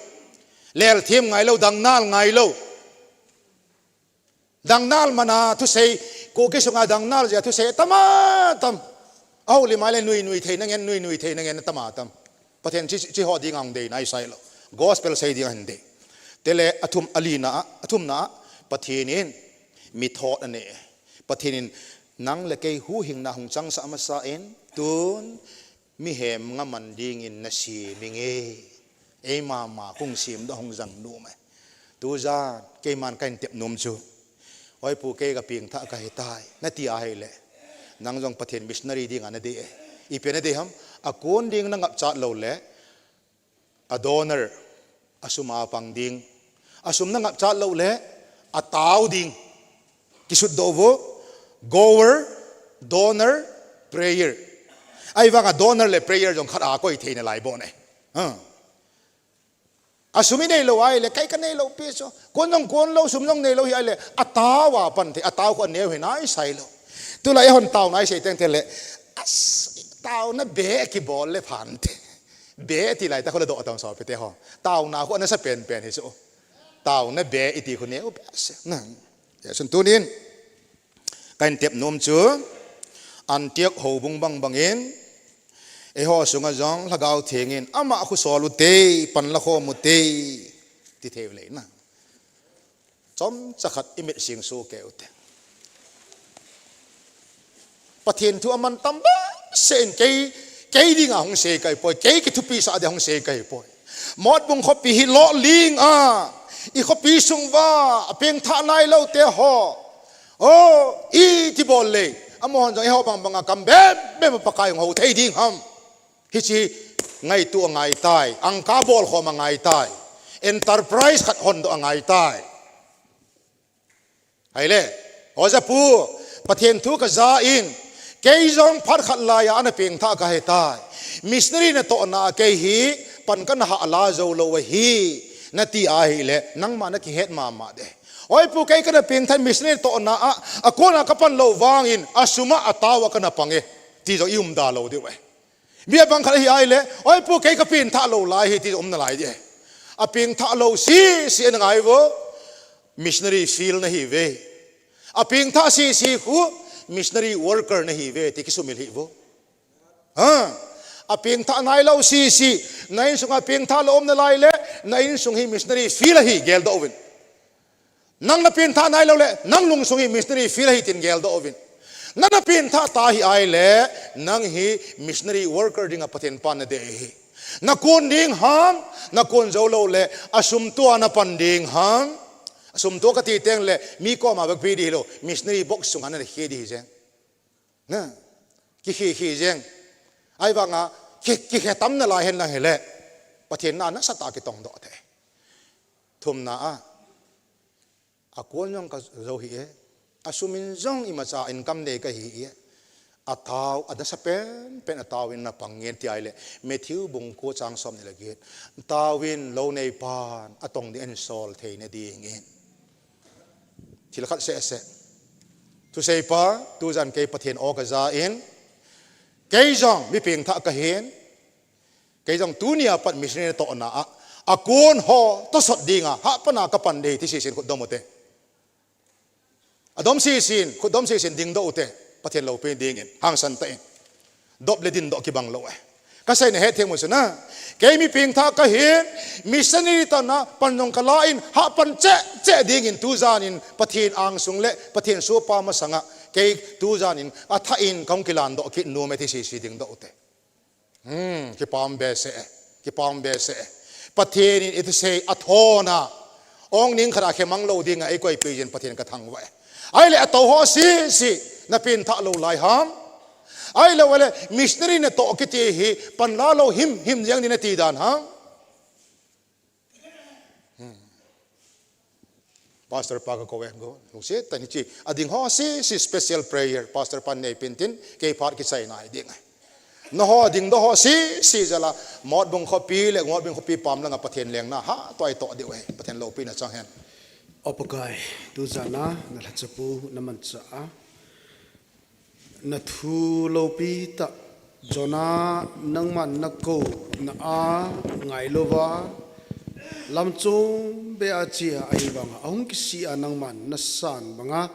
lelthem ngailou, dangnal ngailou. Dangnal mana thusei, Kuki sunga dangnal jeh a thusei, atama tam. Ahoulim a le nui nui thei nangen, nui nui thei nangen, atama tam. Pathen chi, chi ho dinga hung dei nai sai lou. Gospel sei dinga hin dei. Tele athum, alina, athumna, Pathen in mi thot anei. Pathen in nang le kei huhhingna hung changsah masa in, tun mihem ngaman dingin nasem inge. Eima ma hung semdoh hung jang nom e. Tujan, keiman kahin tep nom chu. Oi pu, kei ka pengthah kahi tai, nati ahile, nang jong Pathen missionary dinga nadei e. Ipi nadei ham? Akon ding nangapchat lou le, a donor, asum a pang ding. Asum nangapchat lou le, atao ding. Kisutdoh uvo, goer, donor, prayer. Ahivanga donor le prayer jong khat a koi thei nalai bou ahi. Ha. Asum inei lou ahile, kei kanei lou pi chu. Kon jong kon lou, sum jong nei lou hi ahile, atao a pan thei, atao khu aneo hi naisai lou. Tulai hon taona isei teng teng le, as, taona be kibol le phan te. Be ti lai ta khu le doh tam sopi te ho. Taona khu anasa penpen hi chu. Taona be iti khu neo behseh. Na. Hijeh chun tunin, kahin tep nom chu, Antioch houbung bang bangin, eiho sunga jong Lhagao Thengin, ama khu sol ute, pan la khom ute, ti thei u le na. Chomcha khat imit sing soh kei ute. Pathen thu aman tam behseh in kei, kei dinga hung sei kahi poi, kei kithupisah dia hung sei kahi poi. Motbung khopi hi lolhing a, i khopi sung uva, apengthah nailou te ho. O, iti bol le, amahon jong eiho bang banga kam bem bem a Pakai hung hou thei ding ham. Hiche ngaito angai tai, angka bol khom angai tai. Enterprise khat hondoh angai tai. Ahile, oja pu, Pathen thu kaja in, kei jong phat khat laiya ana pengthah kahi tai. Missionary natohna a kei hi, pan kana hah la jou lou ahi, nati ahile, nangma nakihet mama de. Oi pu, kei kana pengthah missionary natohna a, akona kapan lou vangin, asum a atao a kana pang e, ti jong i umda lou diu ahi. Mi abang khat ahi ahile, oi pu, kei kapengthah lou lai hi, ti jong um nalai di ahi. Apengthah lou sese ana ngai uvo, missionary field nahi uve. Apengthah sese khu, missionary worker nahi uve, ti kisumil hih uvo. Ha? Apengthah nailou sese, na insunga pengthah lou um nalai le, na insung hi missionary field ahi, geldoh uvin. Nang napengthah nailou le, nang lungsung hi missionary field ahi tin geldoh uvin. Nang napengthah tah ahi ahile, nang hi missionary worker dinga Pathen pan nadei ahi. Nakon ding ham, nakon jou lou le, asum tua napan ding ham. Asum tua kati teng le, mi koma vekpi di hilou, missionary box sunga nakhe di hi jeng. Na, kikhe khe jeng. Ahivanga, ki, kikhe tam nalai hen lang hile, Pathen na nasatah a kitongdoh thei. Thumna a, akon jong kajou hih e. Asum in jong imacha income nei kahi e. Atao, anasa penpen atao in napang ngen ti ahile, Matthew bung ko chang somni le get. Tao in lou neipan, atong ding ahin sol theina dingin. Thil khat sese. Thuseipa, tujan kei Pathen o kaja in, kei jong mi pengthah kahin, kei jong tunia pat missionary natohna a, akon ho tosot dinga, hahpana kapan ding ti sese in khut dom ute. Adom sese in, khut dom sese in dingdoh ute, Pathen loupina dingin, hangsan tah in. Dop le dindoh kibang lou e. Kaseina hethem u chu na. Kei mi pengthah kahin, missionary natohna pan jong kala in, hahpan cheh cheh dingin tujan in Pathen angsung le Pathen sohpa masanga, kei tujan in athah in kahung kilandoh kit nom e ti sese dingdoh ute. Hmm, kipa um behseh e, kipa um behseh e. Pathen in iti sei athona, ong ning khat a khe mang lou dinga eikoipeh jin Pathen kathangvah e. Ahile atou ho sese, napengthah lou lai ham. Ahilou le, missionary natoh kiti hi, pan la lou himhim jeng ding nati dan ham. Hmm. Pastor pa kakou e, go. Lungset tah in hiche, ading ho sese special prayer, Pastor pan neipen tin, kei phat kichai nai ding ahi. Nangho dingdoh ho sese jal a, Motbung khopi le, Motbung khopi pam langa Pathen lengna, hatah a itoh diu ahi, Pathen loupina chang hen. O Pakai, tujan a, nalhachapu, namanchah a. Nathu loupi tah, Jonah nangman nakouna a ngailouva, lamchom beh a chea ahivanga, ahung kisih a nangman nasan banga,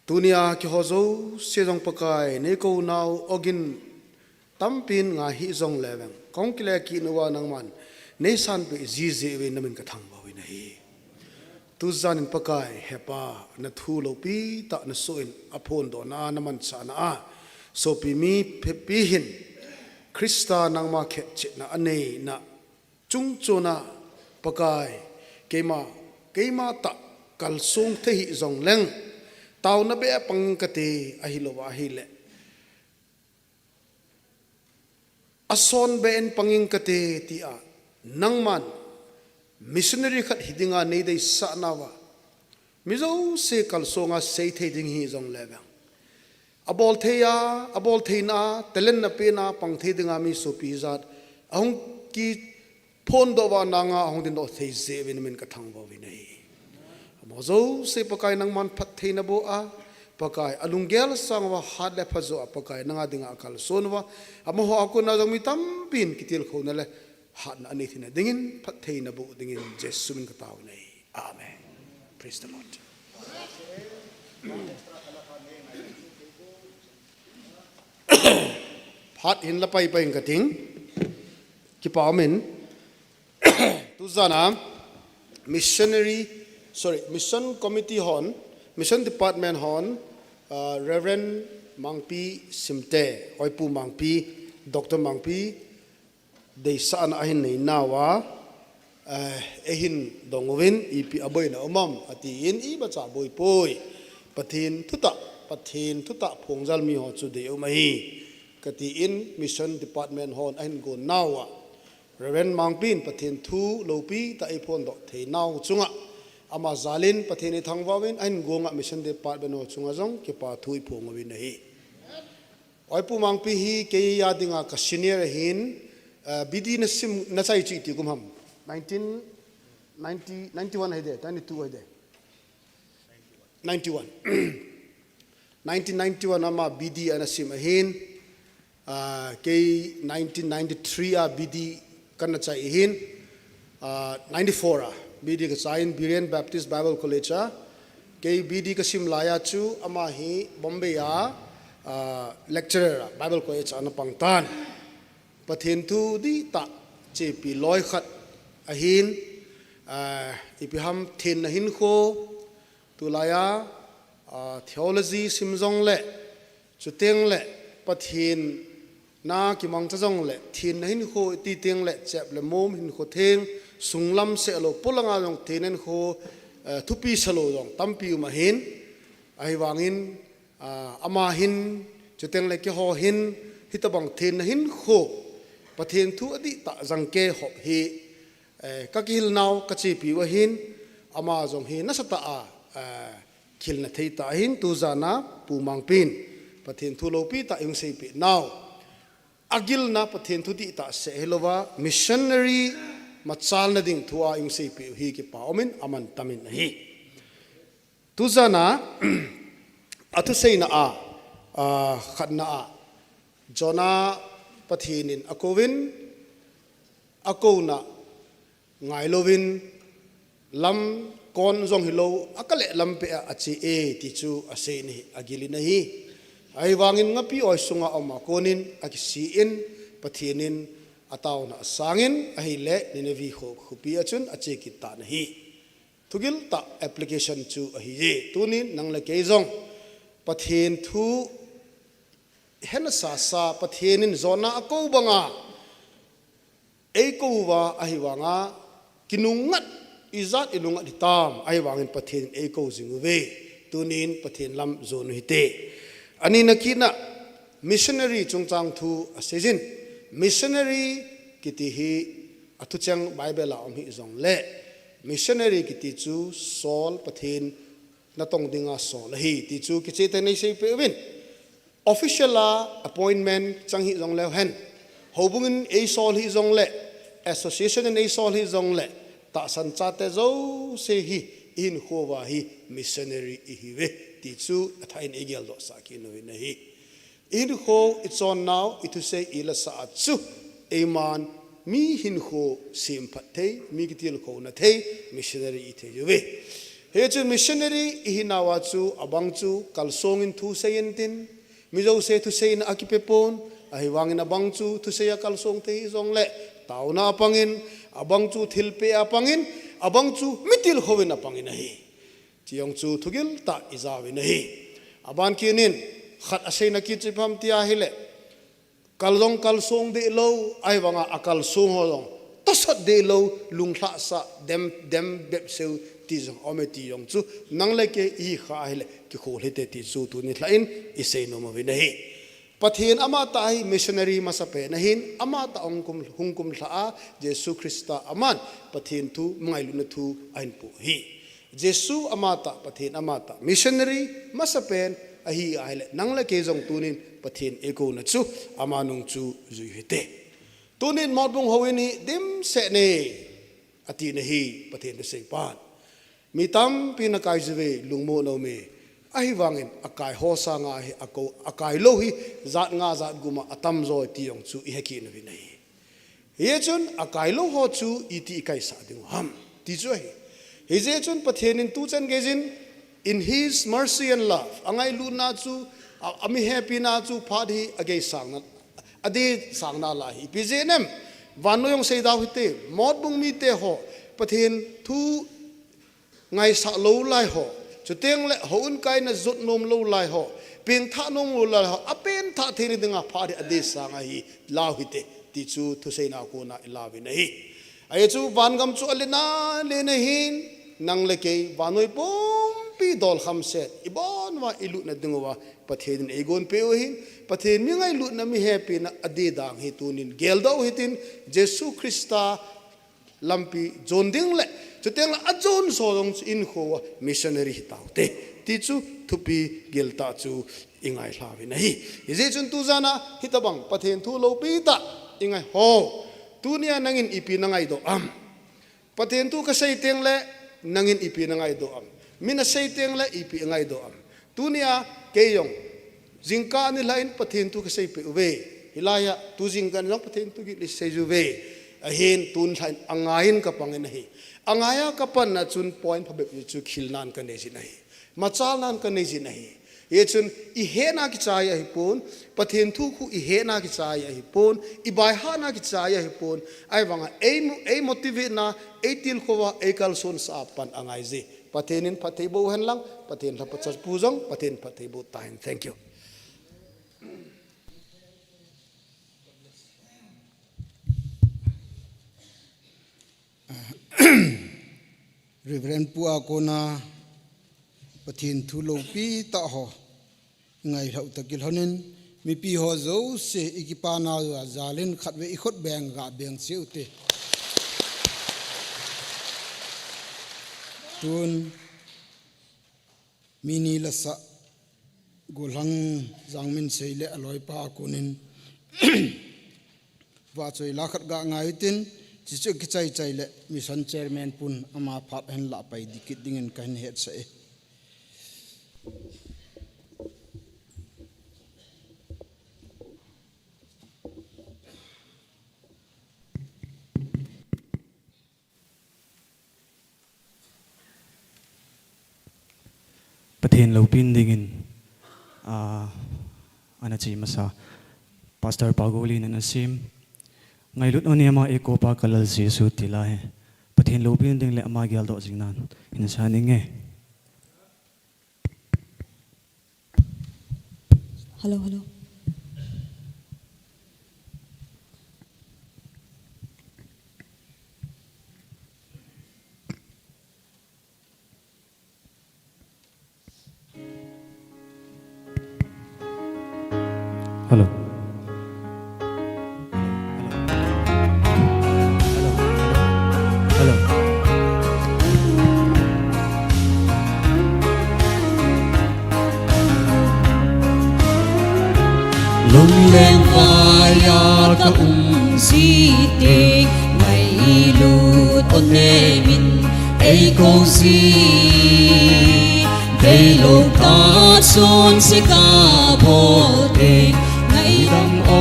tunia keiho jouse jong Pakai, neikounau ogin tampin ngai hih jongle veng, kahung kile kit uva nangman neisanpeh jiji uvin namin kathangvah uvin ahi. Tujan in Pakai, hepa, nathu loupi tah nasoh in aphondohna a namanchahna a, sopi mi phepi hin Christa nangma khetchetna aneina chungchona, Pakai, keima, keima tah kalsong thei hih jongleng, taona beh a pang ing kate, ahilou ahile, ason beh in pang ing kate tia nangman missionary khat hi dinga nei deisah nauva, mi jouse kalsonga sei thei ding hi jongle vang, abol thei a, abol theina a, talent na pena pang thei dinga mi sopi jat ahung kiphondoh uva nanga ahung dindoh thei jeh uvin min kathangvah uvin ahi. Amaho jouse Pakai nangman phattheina boh a, Pakai alunggel sang uva hat le phajo a Pakai nanga dinga akalson uva, amaho a kona jong mi tampin kitilkhouna le hatna anei theina dingin phattheina boh dingin Jesu min kataovin ahi. Amen. Praise the Lord. Phat hin la paipai ing kating. Kipa umin. Tujana missionary, sorry, mission committee hon, mission department hon, uh, Reverend Mangpi Simte, Oipu Mangpi, Doctor Mangpi, deisahna ahin nei nauva, eh, eihin dong uvin, ipi aboina um am atin, imacha boi poi. Pathen thutah, Pathen thutah phongjal miho chu deium ahi, katin mission department hon ahin gon nauva, Reverend Mangpin Pathen thu loupitah eiphondoh thei nau chunga, ama jalin Pathen ithangvah uvin ahin gonga mission department ho chunga jong kipa thu iphong uvin ahi. Oipu Mangpi hi kei a dinga ka senior ahin, eh, B D nasim, nachai chu iti kum ham. Nineteen ninety, ninety-one ahide, ninety-two ahide. Ninety-one. Nineteen ninety-one ama B D ana sim ahin, ah, kei nineteen ninety-three a B D kana chai ahin, ah, ninety-four a B D kachai in Berean Baptist Bible College a, kei B D kasim laiya chu ama hi Bombay a, ah, lecturer a Bible College ana pang tan. Pathen thu dihtah chepi loi khat ahin, ah, ipi ham thenna hinkho, tulaiya, ah, theology sim jongle, chuteng le Pathen na kimangcha jongle, thenna hinkho iti teng le, chep le mom hinkho theng, sunglam sehlou, polanga jong thenna hinkho, eh, thupi salou jong tampi um ahin, ahivangin, ah, ama hin, chuteng le keiho hin, hitobang thenna hinkho, Pathen thu adihtah jangkei hop hi, eh, kakihil nau kachepi u ahin, ama jong hi nasatah a, eh, khilna thei tah ahin, tujana Pu Mangpin Pathen thu loupitah ihung seipeh nau, agilna Pathen thu dihtah seh hilouva, missionary machalna ding thua ihung seipeh u hi kipa umin aman tamin ahi. Tujana, athuseina a, ah, khatna a, Jonah Pathen in akouvin, akouna ngailouvin, lam kon jong hilou, akale lampi a ache e, ti chu asei in ahi, agil in ahi. Ahivangin ngapi oi sunga aum a konin, akisih in, Pathen in ataona asangin, ahile, Nineveh kho, khopi a chun ache kit tan ahi. Thugil tah application chu ahiye. Tunin nang le kei jong Pathen thu hena sasa, Pathen in Jonah akou banga eikou uva ahivanga kinungngat, ijat inungngat hitam, ahivangin Pathen in eikou jing uve. Tunin Pathen lam jon u hite. Anina kitna missionary chungchang thu aseijin. Missionary kiti hi athucheng Bible a um hijongle, missionary kiti chu sol, Pathen natong dinga sol ahi, ti chu kichehtah in eiseipeh uvin. Official a appointment chang hijongleu hen, houbung in eisol hijongle, association in eisol hijongle, tahsan chate jouse hi ihinkho uva hi missionary ihiuve, ti chu athah in eigeldohsah kit uvin ahi. Ihinkho, ichonnau, ithusei, ilasah a chu eiman mi hinkho semphat thei, mi kitilkhouna thei, missionary ithei uve. Hichun missionary ihinauva chu abang chu kalsongin thusei intin, mi jouse thuseina akipepon, ahivangin abang chu thusei a kalsong thei hijongle, taona apangin, abang chu thilpeh apangin, abang chu mitilkhouvin apangin ahi. Chujong chu thugil tah ijauvin ahi. Aban kitnin, khat aseina kit chu ipi ham tia ahile, kal jong kalsong dehlou, ahivanga akalsong ho jong Sot deh lou, lunglhahsa, dem, dem bep seu ti jong aume ti jong chu, nang le kei ihi kha ahile, kikhol hite ti chu tuni lhah in isei nom uvin ahi. Pathen amatah hi missionary masapen ahin, amatah hung kum, hung kumlha a, Jesu Christa aman Pathen thu, ngailutna thu ahin pu ahi. Jesu amatah, Pathen amatah missionary masapen ahi ahile, nang le kei jong tunin Pathen eikouna chu, ama nung chu jui hite. Tunin Motbung houin hi dimset ne, ati nahi Pathen thuseipan. Mi tampin akai jiuve, lungmonna aume. Ahivangin akai ho sanga hi akou, akai lou hi jat nga jat gup a atam joi ti jong chu ihet kit uvin ahi. Hijeh chun akai lou ho chu iti ikaisah diu ham ti chu ahi. Hijeh chun Pathen in tuchan geiyin, in His mercy and love, angailutna chu, a, amihepina chu phat hi ageisang na, adeh sangna lai hi. Ipi jeh em? Vannoi jong seidau hite, Motbung mite ho, Pathen thu ngaisah lou lai ho, chuteng le houin kaina jot nom lou lai ho, pengthah nom lou lai ho, apenthah theina dinga phat hi adeh sang ahi, lau hite, ti chu thuseina kona ilauvin ahi. Ajeh chu vangam chu alen alen ahin, nang le kei vannoi pumpi dol khamset, ibon uva ilutna diuva, Pathen in eigonpeh u ahin, Pathen mi ngailutna mi hepina adeh dang hi tunin geldoh u hitin, Jesu Christa lampi jon ding le, chuteng le ajon so jong chu inkho uva missionary hitaute, ti chu thupi geltah chu ingailhauvin ahi. Hijeh chun tujana hitabang Pathen thu loupi tah ingai ho, tunia nangin ipi nangaidoh am? Pathen thu kasei teng le nangin ipi nangaidoh am? Min asei teng le ipi angaidoh am? Tunia kei jong jingkah nilhah in Pathen thu kaseipeh uve. Hilaiya tu jingkah in jong Pathen thu gil isei jiuve. Ahin tun lhah in angaiyin kapangin ahi. Angaiya kapanna chun point phabep chu khilnan kanei jin ahi. Machalnan kanei jin ahi. Hijeh chun ihetna kichai ahipon, Pathen thu khu ihetna kichai ahipon, ibaihatna kichai ahipon, ahivanga ei mo-, ei motivate na, eitilkhouva, eikalsonsah a pan angaije. Pathen in phatthei boh hen lang, Pathen lhacha pu jong Pathen phatthei boh tahen. Thank you. Reverend Pu a kona Pathen thu loupi tah ho ngailhah tah kilhonin, mipi ho jouse ikipana uva jalin khatvei ikhut beng gabeng seute. Tun mi ni lasah Golhang Jangminsei le aloipa konin vahchoi la khat gangai utin, chuchu kichai chai le mission chairman pun ama phat ahin lahpai ding kit dingin kahin hetsah e. Pathen loupina dingin, ah, ana che masa Pastor Pagolin ana sem. Ngailut o nema eikoupa ka Lal Jesu ti lai. Pathen loupina ding le ama geldoh jing nan hin san inge. Hello, hello. Hello. Hello. Lungleng vaiya ka um jing teng, ngailut o nemin eikou jing. Beilou tah chonse kabol teng, ngaidam o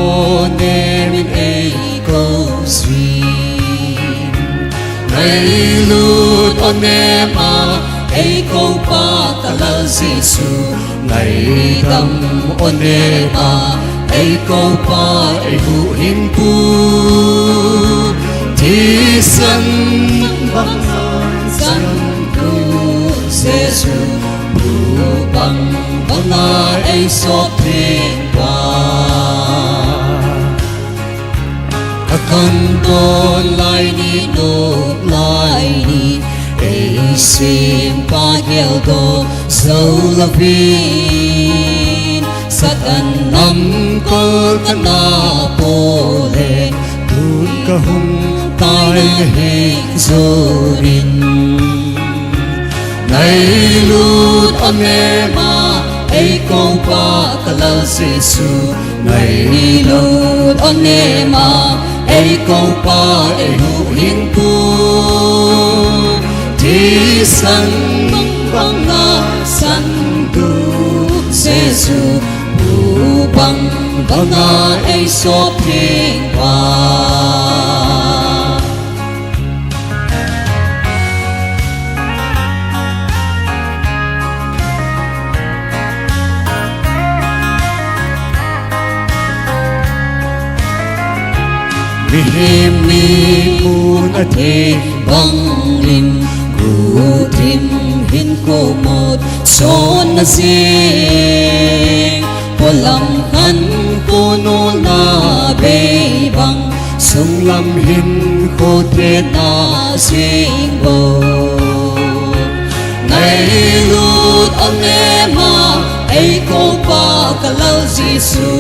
nemin eikou jing. Ngailut o nema eikoupa ka Lal Jesu, ngaidam o nema eikoupa eihuhhingpu. Thisan banga chang tu Jesu, bu bang banga eisop thengpa. Ka Don lai ni, nop lai ni, ei sempa geldoh jou louvin, Satan namkol kana poh le, tun kahung tai nahi jouvin. Nailut o nema, ei koupa ka Lal Jesu. Nailut o nema, ei koupa ei huhhingpu. Thisan banga santu Jesu, bu bang banga ei sop thengpa. Mihem mihon atheng bangin, guhthim hinkho mut sonna jing, polam khankho nolna bei bang, sunglam hinkho thetna jing bou. Ngailut o nema, ei koupa ka Lal Jesu.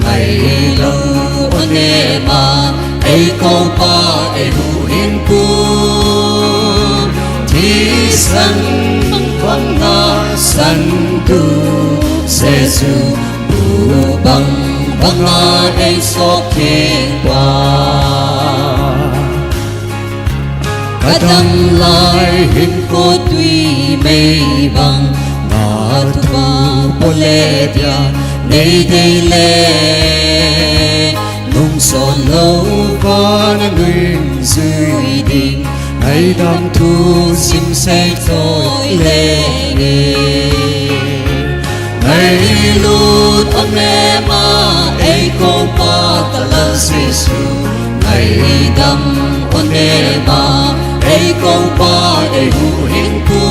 Ngailut o nema, ei koupa ei huhhingpu. Thisan banga santu Jesu, bu bang banga ei sop thengpa. Ka dam lai hinkho twi mei bang, ngah tuh bang pole dia nei dei le, nung son lou vana nui jui ding, ngaidam thu simsei toi le nge. Ngailut o nema, ei koupa ka Lal Jesu. Ngaidam o nema, ei koupa ei huhhingpu.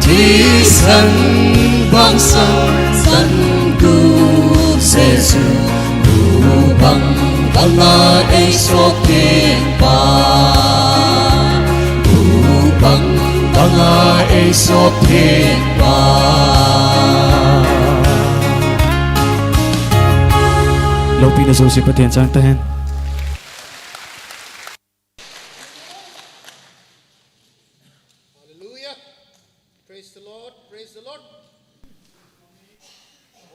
Thisan bang sang santu Jesu, bu bang banga ei sop thengpa. Bu bang banga ei sop thengpa. Loupina jouse Pathen chang tahen. Hallelujah. Praise the Lord. Praise the Lord.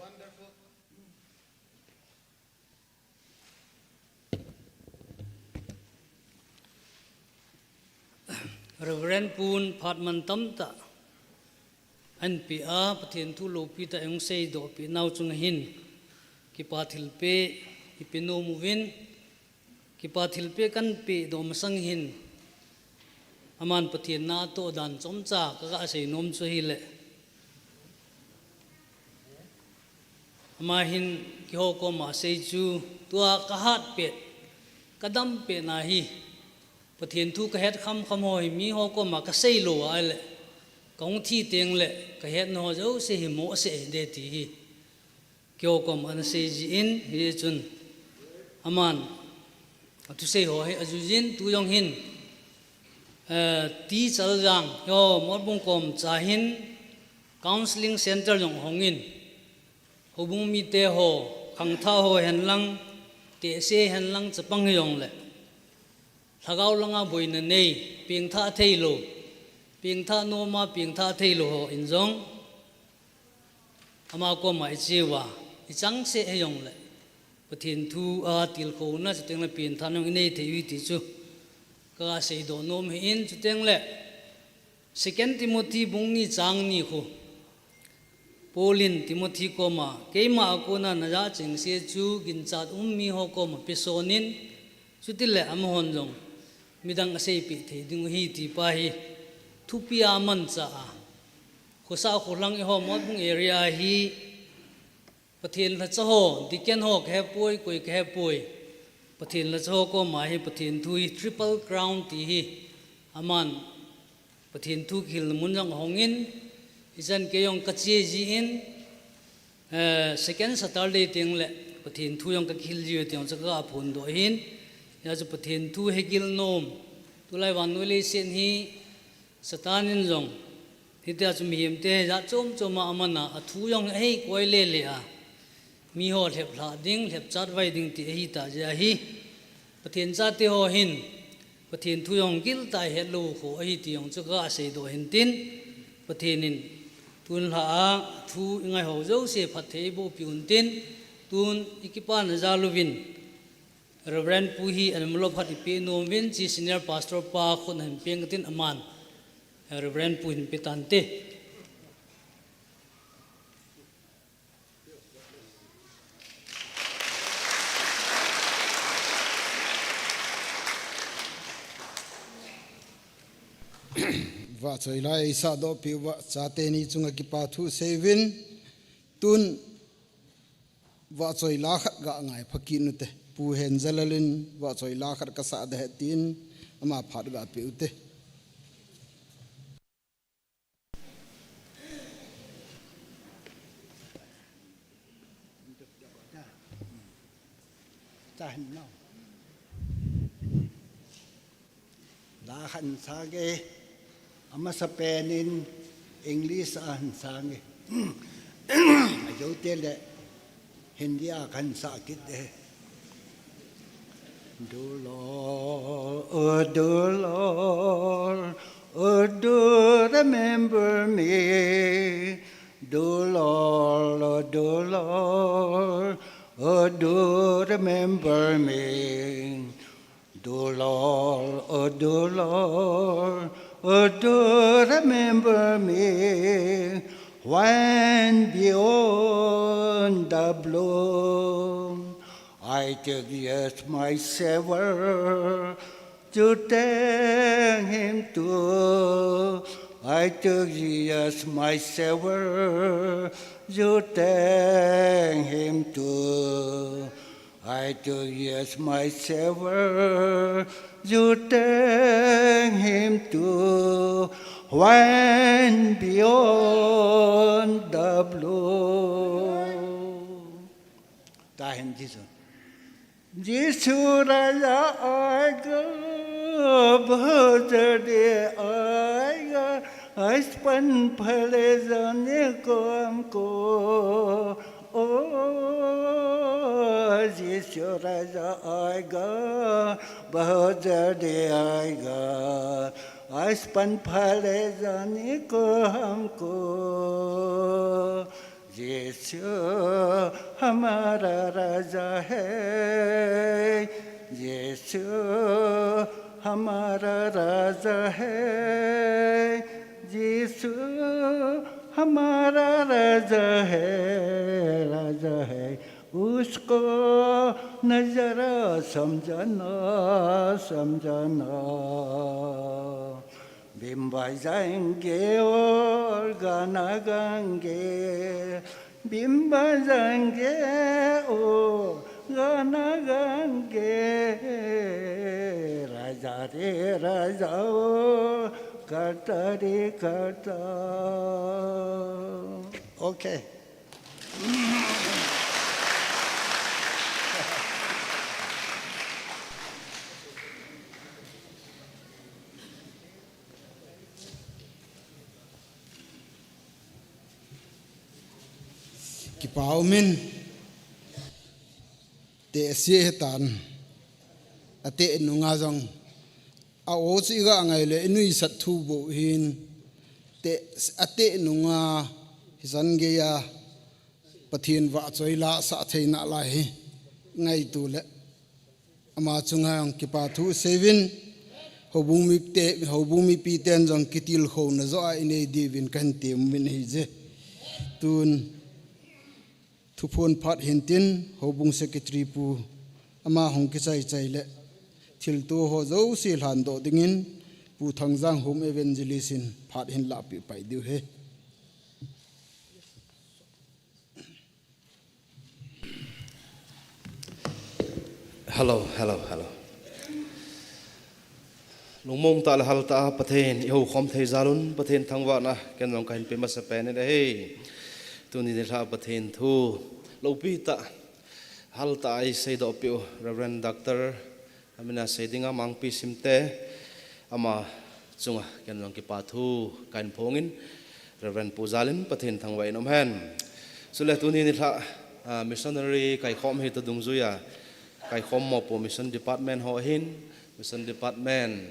Wonderful. Reverend Pun phat mantam tah ahin peh a, Pathen thu loupitah a hung seidoh peh nau chunga hin kipa thilpeh ipe nom uvin, kipa thilpeh kahin pehdoh masang hin, aman Pathen na atoh dan chomcha kaga sei nom chu ahile, ama hin keiho koma asei chu, tua kahat pet, kadam petna hi, Pathen thu kahet khamkham ho hi miho koma kasei lou ahile, kahung thi tengle kahetna ho jouse hi mohseh ding ti hi keiho koma ana sei jin, hichun aman athusei ho hi ajui jin, tu jong hin, eh, T Chaljang, keiho Motbung kom cha hin counselling center jong ahongin, houbung mite ho, khangthah ho henlang, tehse henlang, chapang hijongle, lhagao langa boina nei, pengthah theilou, pengthah noma pengthah theilou hon jong, ama koma icheuva, ichangseh hijongle, Pathen thu a tilkhouna, chutengle pengthahna jong inei thei uve ti chu kaga seidoh nom ahin, chutengle Second Timothy bung ni chang ni khu, Paul in Timothy koma, keima a kona najah chengse chu ginchat um miho koma pesonin, chutile amahon jong midang aseipeh thei dingu ahi ti pa hi thupi a amanchah a, khosah kholhang eiho Motbung area hi Pathen lhacha ho, deacon ho kahepoi, koi kahepoi, Pathen lhacha ho koma hi Pathen thu hi Triple Crown ti hi aman Pathen thu kihilna mun jong ahongin, hichan kei jong kache jin, eh, second Saturday tengle Pathen thu jong kakihil jiu ti jong chu kaphondoh ahin. Hijeh chun Pathen thu hegil nom. Tulai vannoi leiset hi Satan in jong, hitia chu mihemte jat chom chom a aman a, athu jong ahei koi lele a. Miho lhep lha ding, lhep chatvai ding ti ahitah jeh ahi. Pathen chate ho hin, Pathen thu jong giltah a hetlou kho ahi ti jong chu kaseidoh hintin, Pathen in tun lha a thu ingai ho jouse phatthei eiboh peh untin, tun ikipana jal uvin, Reverend Pu hi envelope khat ipeh nom uvin, hiche Senior Pastor pa khut a hin peng tin aman, Reverend Pu hin pe tante. Vahchoi la eisahdoh peh uva, chate ni chunga kipa thu seiyuvin, tun vahchoi la khat ga ngai pha kit ute. Pu Henjalal in vahchoi la khat kasah ding ahi tin, ama phat ga pe ute. La khat hin sang e, amasapen in English a hin sang e. Ajoute le Hindi a kahin sah kit e. Do Lord, oh do Lord, oh do remember me. Do Lord, oh do Lord, oh do remember me. Do Lord, oh do Lord, oh do remember me when beyond the bloom. I tell yes, my Savior, you thank him too. I tell yes, my Savior, you thank him too. I do, yes, my Savior, you thank him too, when beyond the blue. Tahin Jisu. Jisu Raja aayega, bahut jaldi aayega, aaj pan phale jaane ko humko. O, Jisu Raja aayega, bahut jaldi aayega, aaj pan phale jaane ko humko. Jisu hamara Raja hai, Jisu hamara Raja hai, Jisu hamara Raja hai, Raja hai. Usko na zara samjhana, samjhana. Bimba jayenge aur gana gayenge, bimba jayenge aur gana gayenge, Raja re Raja o, karta re karta. Okay. Kipa umin. Tehse hetan. Ateh nunga jong. A o chu iga ngai le inuisat thu bou hin. Te, ateh nunga hichan geiya Pathen vahchoi la sah theina lai hi ngaito le ama chunga jong kipa thu seiyuvin, houbung mite, houbung mipiten jong kitilkhouna joh a inei diuvin kahin temuvin ahije. Tun thuphon phat hintin, houbung secretary pu ama hung kichai chai le thilto ho jouse lhandoh dingin Pu Thangjang Home Evangelist in phat hin lahpeh pai diu ahi. Hello, hello, hello. Lungmong tah le hal tah a Pathen ihoukhom thei jal un, Pathen thangvahna ken jong kahin pe masapen in ahi. Tuni nilhah Pathen thu loupi tah Halta a isei doh piu Reverend Doctor Amina Seidinga Mangpi Simte ama chunga ken jong kipa thu kahin phongin Reverend Pu Jalin Pathen thangvah in um hen. Chule tuni nilhah, ah, missionary kaikhom hi toh dungjuiya kaikhom mopo mission department ho ahin, mission department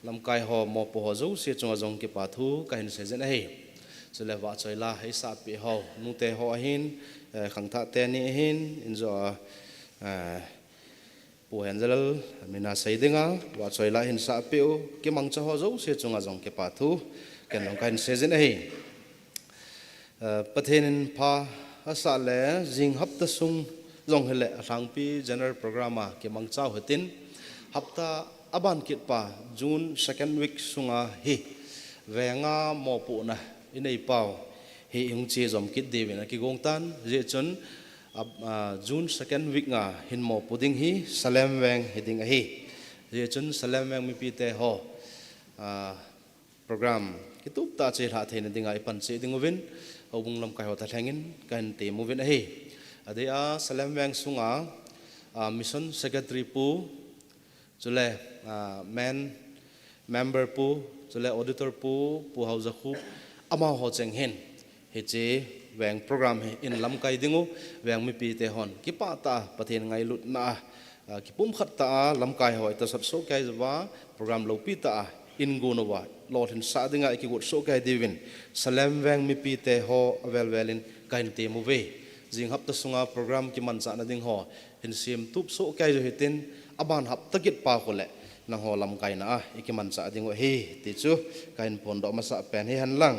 lamkai ho mopo ho jouse chunga jong kipa thu kahin seijin ahi. Chule vahchoi la heisahpi ho nute ho ahin, eh, khangthah teni ahin, injo a, eh, Pu Henjalal Amina Seidinga vahchoi la hinsahpiu kimangcha ho jouse chunga jong kipa thu ken jong kahin seijin ahi. Eh, Pathen in pha asah le jing hapta sung jong hile alhangpi general program a kimangchau hitin hapta aban kitpa June second week sunga hi venga mopohna inei pau hi ihung che jom kit diuvin akigong tan, jeh chun, ah, ah, June second week nga hin mopo ding hi Salem veng hiding ahi. Jeh chun Salem veng mipite ho, ah, program kituptah a chelhah theina dinga ipan cheh ding uvin, houbung lamkai ho thalhengin kahin tem uvin ahi. Adeh a Salem veng sunga, ah, mission secretary pu, chule, ah, men member pu, chule auditor pu, Pu Haojakhup, amaho cheng hin hiche veng program hi in lamkai dingu, veng mipite hon kipah tah a Pathen ngailutna a, ah, kipumkhat tah a lamkai ho itosot sohkei jouva program loupi tah a in gon uva lolhinsah dinga ikigot sohkei diuvin Salem veng mipite ho avelvelin kahin tem uve. Jing hapta sunga program kimanchahna ding ho hin semtup sohkei jou hitin, aban hapta kitpa khu le nangho lamkaina a ikimanchah dingu ahi ti chu kahin phondoh masah pen hihen lang.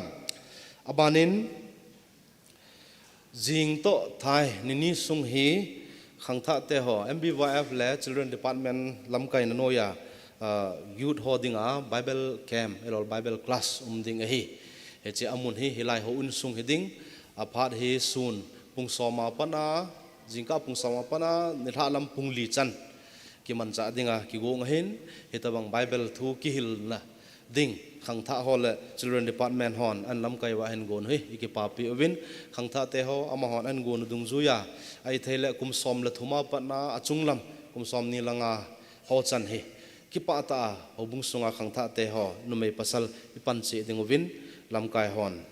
Abanin jing toh thai nini sung hi khangthahte ho, M B Y F le Children Department lamkaina noiya, ah, youth ho dinga Bible camp, ahilou le Bible class um ding ahi. Hiche amun hi hilai houin sung hiding, aphat hi sun pung som a pat a, jingkah pung som a pat a nilhah lam pung li chan kimanchah dinga kigong ahin, hitobang Bible thu kihilna ding khangthah ho le Children Department hon ahin lamkai uva ahin gon u hi ikipapi uvin, khangthahte ho amahon ahin gon u dungjuiya ahithei le kum som le thum a pat a achung lam kum somni langa ho chan hi kipah tah a houbung sunga khangthahte ho numei pasal ipan cheh ding uvin lamkai hon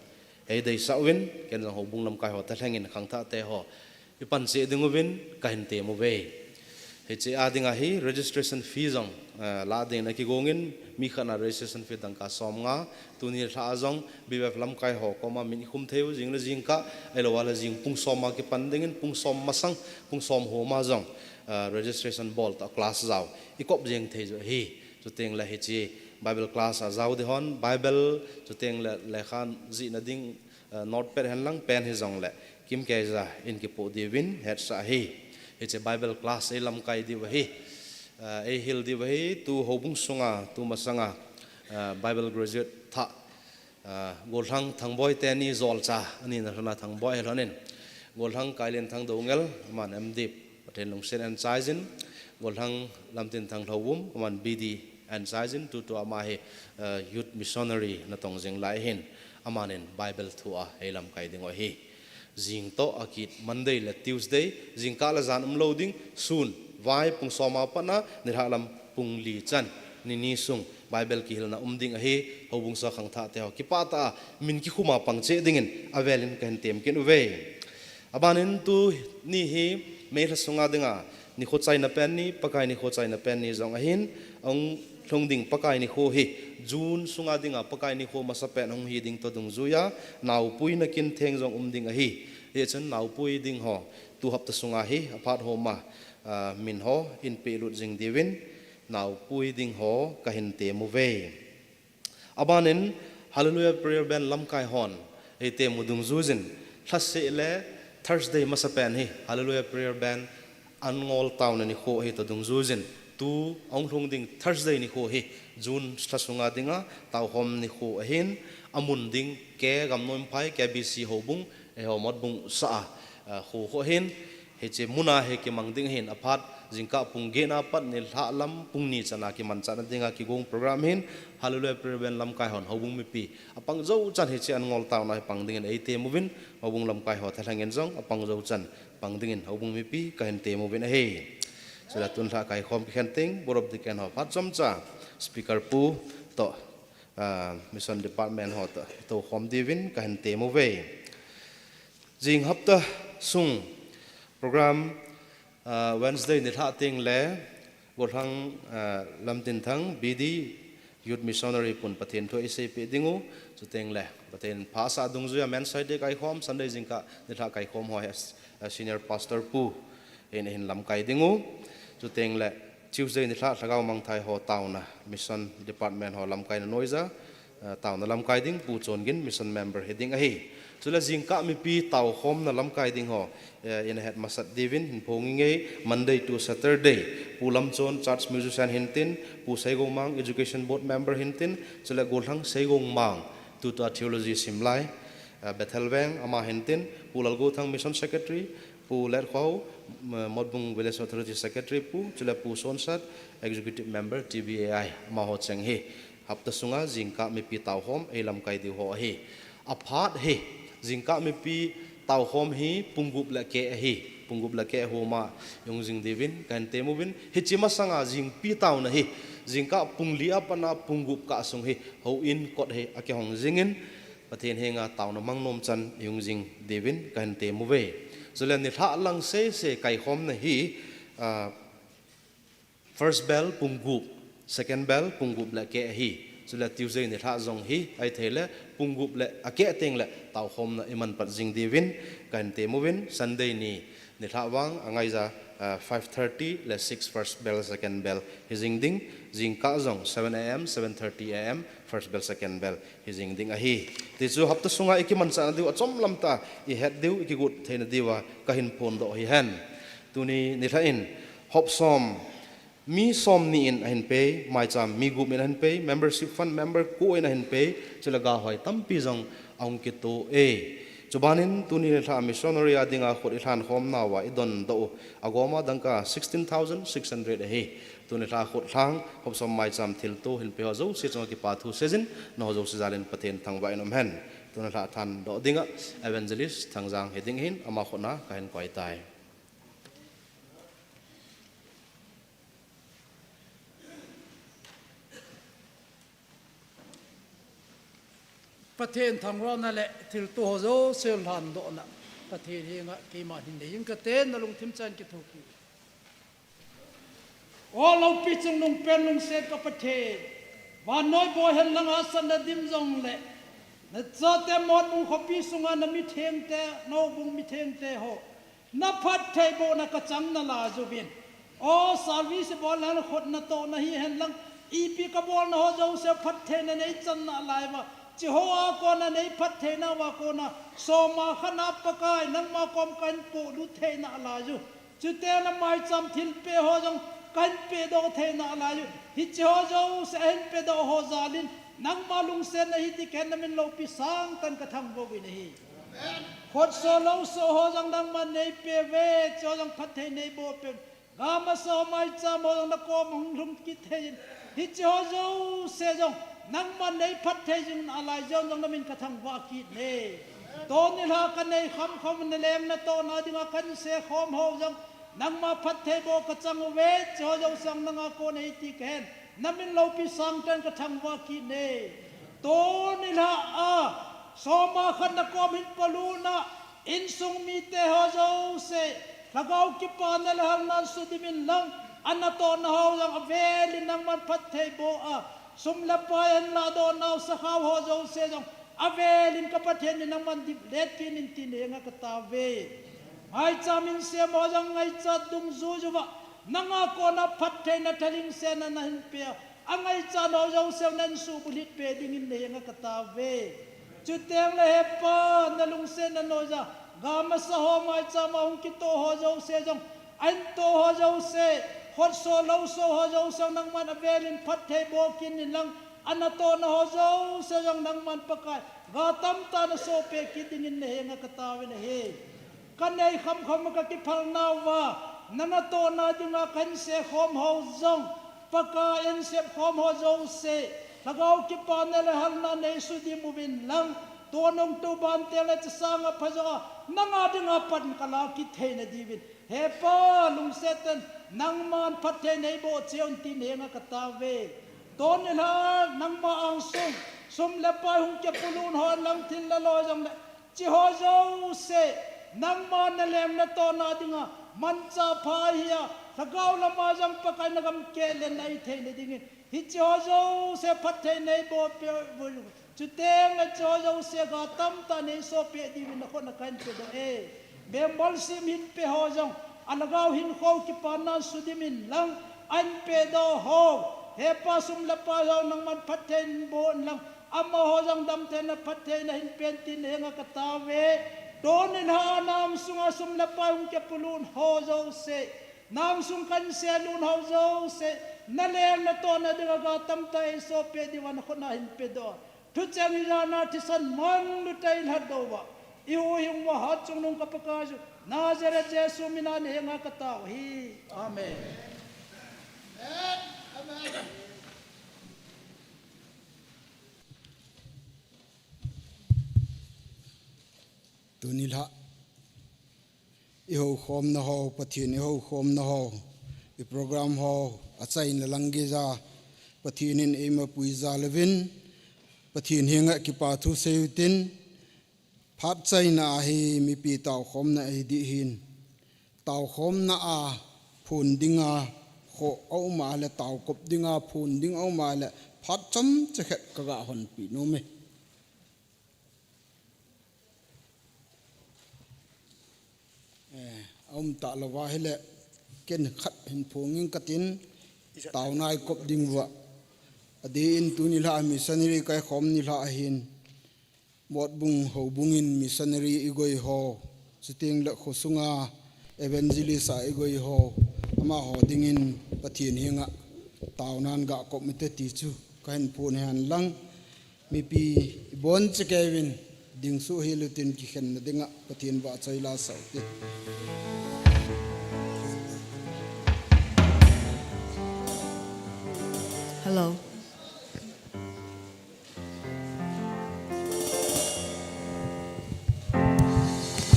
eideisah uvin, ken jong houbung lamkai ho thalhengin khangthahte ho ipan cheh ding uvin kahin tem uve. Hiche a dinga hi registration fee jong, eh, lah dingin akigongin, mi khat na registration fee dangka somnga, tuni lha a jong B Y F lamkai ho koma min ikhum thei u, jing le jingkah, ahilou le jing pung som a kipan dingin, pung som masang, pung som homa jong, eh, registration bol tah class jao ikop jeng thei u ahi. Chuteng le hiche Bible class a jao ding hon, Bible, chuteng le lekha jihna ding, eh, notepad hen lang pen hijongle kimkeiya in kipoh diuvin hetsah ahi. Hiche Bible class eilamkai diu ahi. Eh, eihil diu ahi, tu houbung sunga, tu masanga, eh, Bible graduate thah, eh, Golhang Thangboi teni jolcha, anina lhona Thangboi hilhonin. Golhang Kailen Thang Doungel, aman M.Div, Pathen lungset in achaijin, Golhang Lamtinthang Lhouvum, aman B.D. achaijin, tutua ama hi, eh, youth missionary natong jing lai ahin, amanin Bible thu a eilamkai diu ahi. Jing toh akit Monday le Tuesday, jingkah le jan umlou ding, sun, vai pung som a pat a, nilhah lam pung li chan, nini sung, Bible kihilna um ding ahi, houbung sunga khangthahte ho kipah tah a, min kikhum a pang cheh dingin, avelin kahin tem kit uve. Abanin tuni hi May lha sunga dinga nikho chaina pen ni, Pakai nikho chaina pen ni jong ahin, ahung lhung ding Pakai nikho hi June sunga dinga Pakai nikho masapen hung hi ding toh dungjuiya, naopui nakin theng jong um ding ahi. Hichun naopui ding ho, tu hapta sunga hi aphat homa, ah, min ho in pelut jing diuvin, naopui ding ho kahin tem uve. Abanin Hallelujah Prayer Band lamkai hon eitem u dungjuijin, lhaseh le Thursday masapen hi Hallelujah Prayer Band an ngol taona nikho ahi toh dungjuijin, tu ahung lhung ding Thursday nikho hi June lha sunga dinga taokhom nikho ahin, amun ding K Gamnomphai K B C houbung, eiho Motbung sah a, ah, kho khu ahin, Hiche muna hi kimang ding ahin, aphat jingkah pung get na pat nilhah lam pung ni chana kimanchah na dinga kigong program ahin, Hallelujah Prayer Band lamkai hon houbung mipi apang jou chan hiche an ngol taona hi pang dingin eite muvin, houbung lamkai ho thalheng in jong apang jou chan pang dingin houbung mipi kahin te muvin ahi. Chule tun lha kaikhom kikhen teng, Board of Deacon ho phat chomcha, Speaker pu toh, ah, Mission Department ho toh, tou khom diuvin kahin te muve. Jing hapta sung program, ah, Wednesday nilhah teng le, Golhang, ah, Lamtinthang, B D, Youth Missionary pun Pathen thu eiseipeh ding u, chuteng le, Pathen pha asah dungjuiya Men's High Day kaikhom, Sunday jingkah nilhah kaikhom ho hi, ah, Senior Pastor pu, in, in lamkai ding u, chuteng le, Tuesday nilhah lhagao mangthai ho taona, Mission Department ho lamkaina noija, eh, taona lamkai ding, Pu Chongin mission member hiding ahi. Chule jingkah mipi taokhomna lamkai ding ho, eh, in ahet masat diuvin, hin phong inge, Monday to Saturday, Pu Lamchon church musician hintin, Pu Seigongmang education board member hintin, chule Golhang Seigongmang, tutua theology simlai, eh, Bethel Veng, ama hintin, Pu Lalgouthang mission secretary, Pu Letkhou, m-, Motbung Village Authority Secretary pu, chule Pu Sonsat, Executive Member, T B A I, amaho cheng hi. Hapta sunga jingkah mipi taokhom, eilamkai diu ho ahi. Aphat hi, jingkah mipi taokhom hi, pung gup le keh ahi. Pung gup le keh homa, hung jing diuvin, kahin te muvin. Hiche masanga jingpi taona hi, jingkah pung li a pat a pung gup kah sung hi, houin kot hi, akihong jingin, Pathen henga taona mang nom chan ihung jing diuvin kahin te muve. Chule nilhah lang sese kaikhomna hi, ah, first bell pung gup, second bell pung gup le keh ahi. Chule Tuesday nilhah jong hi, ahithei le pung gup le akeh teng le taokhomna iman pat jing diuvin kahin te muvin, Sunday ni nilhah vang angaija, ah, five thirty le six first bell, second bell hijing ding, jingkah jong seven A M, seven thirty A M first bell, second bell hijing ding ahi. Tichu hapta sunga ikimanchah na diu achom lamtah a ihet diu ikigot theina diuva kahin phondoh hihen. Tuni nilhah in hop som mi somni in ahin pei, maicham mi gup in ahin pei, membership fund member ko in ahin pei, chule gahoi tampi jong ahung kitoh e. Chubanin tuni nilhah missionary a dinga khut ilhan khom nauva idondoh u, agoma dangka sixteen thousand six hundred ahi. Tuni nilhah khut lhang, hop som maicham thilto hin pei ho jouse chunga kipa thu seijin, nangho jouse jalin Pathen thangvah in um hen. Tuni nilhah thandoh dinga Evangelist Thangjang hiding ahin, ama khut na kahin koi tai. Pathen thangvahna le thilto ho jouse lhandohna Pathen henga keima hin nei inge kati, nalungthim chan kithopi. O loupi chungnung pen lungset ka Pathen, vannoi boi hen lang hahsatna dim jongle, nachate Motbung khopi sunga namithengte, nahoubung mithengte ho, naphattheibohna kachang nalaiyu vin. O service bol hen lang khut natohna hihen lang, ipi kabolna ho jouse phattheina neichan nalaiuva, hiche hoa kona neiphattheinauva kona, soma khatna Pakai nangma kom kahin polut thei nalaiyu, chuteng le maicham thilpeh ho jong kahin pehdoh thei nalaiyu, hiche ho jouse ahin pehdoh ho jalin, nangma lungsetna hiti khen namin loupi sangtah in kathangvah uvin ahi. Khutso louso ho jong nangman neipeh uve, hiche ho jong phatthei neiboh peh un. Gamasa ho maicham ho jong nakom hung lhung kit thei in, hiche ho jouse jong nangman neiphatthei jing nalai jeh un jong namin kathangvah kit e. Tuni nilhah kanei khamkham naleng natohna dinga kahin seikhom ho jong nangma phattheiboh kachang uve, hiche ho jouse jong nanga kon ahi ti kahen, namin loupi sangtah in kathangvah kit e. Tuni nilhah a soma khat nakom hin polutna, insung mite ho jouse, lhagao kipana le halnan sudim in lang, anatohna ho jong avelin nangman phattheiboh a, sum le pai ahin lahdohnau sakhao ho jouse jong avelin ka Pathen in nangman diplet kit in tin henga kataove. Maicham in sem ho jong ngaichat dungjuiyuva, nanga kona phattheina thalhingsetna nahin pea, angaichat nau jouse nahin suhbulhit peh dingin nahenga kataove. Chuteng le hepa nalungsetna noiya, gamasa ho maicham a hung kitoh ho jouse jong, ahin toh ho jouse, khutso louso ho jouse jong nangman avelin phattheiboh kit in lang, anatohna ho jouse jong nangman Pakai, ga tamtah nasohpeh kit dingin nahenga kataove nahi. Kanei khamkham a kakiphalnauva, nanga tohna dinga kahin seikhom ho jong, Pakai in seikhom ho jouse, Lhagao kipana le halna nei sudim uvin lang, tuni nungto bante le chasanga phajoa, nanga dinga pan kala kit theina diuvin. He Pa, lungset tah in, nangman phatthei neiboh cheh un tin henga katao uve. Tuni nilhah, nangma angsung, sum le pai hung kipulun ho lang thil le lo jong le, hiche ho jouse, nangma naleng natohna dinga, manchah pha ahia, lhagao lama jong Pakai nagam keh le nai theina dingin, hiche ho jouse phatthei neiboh peh uvin. Chuteng le hiche ho jouse ga tamtah neisoh peh diuvin nakhut a kahin pedoh e. Membership hin pe ho jong, alhagao hinkho kipana sudim in lang, ahin pedoh ho, he Pa, sum le pai ho nangman phatthei in boh in lang, amaho jong damtheina phattheina hin pen tin henga katao uve. Tuni nilhah a nangsunga sum le pai hung kipulun ho jouse, nangsung kahin seilut ho jouse, naleng natohna dinga ga tamtah eisoh peh diuva nakhut a hin pedoh. Thucheng hijat a thisan manglutah in lhatdoh uva, ihuhhing uva hatchungnung ka Pakai chu, Nazareth Jesu mina nahenga katao ahi. Amen. Tuni nilhah ihoukhomna ho, Pathen ihoukhomna ho, iprogram ho achaina lang geija Pathen in eimapui jal uvin, Pathen henga kipa thu seiyu hitin, phat chaina a hi mipi taokhomna ahi ding ahin, taokhomna a phon dinga kho aum a le, taokop dinga phon ding aum a le, phat chomcha khat kaga honpeh nom e. Eh, aum talou va ahile, ken khat hin phong inge katin, taona ikop diuva. Adeh in tuni nilhah missionary kaikhom nilhah ahin, Motbung houbung in missionary igoi ho, chuteng le khosunga evangelist a igoi ho, amaho dingin Pathen henga taonan gakop inte ti chu kahin phong hen lang, mipi ibonchauva kei uvin dingsuh hel utin kikhenna dinga Pathen vahchoi lasah ute. Hello.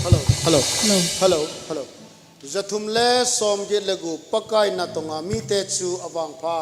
Hello, hello. Hello. Hello, hello. Jathum le somget le gup, Pakai natonga mite chu avangpha.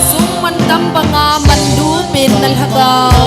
Sum mantam banga manlu pen na Lhagao.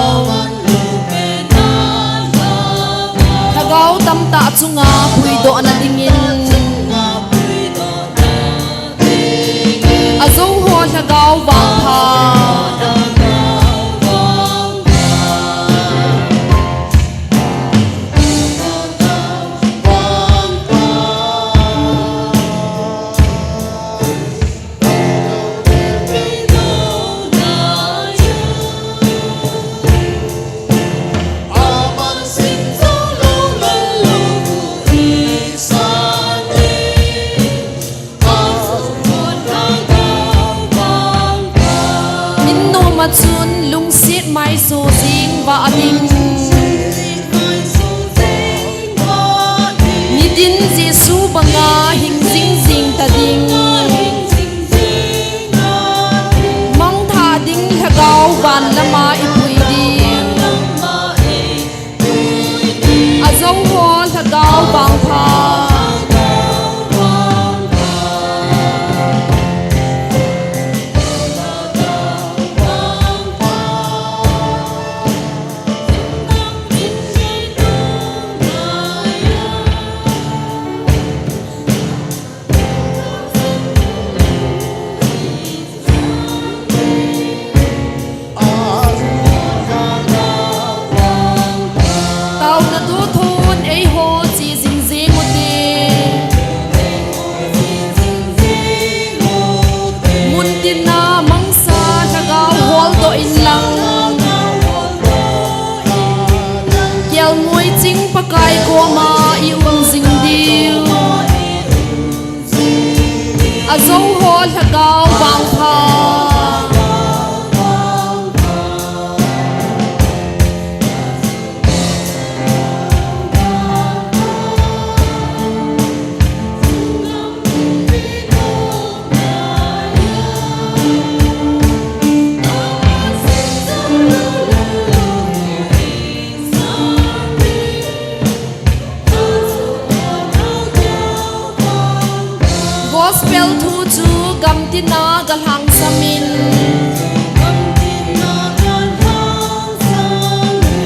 Tina galhangsamin,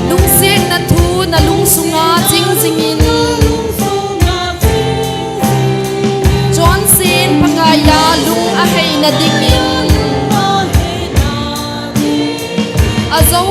lungsetna thu nalungsunga jingjingin, chonset Pakaiya lung aheina dingin, ajo